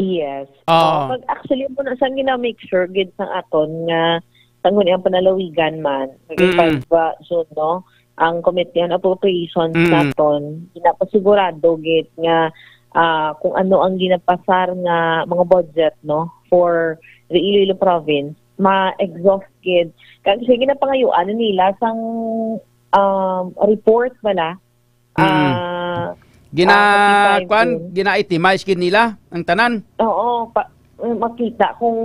Yes. Oo. Oh, pag actually mo na sang gina-make sure gid sang aton nga Sangguniang Panlalawigan man, Mm. five, uh, June, no? Ang Committee on Appropriations Mm. naton, ginapasigurado gid nga, ah, kung ano ang ginapasar nga mga budget, no, for the Iloilo province, ma-exhaust gid. Kag siya ginapangayuan nila sang, um, report bala. Mm. Ah, Gina-, ah, forty-five kwan, din. Gina-itemize gid nila ang tanan. Oo, pa, eh, makita kung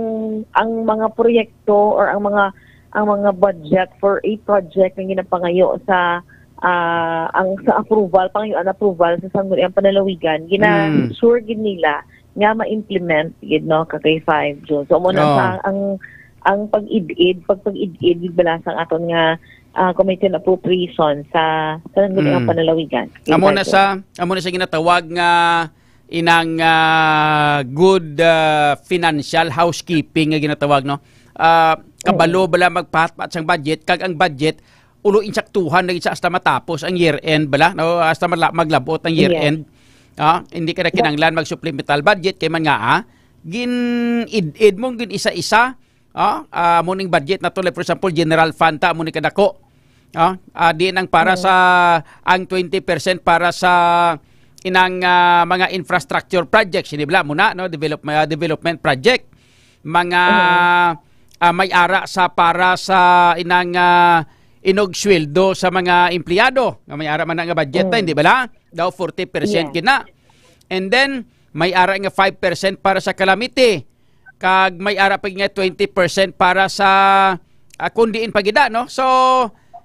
ang mga proyekto or ang mga, ang mga budget for a project nga ginapangayo sa, ah, ang sa approval, pangayuan approval sa Sangguniang Panlalawigan, gina-, Mm. sure gid nila nga ma-implement gid, no, ka K five June. So, amo na Oo. sa ang, ang pag-id-id, pagpag-id-id gid bala sa aton nga, ah, Committee on Appropriation sa, sa Sangguniang Mm. Panlalawigan. Amo na K five June. Sa, amo na sa ginatawag nga inang, ah, good, ah, financial housekeeping nga ginatawag, no? Ah, kabalo Mm. bala magpatpat sang budget, kag ang budget ulo insaktuhan na gid sa hasta matapos ang year end bala, no? Hasta mala-, maglabot ang year Yes. end. Ah, hindi ka na Yes. kinahanglan mag-supplemental budget kay man nga, ah, gin-id-id mo, gin-isa-isa. Ah, ah, mo ning budget nato, like, for example, general fund ta, mo ni kadako. Ah, ah, di nang para Mm. sa, ang twenty percent para sa inang, ah, mga infrastructure projects, hindi bala mo na, no? Develop-, ah, development project. Mga, Mm. ah, may ara sa para sa inang, ah, inog sweldo sa mga empleyado. Nga may ara man na nga budget na, Mm. hindi bala? Daw forty percent Yeah. gid na. And then, may ara nga five percent para sa calamity. Kag may ara pa nga twenty percent para sa, ah, kung diin pa gid na, no? So,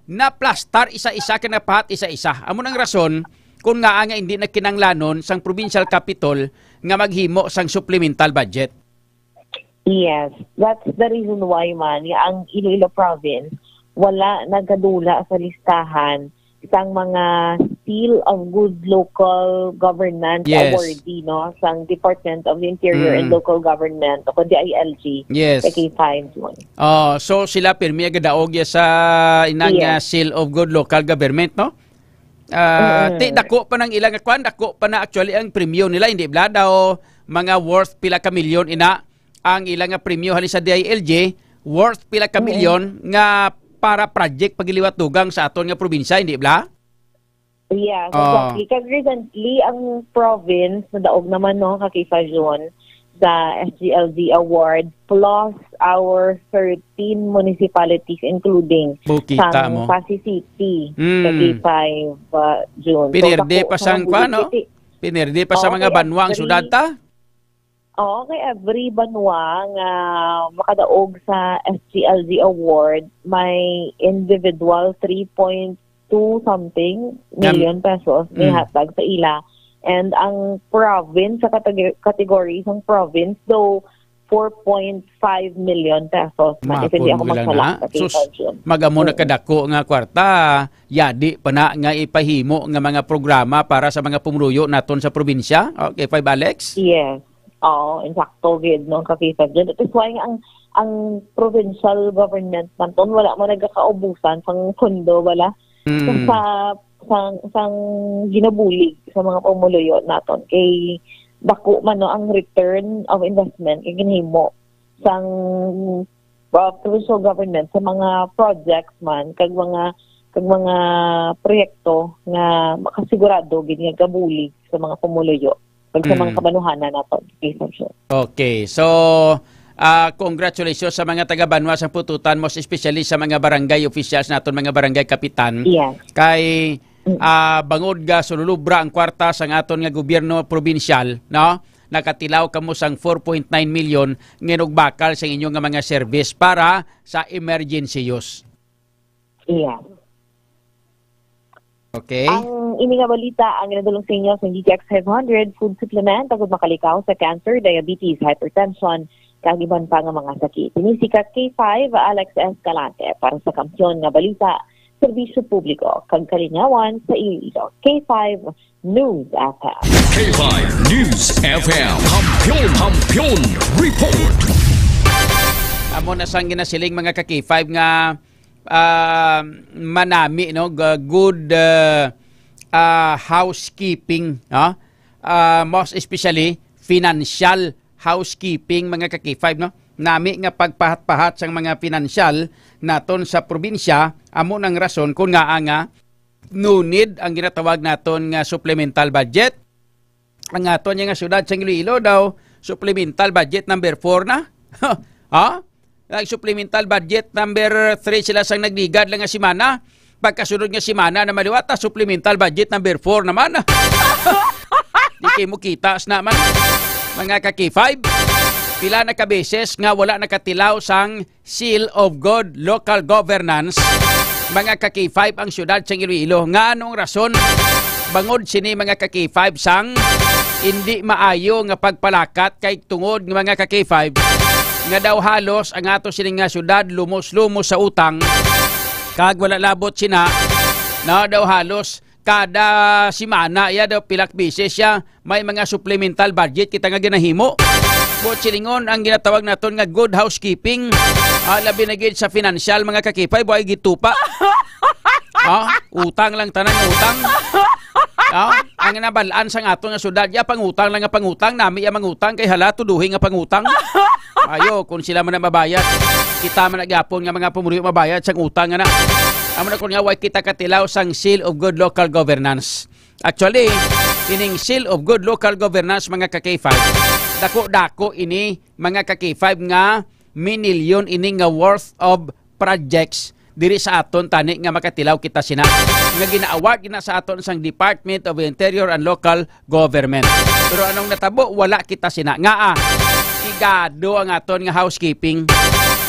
naplastar isa-isa, kay napahat isa-isa. Amo nang rason kung ngaa nga hindi na kinanglanon sang provincial capitol nga maghimo sang supplemental budget. Yes, that's the reason why man nga ang Iloilo province wala nagkadula sa listahan sang mga Seal of Good Local Governance Yes. Awardee, no, sang Department of the Interior and Mm. Local Government o kundi I L G Yes. sa K five June. Oh, so sila pirmi gadaog ya sa inang, Yes. ah, Seal of Good Local Government, no? Ah, Mm-mm. Ti dako pa nang ilang kwan, dako pa na actually ang premyo nila, hindi bala daw mga worth pila ka milyon ina ang ilang nga premyo halin sa D I L G, worth pila ka Mm-mm. milyon nga para project pagiliwat dugang sa aton nga probinsya, hindi bala? Yes, Oh. exactly. Kag recently, ang province, nadaog naman, no, ka K five June, sa S G L D Award, plus our thirteen municipalities, including Bukita sang mo. Passi City, Mm. sa K five, uh, June. So, Pinerde dako pa sa sang mga kwan, no? city. Pinerde pa sa Oo, mga kay banwang every sudad ta? Oo, kay every banwa nga makadaog sa S G L D Award, may individual three point two something Ngam- million pesos may Mm. hatag sa ila And ang province, sa kateg-, category sang province, daw four point five million pesos man, if hindi ako magsalak, na. Sus, magamo na kadako nga kwarta, yadi pa na nga ipahimo nga mga programa para sa mga pumuluyo naton sa probinsya. Okay, Five Alex? Yes. Oo, insakto gid, no, ka Five dyan. That is why nga ang, ang provincial government man ton, wala mo nagkakaubusan sang pondo, wala? Mm. Sa, sang, sang ginabulig sa mga pumuluyo naton. Kay dako man, no, ang return of investment nga ginhimo sang, uh, provincial government sa mga projects man, kag mga, kag mga proyekto nga makasigurado gid nga gabulig sa mga pumuluyo kag sa mga Mm. kabanuhanan naton. Okay, Sir. Okay. So, ah, congratulations sa mga taga-banwa sa Pututan, most especially sa mga barangay officials naton, mga barangay kapitan. Yes. Kay, Mm. ah, bangod ga sululubra ang kwarta sang aton nga gobyerno probinsyal, no? Nakatilaw kamo sang four point nine million nga inugbakal sa inyo nga mga service para sa emergency use. Iya. Okay. Ang ini nga balita ang ginadulong sa inyo sa D T X five hundred food supplement, agud makalikaw sa cancer, diabetes, hypertension, kag iban pa nga mga sakit. Ini si ka K five, Alex Escalante, para sa Kampiyon nga Balita, Serbisyo Publiko, kag Kalingawan sa Iloilo. K five News F M. K five News F M. Kampiyon, Kampiyon Report. Amo na sang ginasiling, mga ka K five, nga, ah, manami, no, g-, good, ah, ah, housekeeping, no? Ah, most especially financial housekeeping, mga ka K five, no? Nami nga pagpahat-pahat sang mga pinansyal naton sa probinsya, amo nang rason kon ngaa nga no need ang ginatawag naton nga supplemental budget. Ang aton nga syudad sang Iloilo daw, supplemental budget number four na. Ha? Nag-supplemental budget number three sila sang nagligad lang nga semana. Pagkasunod nga semana na maliwat, ah, supplemental budget number four naman. Di kay mo kita sa naman. Mga ka K five, pila na ka beses nga wala nakatilaw sang Seal of Good Local Governance, mga ka K five, ang siyudad sang Iloilo. Nganong rason? Bangod sini, mga ka K five, sang indi maayo nga pagpalakat, kay tungod nga, mga ka K five, nga daw halos ang ato sini nga siyudad lumos-lumos sa utang, kag wala labot sina, na daw halos kada semana, iya daw pilak beses siya, may mga supplemental budget kita nga ginahimo. Buot silingon, ang ginatawag naton nga good housekeeping, ah, labi na gid sa financial, mga ka K five, buhay gitupa. Ah, utang lang tanan, utang. Ah, ang nabal-an sang aton nga syudad, ya pangutang lang nga pangutang, nami ya mangutang, kay hala, tuduhi nga pangutang. Ayo, kung sila man na mabayad, kita man na gyapon nga mga pumuluyo mabayad sang utang, ana. Amo na kon nga, way kita katilaw sang Seal of Good Local Governance. Actually, ining Seal of Good Local Governance, mga ka K five, dako-dako ini, mga ka K five, nga minilyon ini nga worth of projects diri sa aton tani nga makatilaw kita sina, nga gina-award gina sa aton sang Department of Interior and Local Government. Pero anong natabo? Wala kita sina. Ngaa? Pigado ang aton nga housekeeping.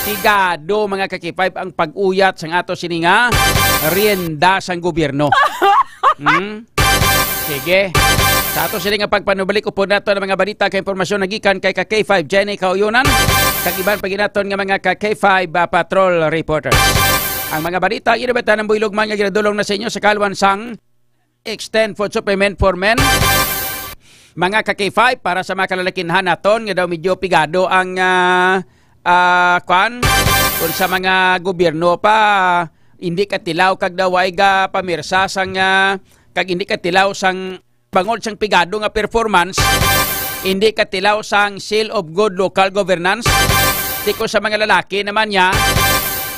Pigado, mga ka K five, ang pag-uyat sang ato sini nga rienda sang gobyerno. Hmm? Sige. Sa ato sini nga pagpanubalik, upod nato ang mga balita kag impormasyon nagikan kay ka K five Jenny Kauyonan, kag iban pa ginaton nga mga ka K five, ah, patrol reporters. Ang mga balita, ginabatan ng buylog man nga ginadulong na sa inyo sa kalwan sang Extend Food Supplement for Men. Mga ka K five, para sa mga kalalakinhan naton nga daw medyo pigado ang, ah, ah, kwan, kung sa mga gobyerno pa, hindi katilaw kag daw ay ga pamirsa sang, ah, kag hindi katilaw sang bangod sang pigado nga performance, hindi katilaw sang Seal of Good Local Governance. Tiko sa mga lalaki naman niya,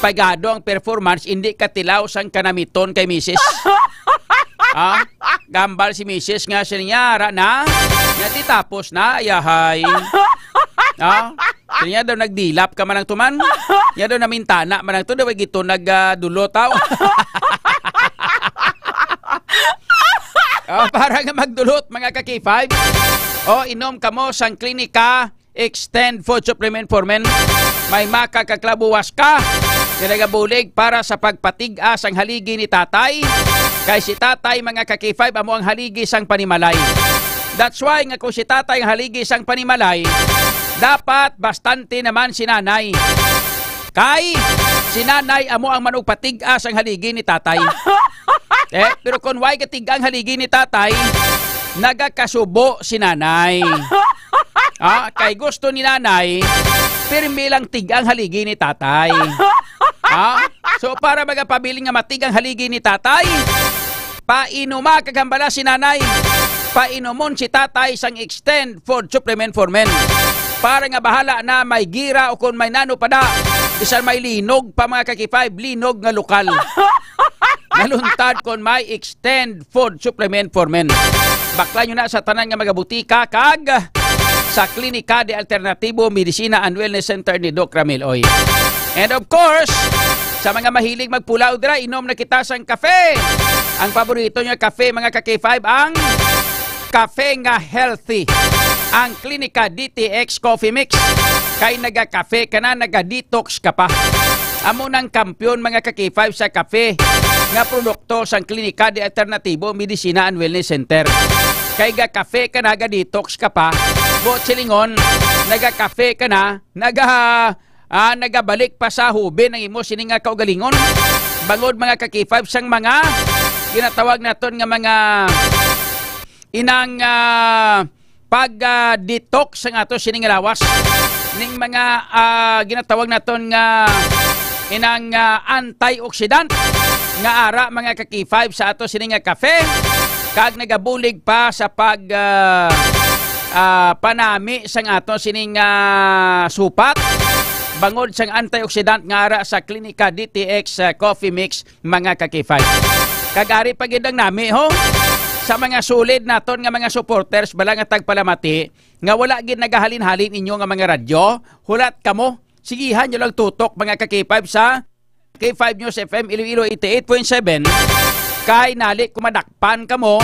pigado ang performance, hindi katilaw sang kanamiton kay misis. Ah, gambal si misis nga siya niya, ara na. Nya ti tapos na, ayahay. Ah, siya niya daw nagdilap ka man ang tuman. Niya daw namintana man ang to, daw gito nag, ah, dulot, aw. Oh, para nga magdulot, mga ka K five. Oh, inom kamo sang Klinika Extend Food Supplement for Men. May maka kaklabuwas ka. Ginagabulig para sa pagpatig-a sang haligi ni tatay. Kay si tatay, mga ka K five, amo ang haligi sang panimalay. That's why nga kung si tatay ang haligi sang panimalay, dapat bastante naman si nanay. Kay si nanay amo ang manugpatig-a sang haligi ni tatay. Eh, pero kung way katig-a ang haligi ni tatay, nagakasubo si nanay. Ah, kay gusto ni nanay, pirmi lang tig-a ang haligi ni tatay. Ah, so para magapabilin nga matig-a ang haligi ni tatay, painuma kag hambala si nanay. Painumon si tatay sang Extend Food Supplement for Men. Para nga bahala na may gira o kung may nano pa da, bisan may linog pa, mga ka-K five, linog nga lokal. Naluntad kon may Extend Food Supplement for Men. Bakla nyo na sa tanan nga mga butika kag sa Klinika de Alternatibo Medicina and Wellness Center ni Doc Ramil Oy. And of course, sa mga mahilig magpulaw dira, inom na kita sang kafe. Ang paborito nyo kafe, mga ka-K five, ang kafe nga healthy. Ang Klinika D T X Coffee Mix. Kay naga-kafe ka na, naga-detox ka pa. Amo nang kampiyon, mga ka-K five, sa kafe nga produkto sang Klinika de Alternatibo Medicina and Wellness Center. Kay ga-kafe ka na, ga-detox ka pa. Buot silingon, naga-kafe ka na, naga, ah, nagabalik pa sa hubin ang imo sini nga kaugalingon. Bangod, mga ka-K five, sang mga ginatawag naton nga mga inang, ah, pag, ah, detox sang ato sini nga lawas ning mga, ah, ginatawag naton nga inang, ah, antioxidant nga ara, mga ka-K five, sa ato sini nga kafe kag nagabulig pa sa pag, ah, ah, panami sang ato sini nga supat bangod sang antioxidant nga ara sa Klinika D T X, ah, Coffee Mix, mga ka-K five. Kag ari pa gid ang nami, ho, sa mga solid naton nga mga supporters bala nga tagpalamati nga wala gid nagahalin-halin inyo nga mga radyo, hulat kamo. Sigihan nyo lang tutok, mga ka-K five, sa K five News F M Iloilo eighty-eight point seven. Kay nali kung madakpan kamo,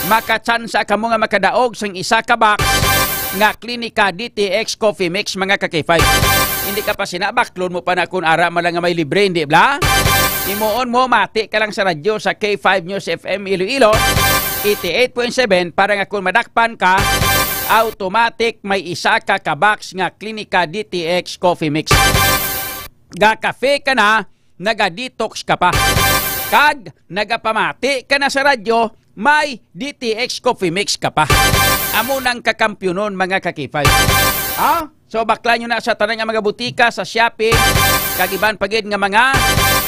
makatsansa kamo nga makadaog sang isa ka box nga Klinika D T X Coffee Mix, mga ka-K five. Hindi ka pa sinabaklon mo pa na kung ara man lang nga may libre, hindi bala? Himuon mo, mati ka lang sa radyo sa K five News F M Iloilo eighty-eight point seven para nga kung madakpan ka, automatic may isa ka ka box nga Klinika D T X Coffee Mix. Ga-kafe ka na, naga-detox ka pa. Kag nagapamati ka na sa radyo, may D T X Coffee Mix ka pa. Amo nang kakampyonon, mga ka-K five. Ha? So, bakla nyo na sa tanan nga mga butika, sa Shopee, kag iban pa gid nga mga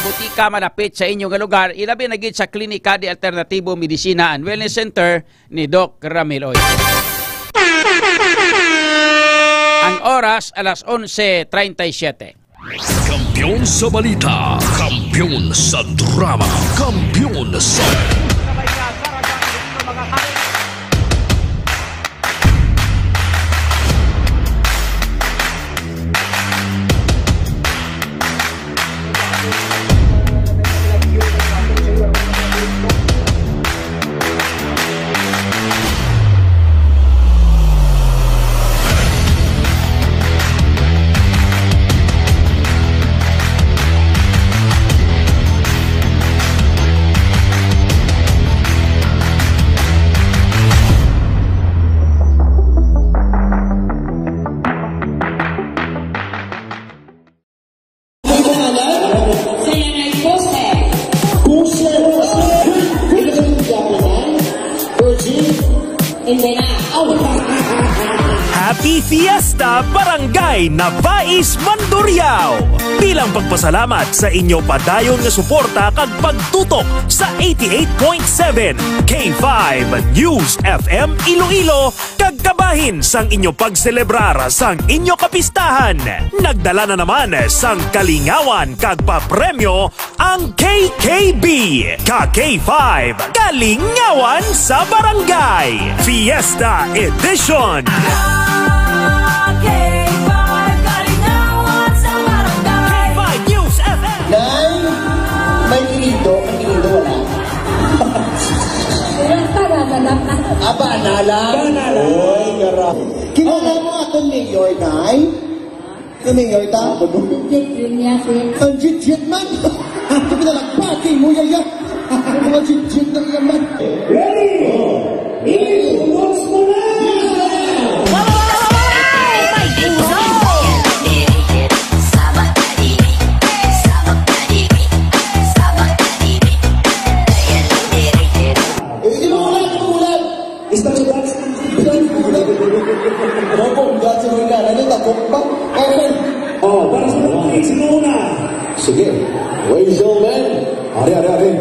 butika malapit sa inyo nga lugar, ilabi na gid sa Klinika de Alternatibo Medicina and Wellness Center ni Doc Ramil Oy. Ang oras, alas onse treinta y siete. Kampiyon sa balita, kampiyon sa drama, kampiyon sa Ang pangalan? Sa yan ay Jose. Jose. Virgin. Hindi na. Oh. Happy Fiesta, Barangay Nabais, Mandurriao! Bilang pagpasalamat sa inyo padayon nga suporta kag pagtutok sa eighty-eight point seven K five News F M Iloilo, kag kabahin sang inyo pagselebrar sang inyo kapistahan. Nagdala na naman sang kalingawan kag papremyo ang K K B, ka K five, Kalingawan sa Barangay. Fiesta Edition. K five, Kalingawan sa Barangay. K five News F M. Nay, may kinido, may kinido, wala. Wala pa, wala lang. Ah, bana lang? Bana lang. Oy, gara-, kilala mo akong mayor, Nay? Ang mayor ta? Ang jit-jit man! Ang pinalagpati mo, yaya! Ang mga jit-jit na yan man! Ready? Ready? Ladies and gentlemen, are, are, are.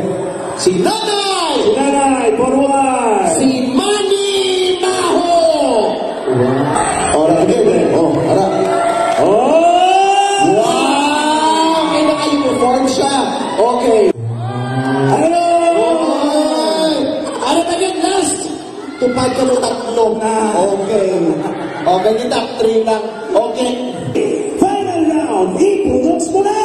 Si Nanay! Si Nanay, forward! Si Manny Maho! Wow. Ora, again, eh. Oh, ara. Oh! Wow! Kaya naka-uniform siya. Okay. Hello! Oy! Ano na yun? Last! Tupad ka mo tatlo. Ah. Okay. Okay, di top three lang. Okay. Final round, ipudok mo na!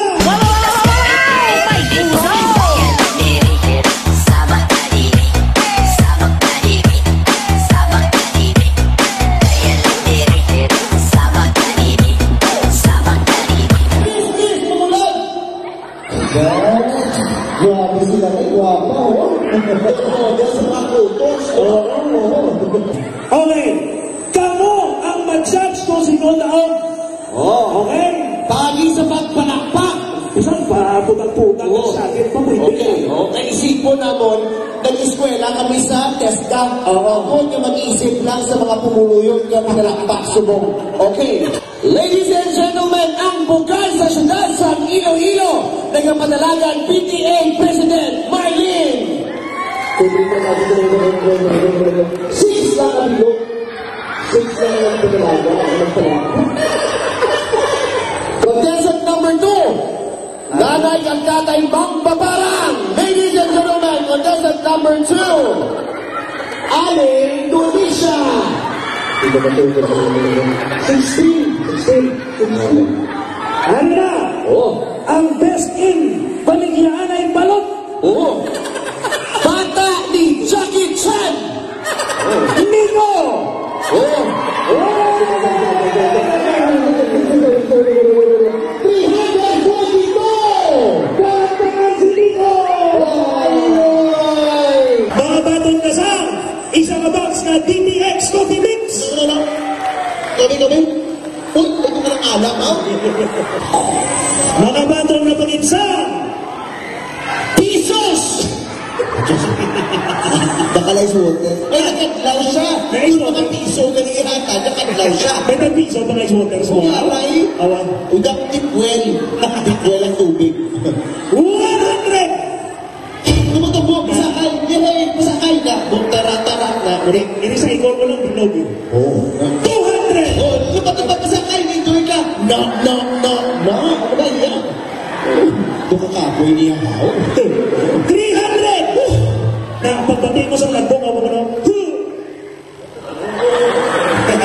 Grabe sila, may gwapa, oh. Toda sa mga kutos. Oo, oo. Okay. Kamo ang ma-judge kung sino daog. Oh. Okay? Pagi sa pagpalakpak. Bisan pa, putang-putang Oo. Ang sakit pa, pwede. Okay, okay. Isipon namon, nag-eskwela kami sa TESDA. Oo. Ako nga mag-iisip lang sa mga pumuluyon nga pinalakpak subong. Okay. Ladies and gentlemen, ang bukal sa siyudad sang Iloilo, nagapadalagan P T A President Marlene. Kumpleto na dito yung Six lang ang bilog. Six lang ang padalagan. Ang padalagan. Contestant number two, Nanay kag Tatay Magpaparang. Ladies and gentlemen, contestant number two, Aling Tunisia. Sixteen. Sixteen. Sixteen. Ano na? Oh. Ang best in Baligya Anay Balot. Oh. Bata ni Jackie Chan. Nico! Oh! Three hundred forty-two! Palakpakan si Nico! Mga baton na sa isa ka box na D T X Coffee Mix. Ano, ano, ano? Kami, kami? Uy, ito ka ng alak, ha? Mga baton na pagitsa. Pisos! Baka lang ice water. Ay, nakadlaw siya. May ice Yung mga water. Piso ka ni ihata, nakadlaw siya. May tag piso, mga ice water sa Kung mga. Aray, Awan. Udap tipwel. Tipwel ang tubig. One hundred! Tumutubo, pasakay. Yay, pasakay na. Butara-tara na. Iri, iri sa ikor ko lang, bilog eh. Oh. Two hundred! Oh, lupat-lupat ka sa kay ni Joy ka. Na, na, na, na. Ano ba yan? Oh, baka kapoy niya, ha? Three hundred! Na, pagbati mo sa lagbong, ako, ano? Huh!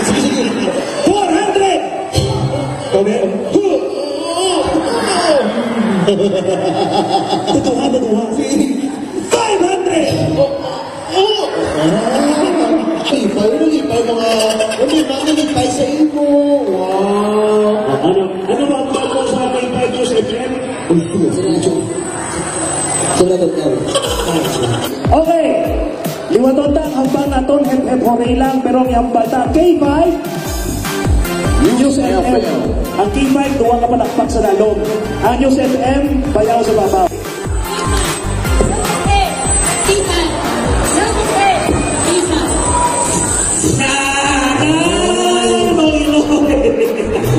Sige, sige. Four hundred! Okay. Huh! Tutuha, tutuha. Five hundred! Oh, oh. Ah, lipay, ano, lipay, mga, ano, mga lipay sa imo. Wow. Ano, ano ba ang bago sa K five News F M? Uy, uy, uy, uy. Salamat, Kyle. Okay. Liwaton ta ang hambal naton, hep, hep, hooray lang, pero ang hambal ta, K five, News F M. Ang K five, duwa ka palakpak sa lalom. Ang News F M, bayaw sa babaw.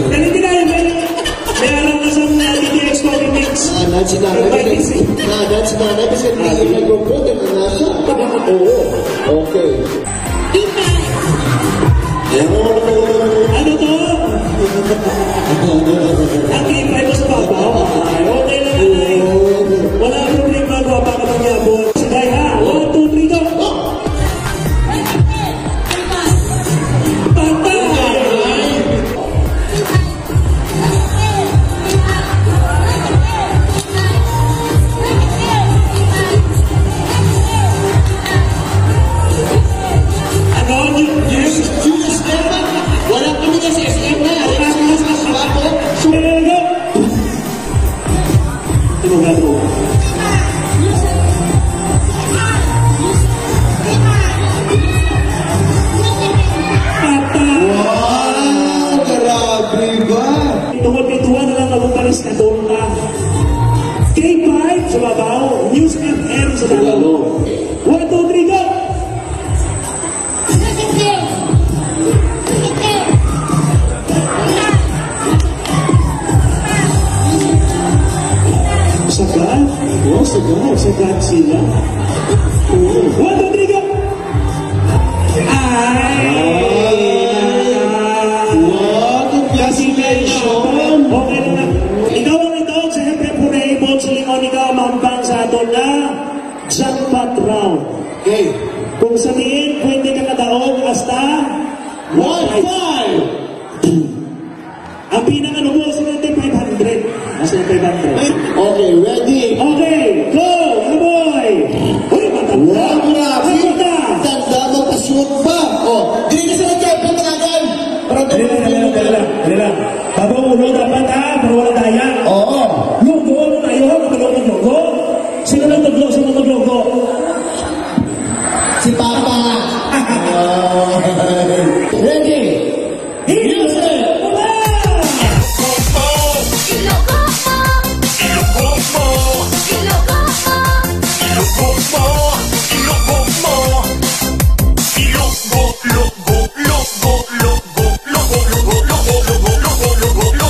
Dali, dali, dali. May alam na sa mga D T X Coffee Mix. Ah, dance si nanay. May Kasi, busy. Ah, dance si nanay. Kasi hindi yung nag-go-go, di ba na siya? Oo. Okay. Ano to? Ang K five mo sa babaw. Ay, okay lang yan, ay. Wala ang problema, gwapa ka lang yapon. Sige, ha? One, two, three, go! Patay! Ano? Yung, yung, yung S M na? Wala kami na sa S M na. Wala kami sa S M na. Ito nga, bro. Wow! Grabe ba? Tungod kay duha na lang ako pares ka doon ka. K five sa babaw, News F M sa Tagalog. One, two, three, go! Sa Oh, sa God, sa God sila. Oh. One, two, three, go! Ay! Wow, congratulations! Okay na lang. Ikaw ang ito, siyempre, pura able sa lingon, ikaw ang mahambang sa aton nga jackpot round. Okay. Kung sa diin, pwede ka kadaog hasta One five! Ang pinakalubo, sa natin, five hundred. Mas na five hundred. Okay, ready? Okay, go! Ano, boy? Uy, matanda! Wow, grabe! Matanda! Tanda mo, pasyon pa! Oh, dili na sila type ng tanan! Para Dali lang, dali lang, dali lang, dali lang. Babaw ulo dapat, ha? Para wala daya. Oo. Lugo, ano tayo? Kapag ako maglugo? Sino nang maglugo? Sino maglugo? Si Papa. Ready? Music!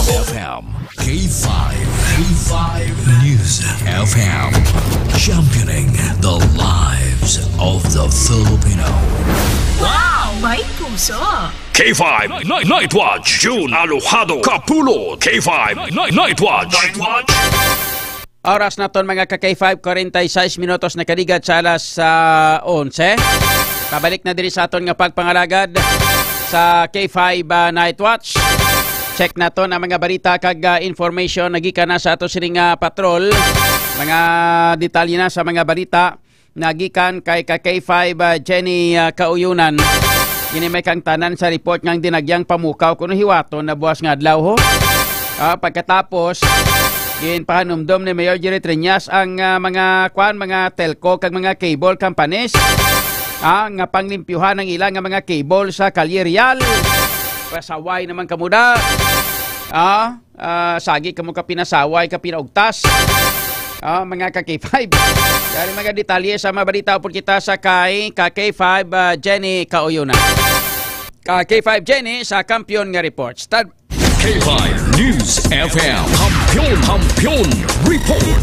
F M. K five. K five News F M. Championing the lives of the Filipino. Wow! May puso! K five Night, Night Watch, June Alojado Kapulot. K five Night, Night Watch. Night Watch. Oras naton, mga ka K five, forty-six minutos na kaligat sa alas ah, onse. Pabalik na diri sa aton nga pagpangalagad sa K five ah, Night Watch. Check naton ang mga balita kag ah, information nagikan na sa ato sining ah, patrol. Mga detalye na sa mga balita nagikan kay ka K five ah, Jenny ah, Kauyunan. Kini may kang tanan sa report nga ang dinagyang pamukaw kuno hiwaton na buwas nga adlaw ho. Ah, pagkatapos, ginpahanumdom ni Mayor Jerry Treñas ang ah, mga kwan, mga telco kag mga cable companies ah, nga panglimpyuhan ang ila nga mga cable sa Kalye Real. Pasaway naman kamuda. Ah, ah, sagi kamo ka pinasaway, ka pinaugtas. Ah, mga ka K five. Dari mga detalye sa mga balita upod kita sa kay ka K five ah, Jenny Kauyunan. Ka K five Jenny sa Kampiyon nga Reports. Tad K five News F M. Kampiyon, Kampiyon Report.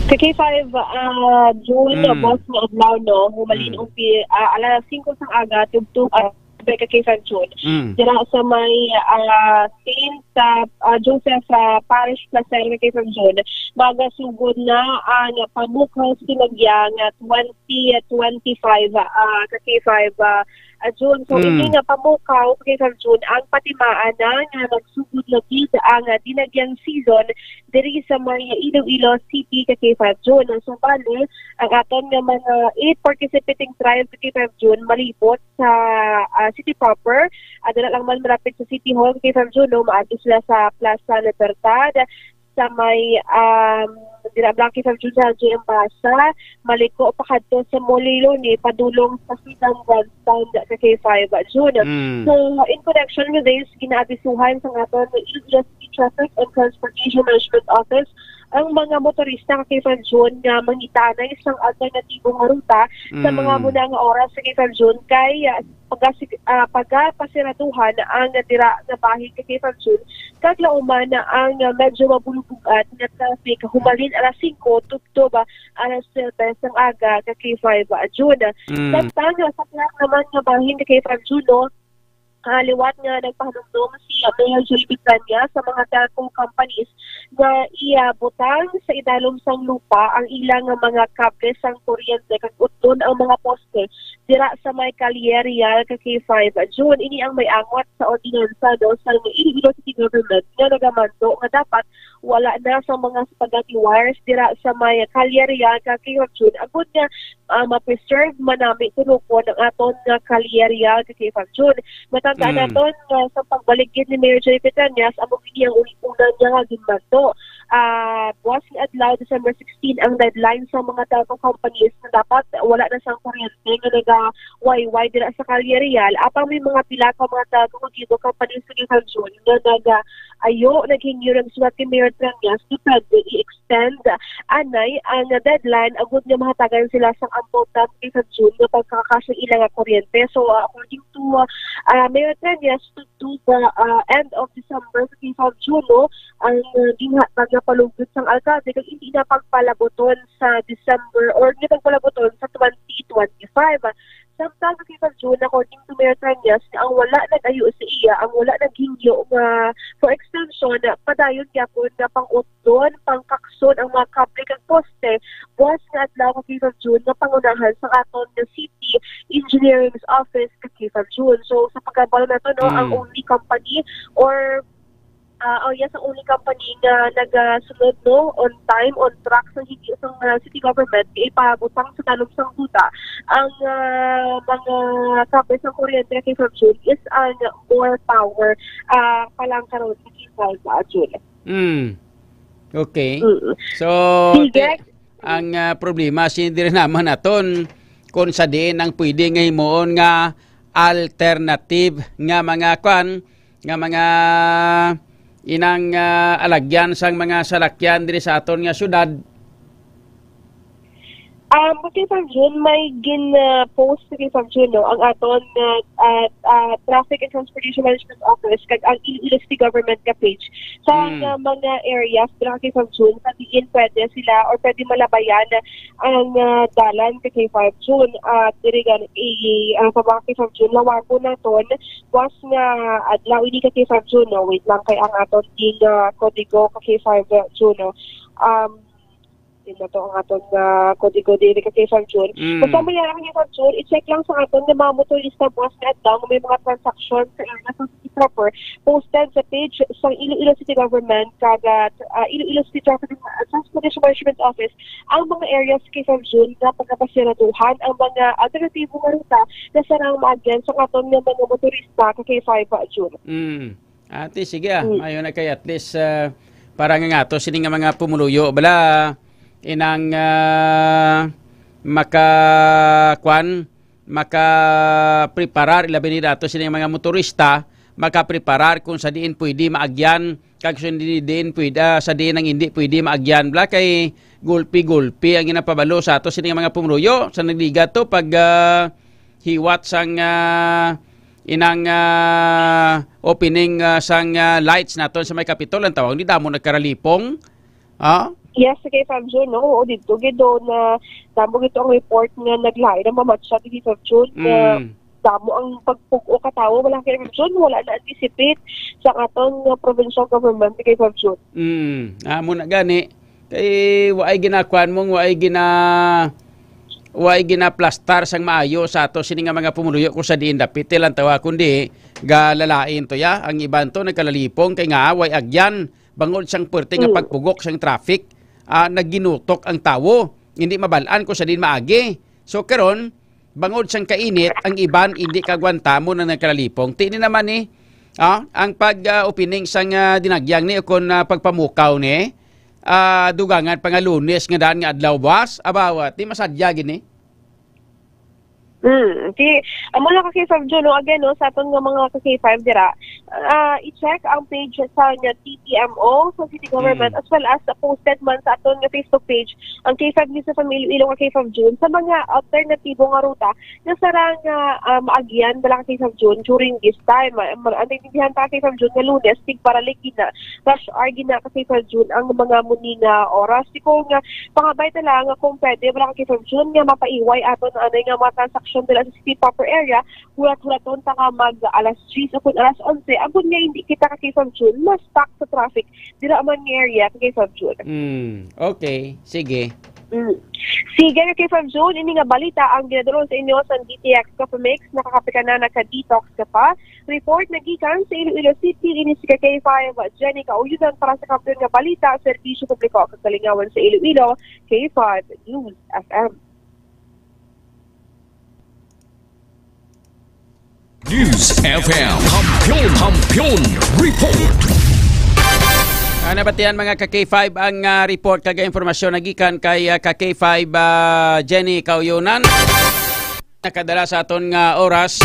Sa K five, ah, June, Mm. boss nga adlaw, no, humalin Mm. umpi, ah, alas singko sang aga, tugtog, ah, ka K five June. Mm. Dira sa may ah, Saint ah, ah, Joseph ah, Parish Placer, ka K five June, magasugod na ang pamukaw sa tinagya nga twenty twenty-five, ah, ka K five ah, ah, June. So, Mm. ini nga pamukaw, ka K five June, ang patimaan na nga nagsugod na gid ang ah, dinagyang season diri sa may Iloilo City, ka K five June. So, bali, ang aton nga mga eight participating tribe, ka K five June, malibot sa ah, city proper. Ah, dala lang man malapit sa City Hall, ka K five June, no? Maagi sila sa Plaza Libertad, sa may um, dira lang, ka K five June, sa J M Basa, maliko pa kadto sa Moliloni, padulong sa Freedom Grandstand, ka K five June. Mm. So, in connection with this, ginaabisuhan sa aton ng Iloilo City Traffic and Transportation Management Office ang mga motorista, ka K five June, nga mangitanay sang alternatibo nga ruta sa mga Mm. muna nga oras, ka K five June, kay ah, pagasig- ah, pagapasiraduhan ang dira nga bahin, ka K five June, kag lauman ang medyo mabulubog-an nga traffic humalin alas singko tubtob alas siyete sang aga, ka K five June. Mm. Samtang sa pihak naman nga bahin, ka K five June, no, ah, liwat nga nagpahanumdom si Mayor Joy Petrania sa mga telco companies nga iabutang sa idalom sang lupa ang ilang mga kable sang kuryente kag utlon ang mga poste dira sa may Kalye Real, ka K five June. Ini ang may angot sa ordinansa, no, sa Iloilo City Government nga nagamando nga dapat wala na sa mga spaghetti wires dira sa may Kalye Real, ka K five June, agud nga ah, ma-preserve manami tunukon ang aton nga Kalye Real, ka K five June. Matandaan Mm. naton nga sa pagbalik gid ni Mayor Joy Petranias, amo gini ang uli-una niya nga ginmando. Ah, buwas nga adlaw, December sixteen, ang deadline sa mga telco companies na dapat wala na sang kuryente nga nagawayway dira sa Kalye Real. Apang may mga pila ka mga telco nga cable companies, ka K five June, nga naga ayo naghingyo ng sulat kay Mayor Treñas nga pwede i-extend anay ang deadline agud nga mahatagan sila sang ample time, ka K five June, nga pagkakasang ila nga kuryente. So, ah, according to ah, Mayor Treñas, to, to the ah, end of December, ka K five June, no, ang, uh, ginhatag nga palugod sang alkalde kag hindi na pagpalabuton sa December or hindi pagpalabuton sa twenty twenty-five. Samtang, ka-K five June, according to Mayor Cañas, nga ang wala nag-ayo sa iya, ang wala naghingyo nga for extension, padayon gyapon nga pang-utlon, pangkakson ang mga kable kag poste buwas nga adlaw, ka-K five June, nga pangunahan sa aton nga City Engineering's Office, ka-K five June. So, sa pagkabalo nato, no, ang Mm. only company or, ah, oh, yes, ang only company nga nagasunod, no, on time, on track sa higi sang, ah, city government, kay ipabutang sa talom sang duta ang, ah, mga kable sang kuryente, ka-K five June, is ang More Power, ah, pa lang karon, ka-K five June. Mm. Okay. Mm. So, Sige. ti-, ang, ah, problema, si diri naman naton kung sa diin ang pwede nga himuon nga alternative nga mga kwan, nga mga inang, ah, alagyan sang mga salakyan diri sa aton nga syudad. Um, ka-K five June, may gin, ah, post, ka-K five June, no, ang aton, ah, ah, ah, Traffic and Transportation Management Office kag ang Iloilo City Government nga page sa Mm. nga mga areas, ka-K five June, sa diin pwede sila or pwede malabayan ang, ah, dalan, ka-K five June. At diri gani, i-, ang sa mga, ka-K five June, lawagon naton buwas nga adlaw ini, ka-K five June, no? Wait lang, kay ang aton ding, ah, kodigo, ka-K five June, no? Um, yun na to ang aton nga kodigo diri, ka-K five June. Mm. Basta may ara, ka-K five June, i-check lang sa aton nga mga motorista buwas nga adlaw nga may mga transaksyon sa area sa city proper, posted sa page sa Iloilo City Government kag, ah, Iloilo City Traffic and Transportation Management Office ang mga areas, ka-K five June, nga pagkapasiraduhan ang mga alternatibo nga ruta nga sarang maagyan sa aton nga mga motorista, ka-K five June. Mm. Ate, sige, ah. Mm. Maayo na kay at least, ah, para nga ato sini nga mga pumuluyo, bala, inang, ah, maka-, kwan, makapreparar, ilabi ni dato sini nga mga motorista, makapreparar kung sa diin pwede maagyan, kag sa di-, diin pwede, ah, sa diin ang hindi pwede maagyan. Bala kay gulpi-gulpi ang ginapabalo sa ato sini nga mga pumuluyo. Sa nagligad to, pag, ah, hiwat sang, ah, inang, ah, opening, ah, sang, ah, lights naton sa may Capitol, ang tawag ni damo nagkaralipong. Ah? Yes, ka-K five June, no? Oo, dito gid, no, na damo gid ang report nga naglain ang mamatsa, ka-K five June, nga Mm. damo ang pagpug-o ka tawo, wala, ka-K five June, wala na-anticipate sa aton nga provincial government, ka-K five June. Mm, amo na gani. Kay waay ginakuan mong, waay gina-, waay ginaplastar sang maayo sa ato sini nga mga pumuluyo kung sa diin dapit lang tawa, kundi galalain to ya. Ang iban to nagkalalipong kay nga way agyan bangod sang puwerte nga Mm. pagpugok sang traffic, ah, nagginutok ang tawo. Hindi mabal-an kung sa diin maagi. So karon, bangod sang kainit, ang iban indi kagwanta mo na nagkalalipong. Ti ni naman ni, ah, ang pag, ah, opening sang, ah, dinagyang ni ukon, ah, pagpamukaw ni, ah, dugangan pa nga Lunes nga daan nga adlaw, boss. Abawa, ti masadya gini. Hmm, ti, amo lang, ka-K five June, no? Again, no, sa aton nga mga ka-K five dira, ah, i-check ang page sa nga T T M O sa city government, Mm. as well as posted man sa aton nga Facebook page, ang K five News F M Iloilo, ka-K five June, sa mga alternatibo nga ruta nga sarang, ah, ah, maagyan bala, ka-K five June, during this time. Ma-, ma-, ang naiintindihan ta, ka-K five June, nga Lunes, tig-paralig gina, rush hour gina, ka-K five June, ang mga muni nga oras. Di ko nga, pangabay ta lang nga kung pwede bala, ka-K five June, nga mapaiway aton anay nga mga transaksyon dira sa city proper area, hulat-hulaton ta nga mag alas diyes o kung alas onse, agod nga hindi kita, ka-K five June, ma-stuck sa traffic dira man nga area, ka-K five June. Mm, okay. Sige. Mm. Sige, ka-K five June, ini nga balita ang ginadulong sa inyo sa D T X Coffee Mix. Nakakape ka na, naka-detox ka pa. Report nagikan sa Iloilo City, ini si ka-K five Jenny Kauyonan para sa Kampiyon nga Balita, Serbisyo Publiko kag Kalingawan sa Iloilo, K five News F M. News F M. Kampiyon, Kampiyon Report. Ah, nabatian, mga ka-K five, ang, ah, report kag impormasyon nagikan kay, ah, ka-K five, ah, Jenny Kauyonan. Nakadala sa aton nga oras,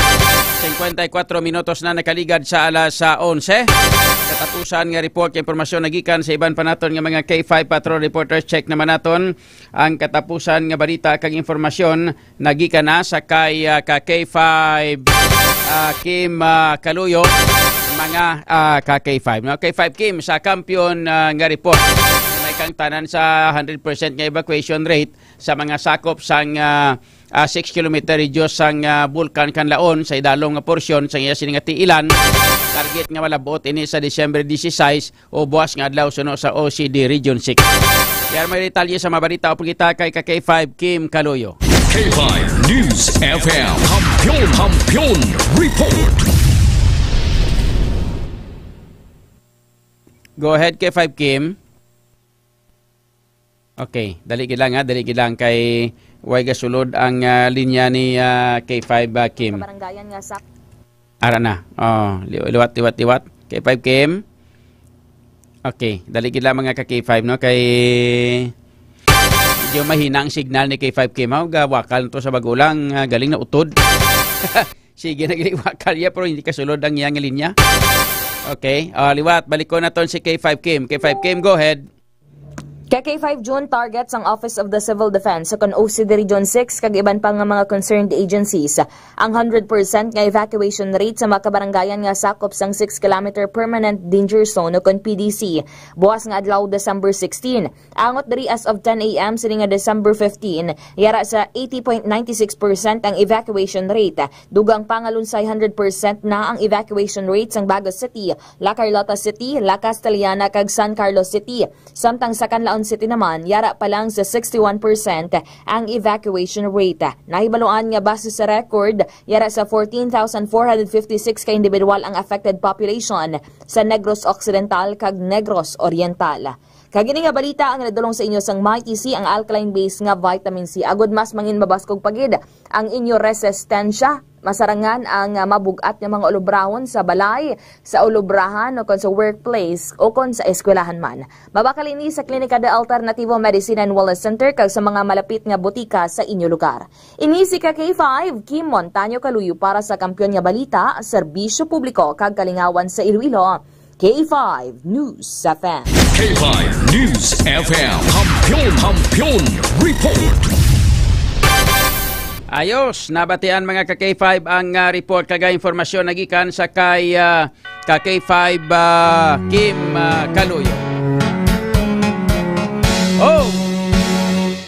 singkwenta y kuwatro minutos na nakaligad sa alas, ah, onse. Katapusan nga report kag impormasyon nagikan sa iban pa naton nga mga K five patrol reporters. Check naman naton ang katapusan nga balita kag impormasyon nagikan na sa kay, ah, ka-K five, ah, Kim, ah, Kaluyo. Mga, ah, ka K five, no? K five Kim, sa kampiyon, ah, nga report, may kang tanan sa hundred percent nga evacuation rate sa mga sakop sang, ah, ah, six kilometer radius sang, ah, Bulkan Kanlaon sa idalom nga porsyon sang iya sini nga tiilan. Target nga malab-ot ini sa December dieciséis o buas nga adlaw suno sa O C D Region six. Yara may detalye sa mabalita o pagkita kay ka K five Kim Kaloyo. K five News F M. Kampiyon, Kampiyon Report. Go ahead, K five Kim. Okay, dali gid lang, ha, dali gid lang kay way gasulod ang, ah, linya ni, ah, K five, ah, Kim. Kabarangayan nga sa Ara na. Oh, li-, liwat, liwat, liwat. K five Kim. Okay, dali gid lang mga ka K five, no, kay medyo mahina ang signal ni K five Kim, ha. Gawakal to sa bagulang, ah, galing na utod. Sige, nagliwakal ya, pero hindi kasulod ang iyang linya. Okay, ah, liwat, balikon naton si K five Kim. K five Kim, go ahead. Kay K five June, target sang Office of the Civil Defense ukon O C D Region six kag iban pa nga mga concerned agencies ang hundred percent nga evacuation rate sa mga kabarangayan nga sakop sang six kilometer Permanent Danger Zone ukon P D C buas nga adlaw, December sixteen. Angot diri, as of ten a m sini nga December fifteen, yara sa eighty point nine six percent ang evacuation rate. Dugang pa nga lunsay hundred percent na ang evacuation rate sang Bago City, La Carlota City, La Castellana, kag San Carlos City. Samtang sa Canlaon City naman, yara pa lang sa sixty-one percent ang evacuation rate. Nahibaluan nga base sa record, yara sa fourteen thousand four hundred fifty-six ka individual ang affected population sa Negros Occidental kag Negros Oriental. Kag ini nga balita ang nadulong sa inyo sang Mighty C, ang alkaline base nga vitamin C. Agud mas mangin mabaskog pa gid ang inyo resistensya, masarangan ang, ah, mabug-at nga mga ulubrahon sa balay, sa ulubrahan, o kon sa workplace, o kon sa eskwelahan man. Mabakal ini sa Klinika de Alternativo Medicine and Wellness Center kag sa mga malapit nga butika sa inyo lugar. Ini si ka K five, Kim Montaño Kaluyo para sa Kampiyon nga Balita, Serbisyo Publiko kag Kalingawan sa Iloilo. K five News F M. K five News F M. Kampiyon, Kampiyon Report. Ayos, nabatian mga ka K five ang, ah, report kag impormasyon nagikan sa kay, ah, ka K five, ah, Kim, ah, Kaluyo. Oh!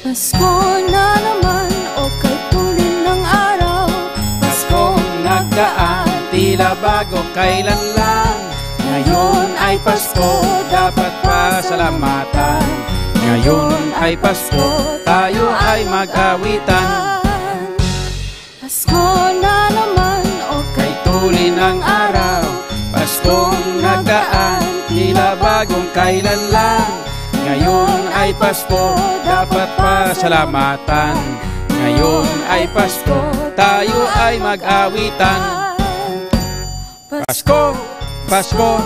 Pasko na naman, o kay tulin ng araw. Paskong nagdaan, tila bago kailan lang. Ngayon ay Pasko, dapat pasalamatan. Ngayon ay Pasko, tayo ay mag-awitan. Pasko na naman, o kay tulin ng araw. Paskong nagdaan, tila bagong kailan lang. Ngayon ay Pasko, dapat pasalamatan. Ngayon ay Pasko, tayo ay mag-awitan. Pasko, Pasko,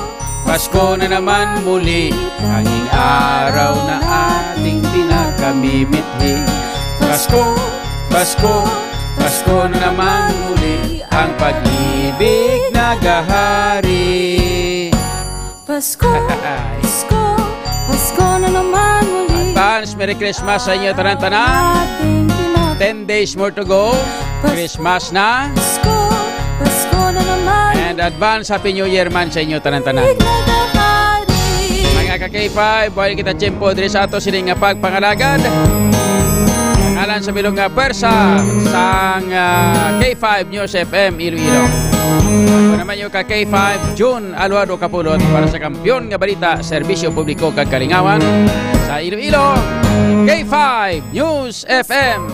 Pasko na naman muli. Tanging araw na ating pinakamimithi. Pasko, Pasko, Pasko na naman muli. Ang pag-ibig nagahari. Pasko, Pasko, Pasko na naman muli. Advance Merry Christmas sa inyo tanan-tanan. Ating pina- Ten days more to go. Pas- Christmas na. Pasko, Pasko na naman. And advance Happy New Year man sa inyo tanan-tanan. Nagahari. Mga ka K five, buhay kita tiyempo diri sa ato sini nga pagpangalagad. Ngalan sa bilog nga pwersa sang, ah, K five News F M Iloilo. Ako naman yung ka K five, June Aluado Kapulot para sa Kampiyon nga Balita, Serbisyo Publiko kag Kalingawan sa Iloilo, K five News F M.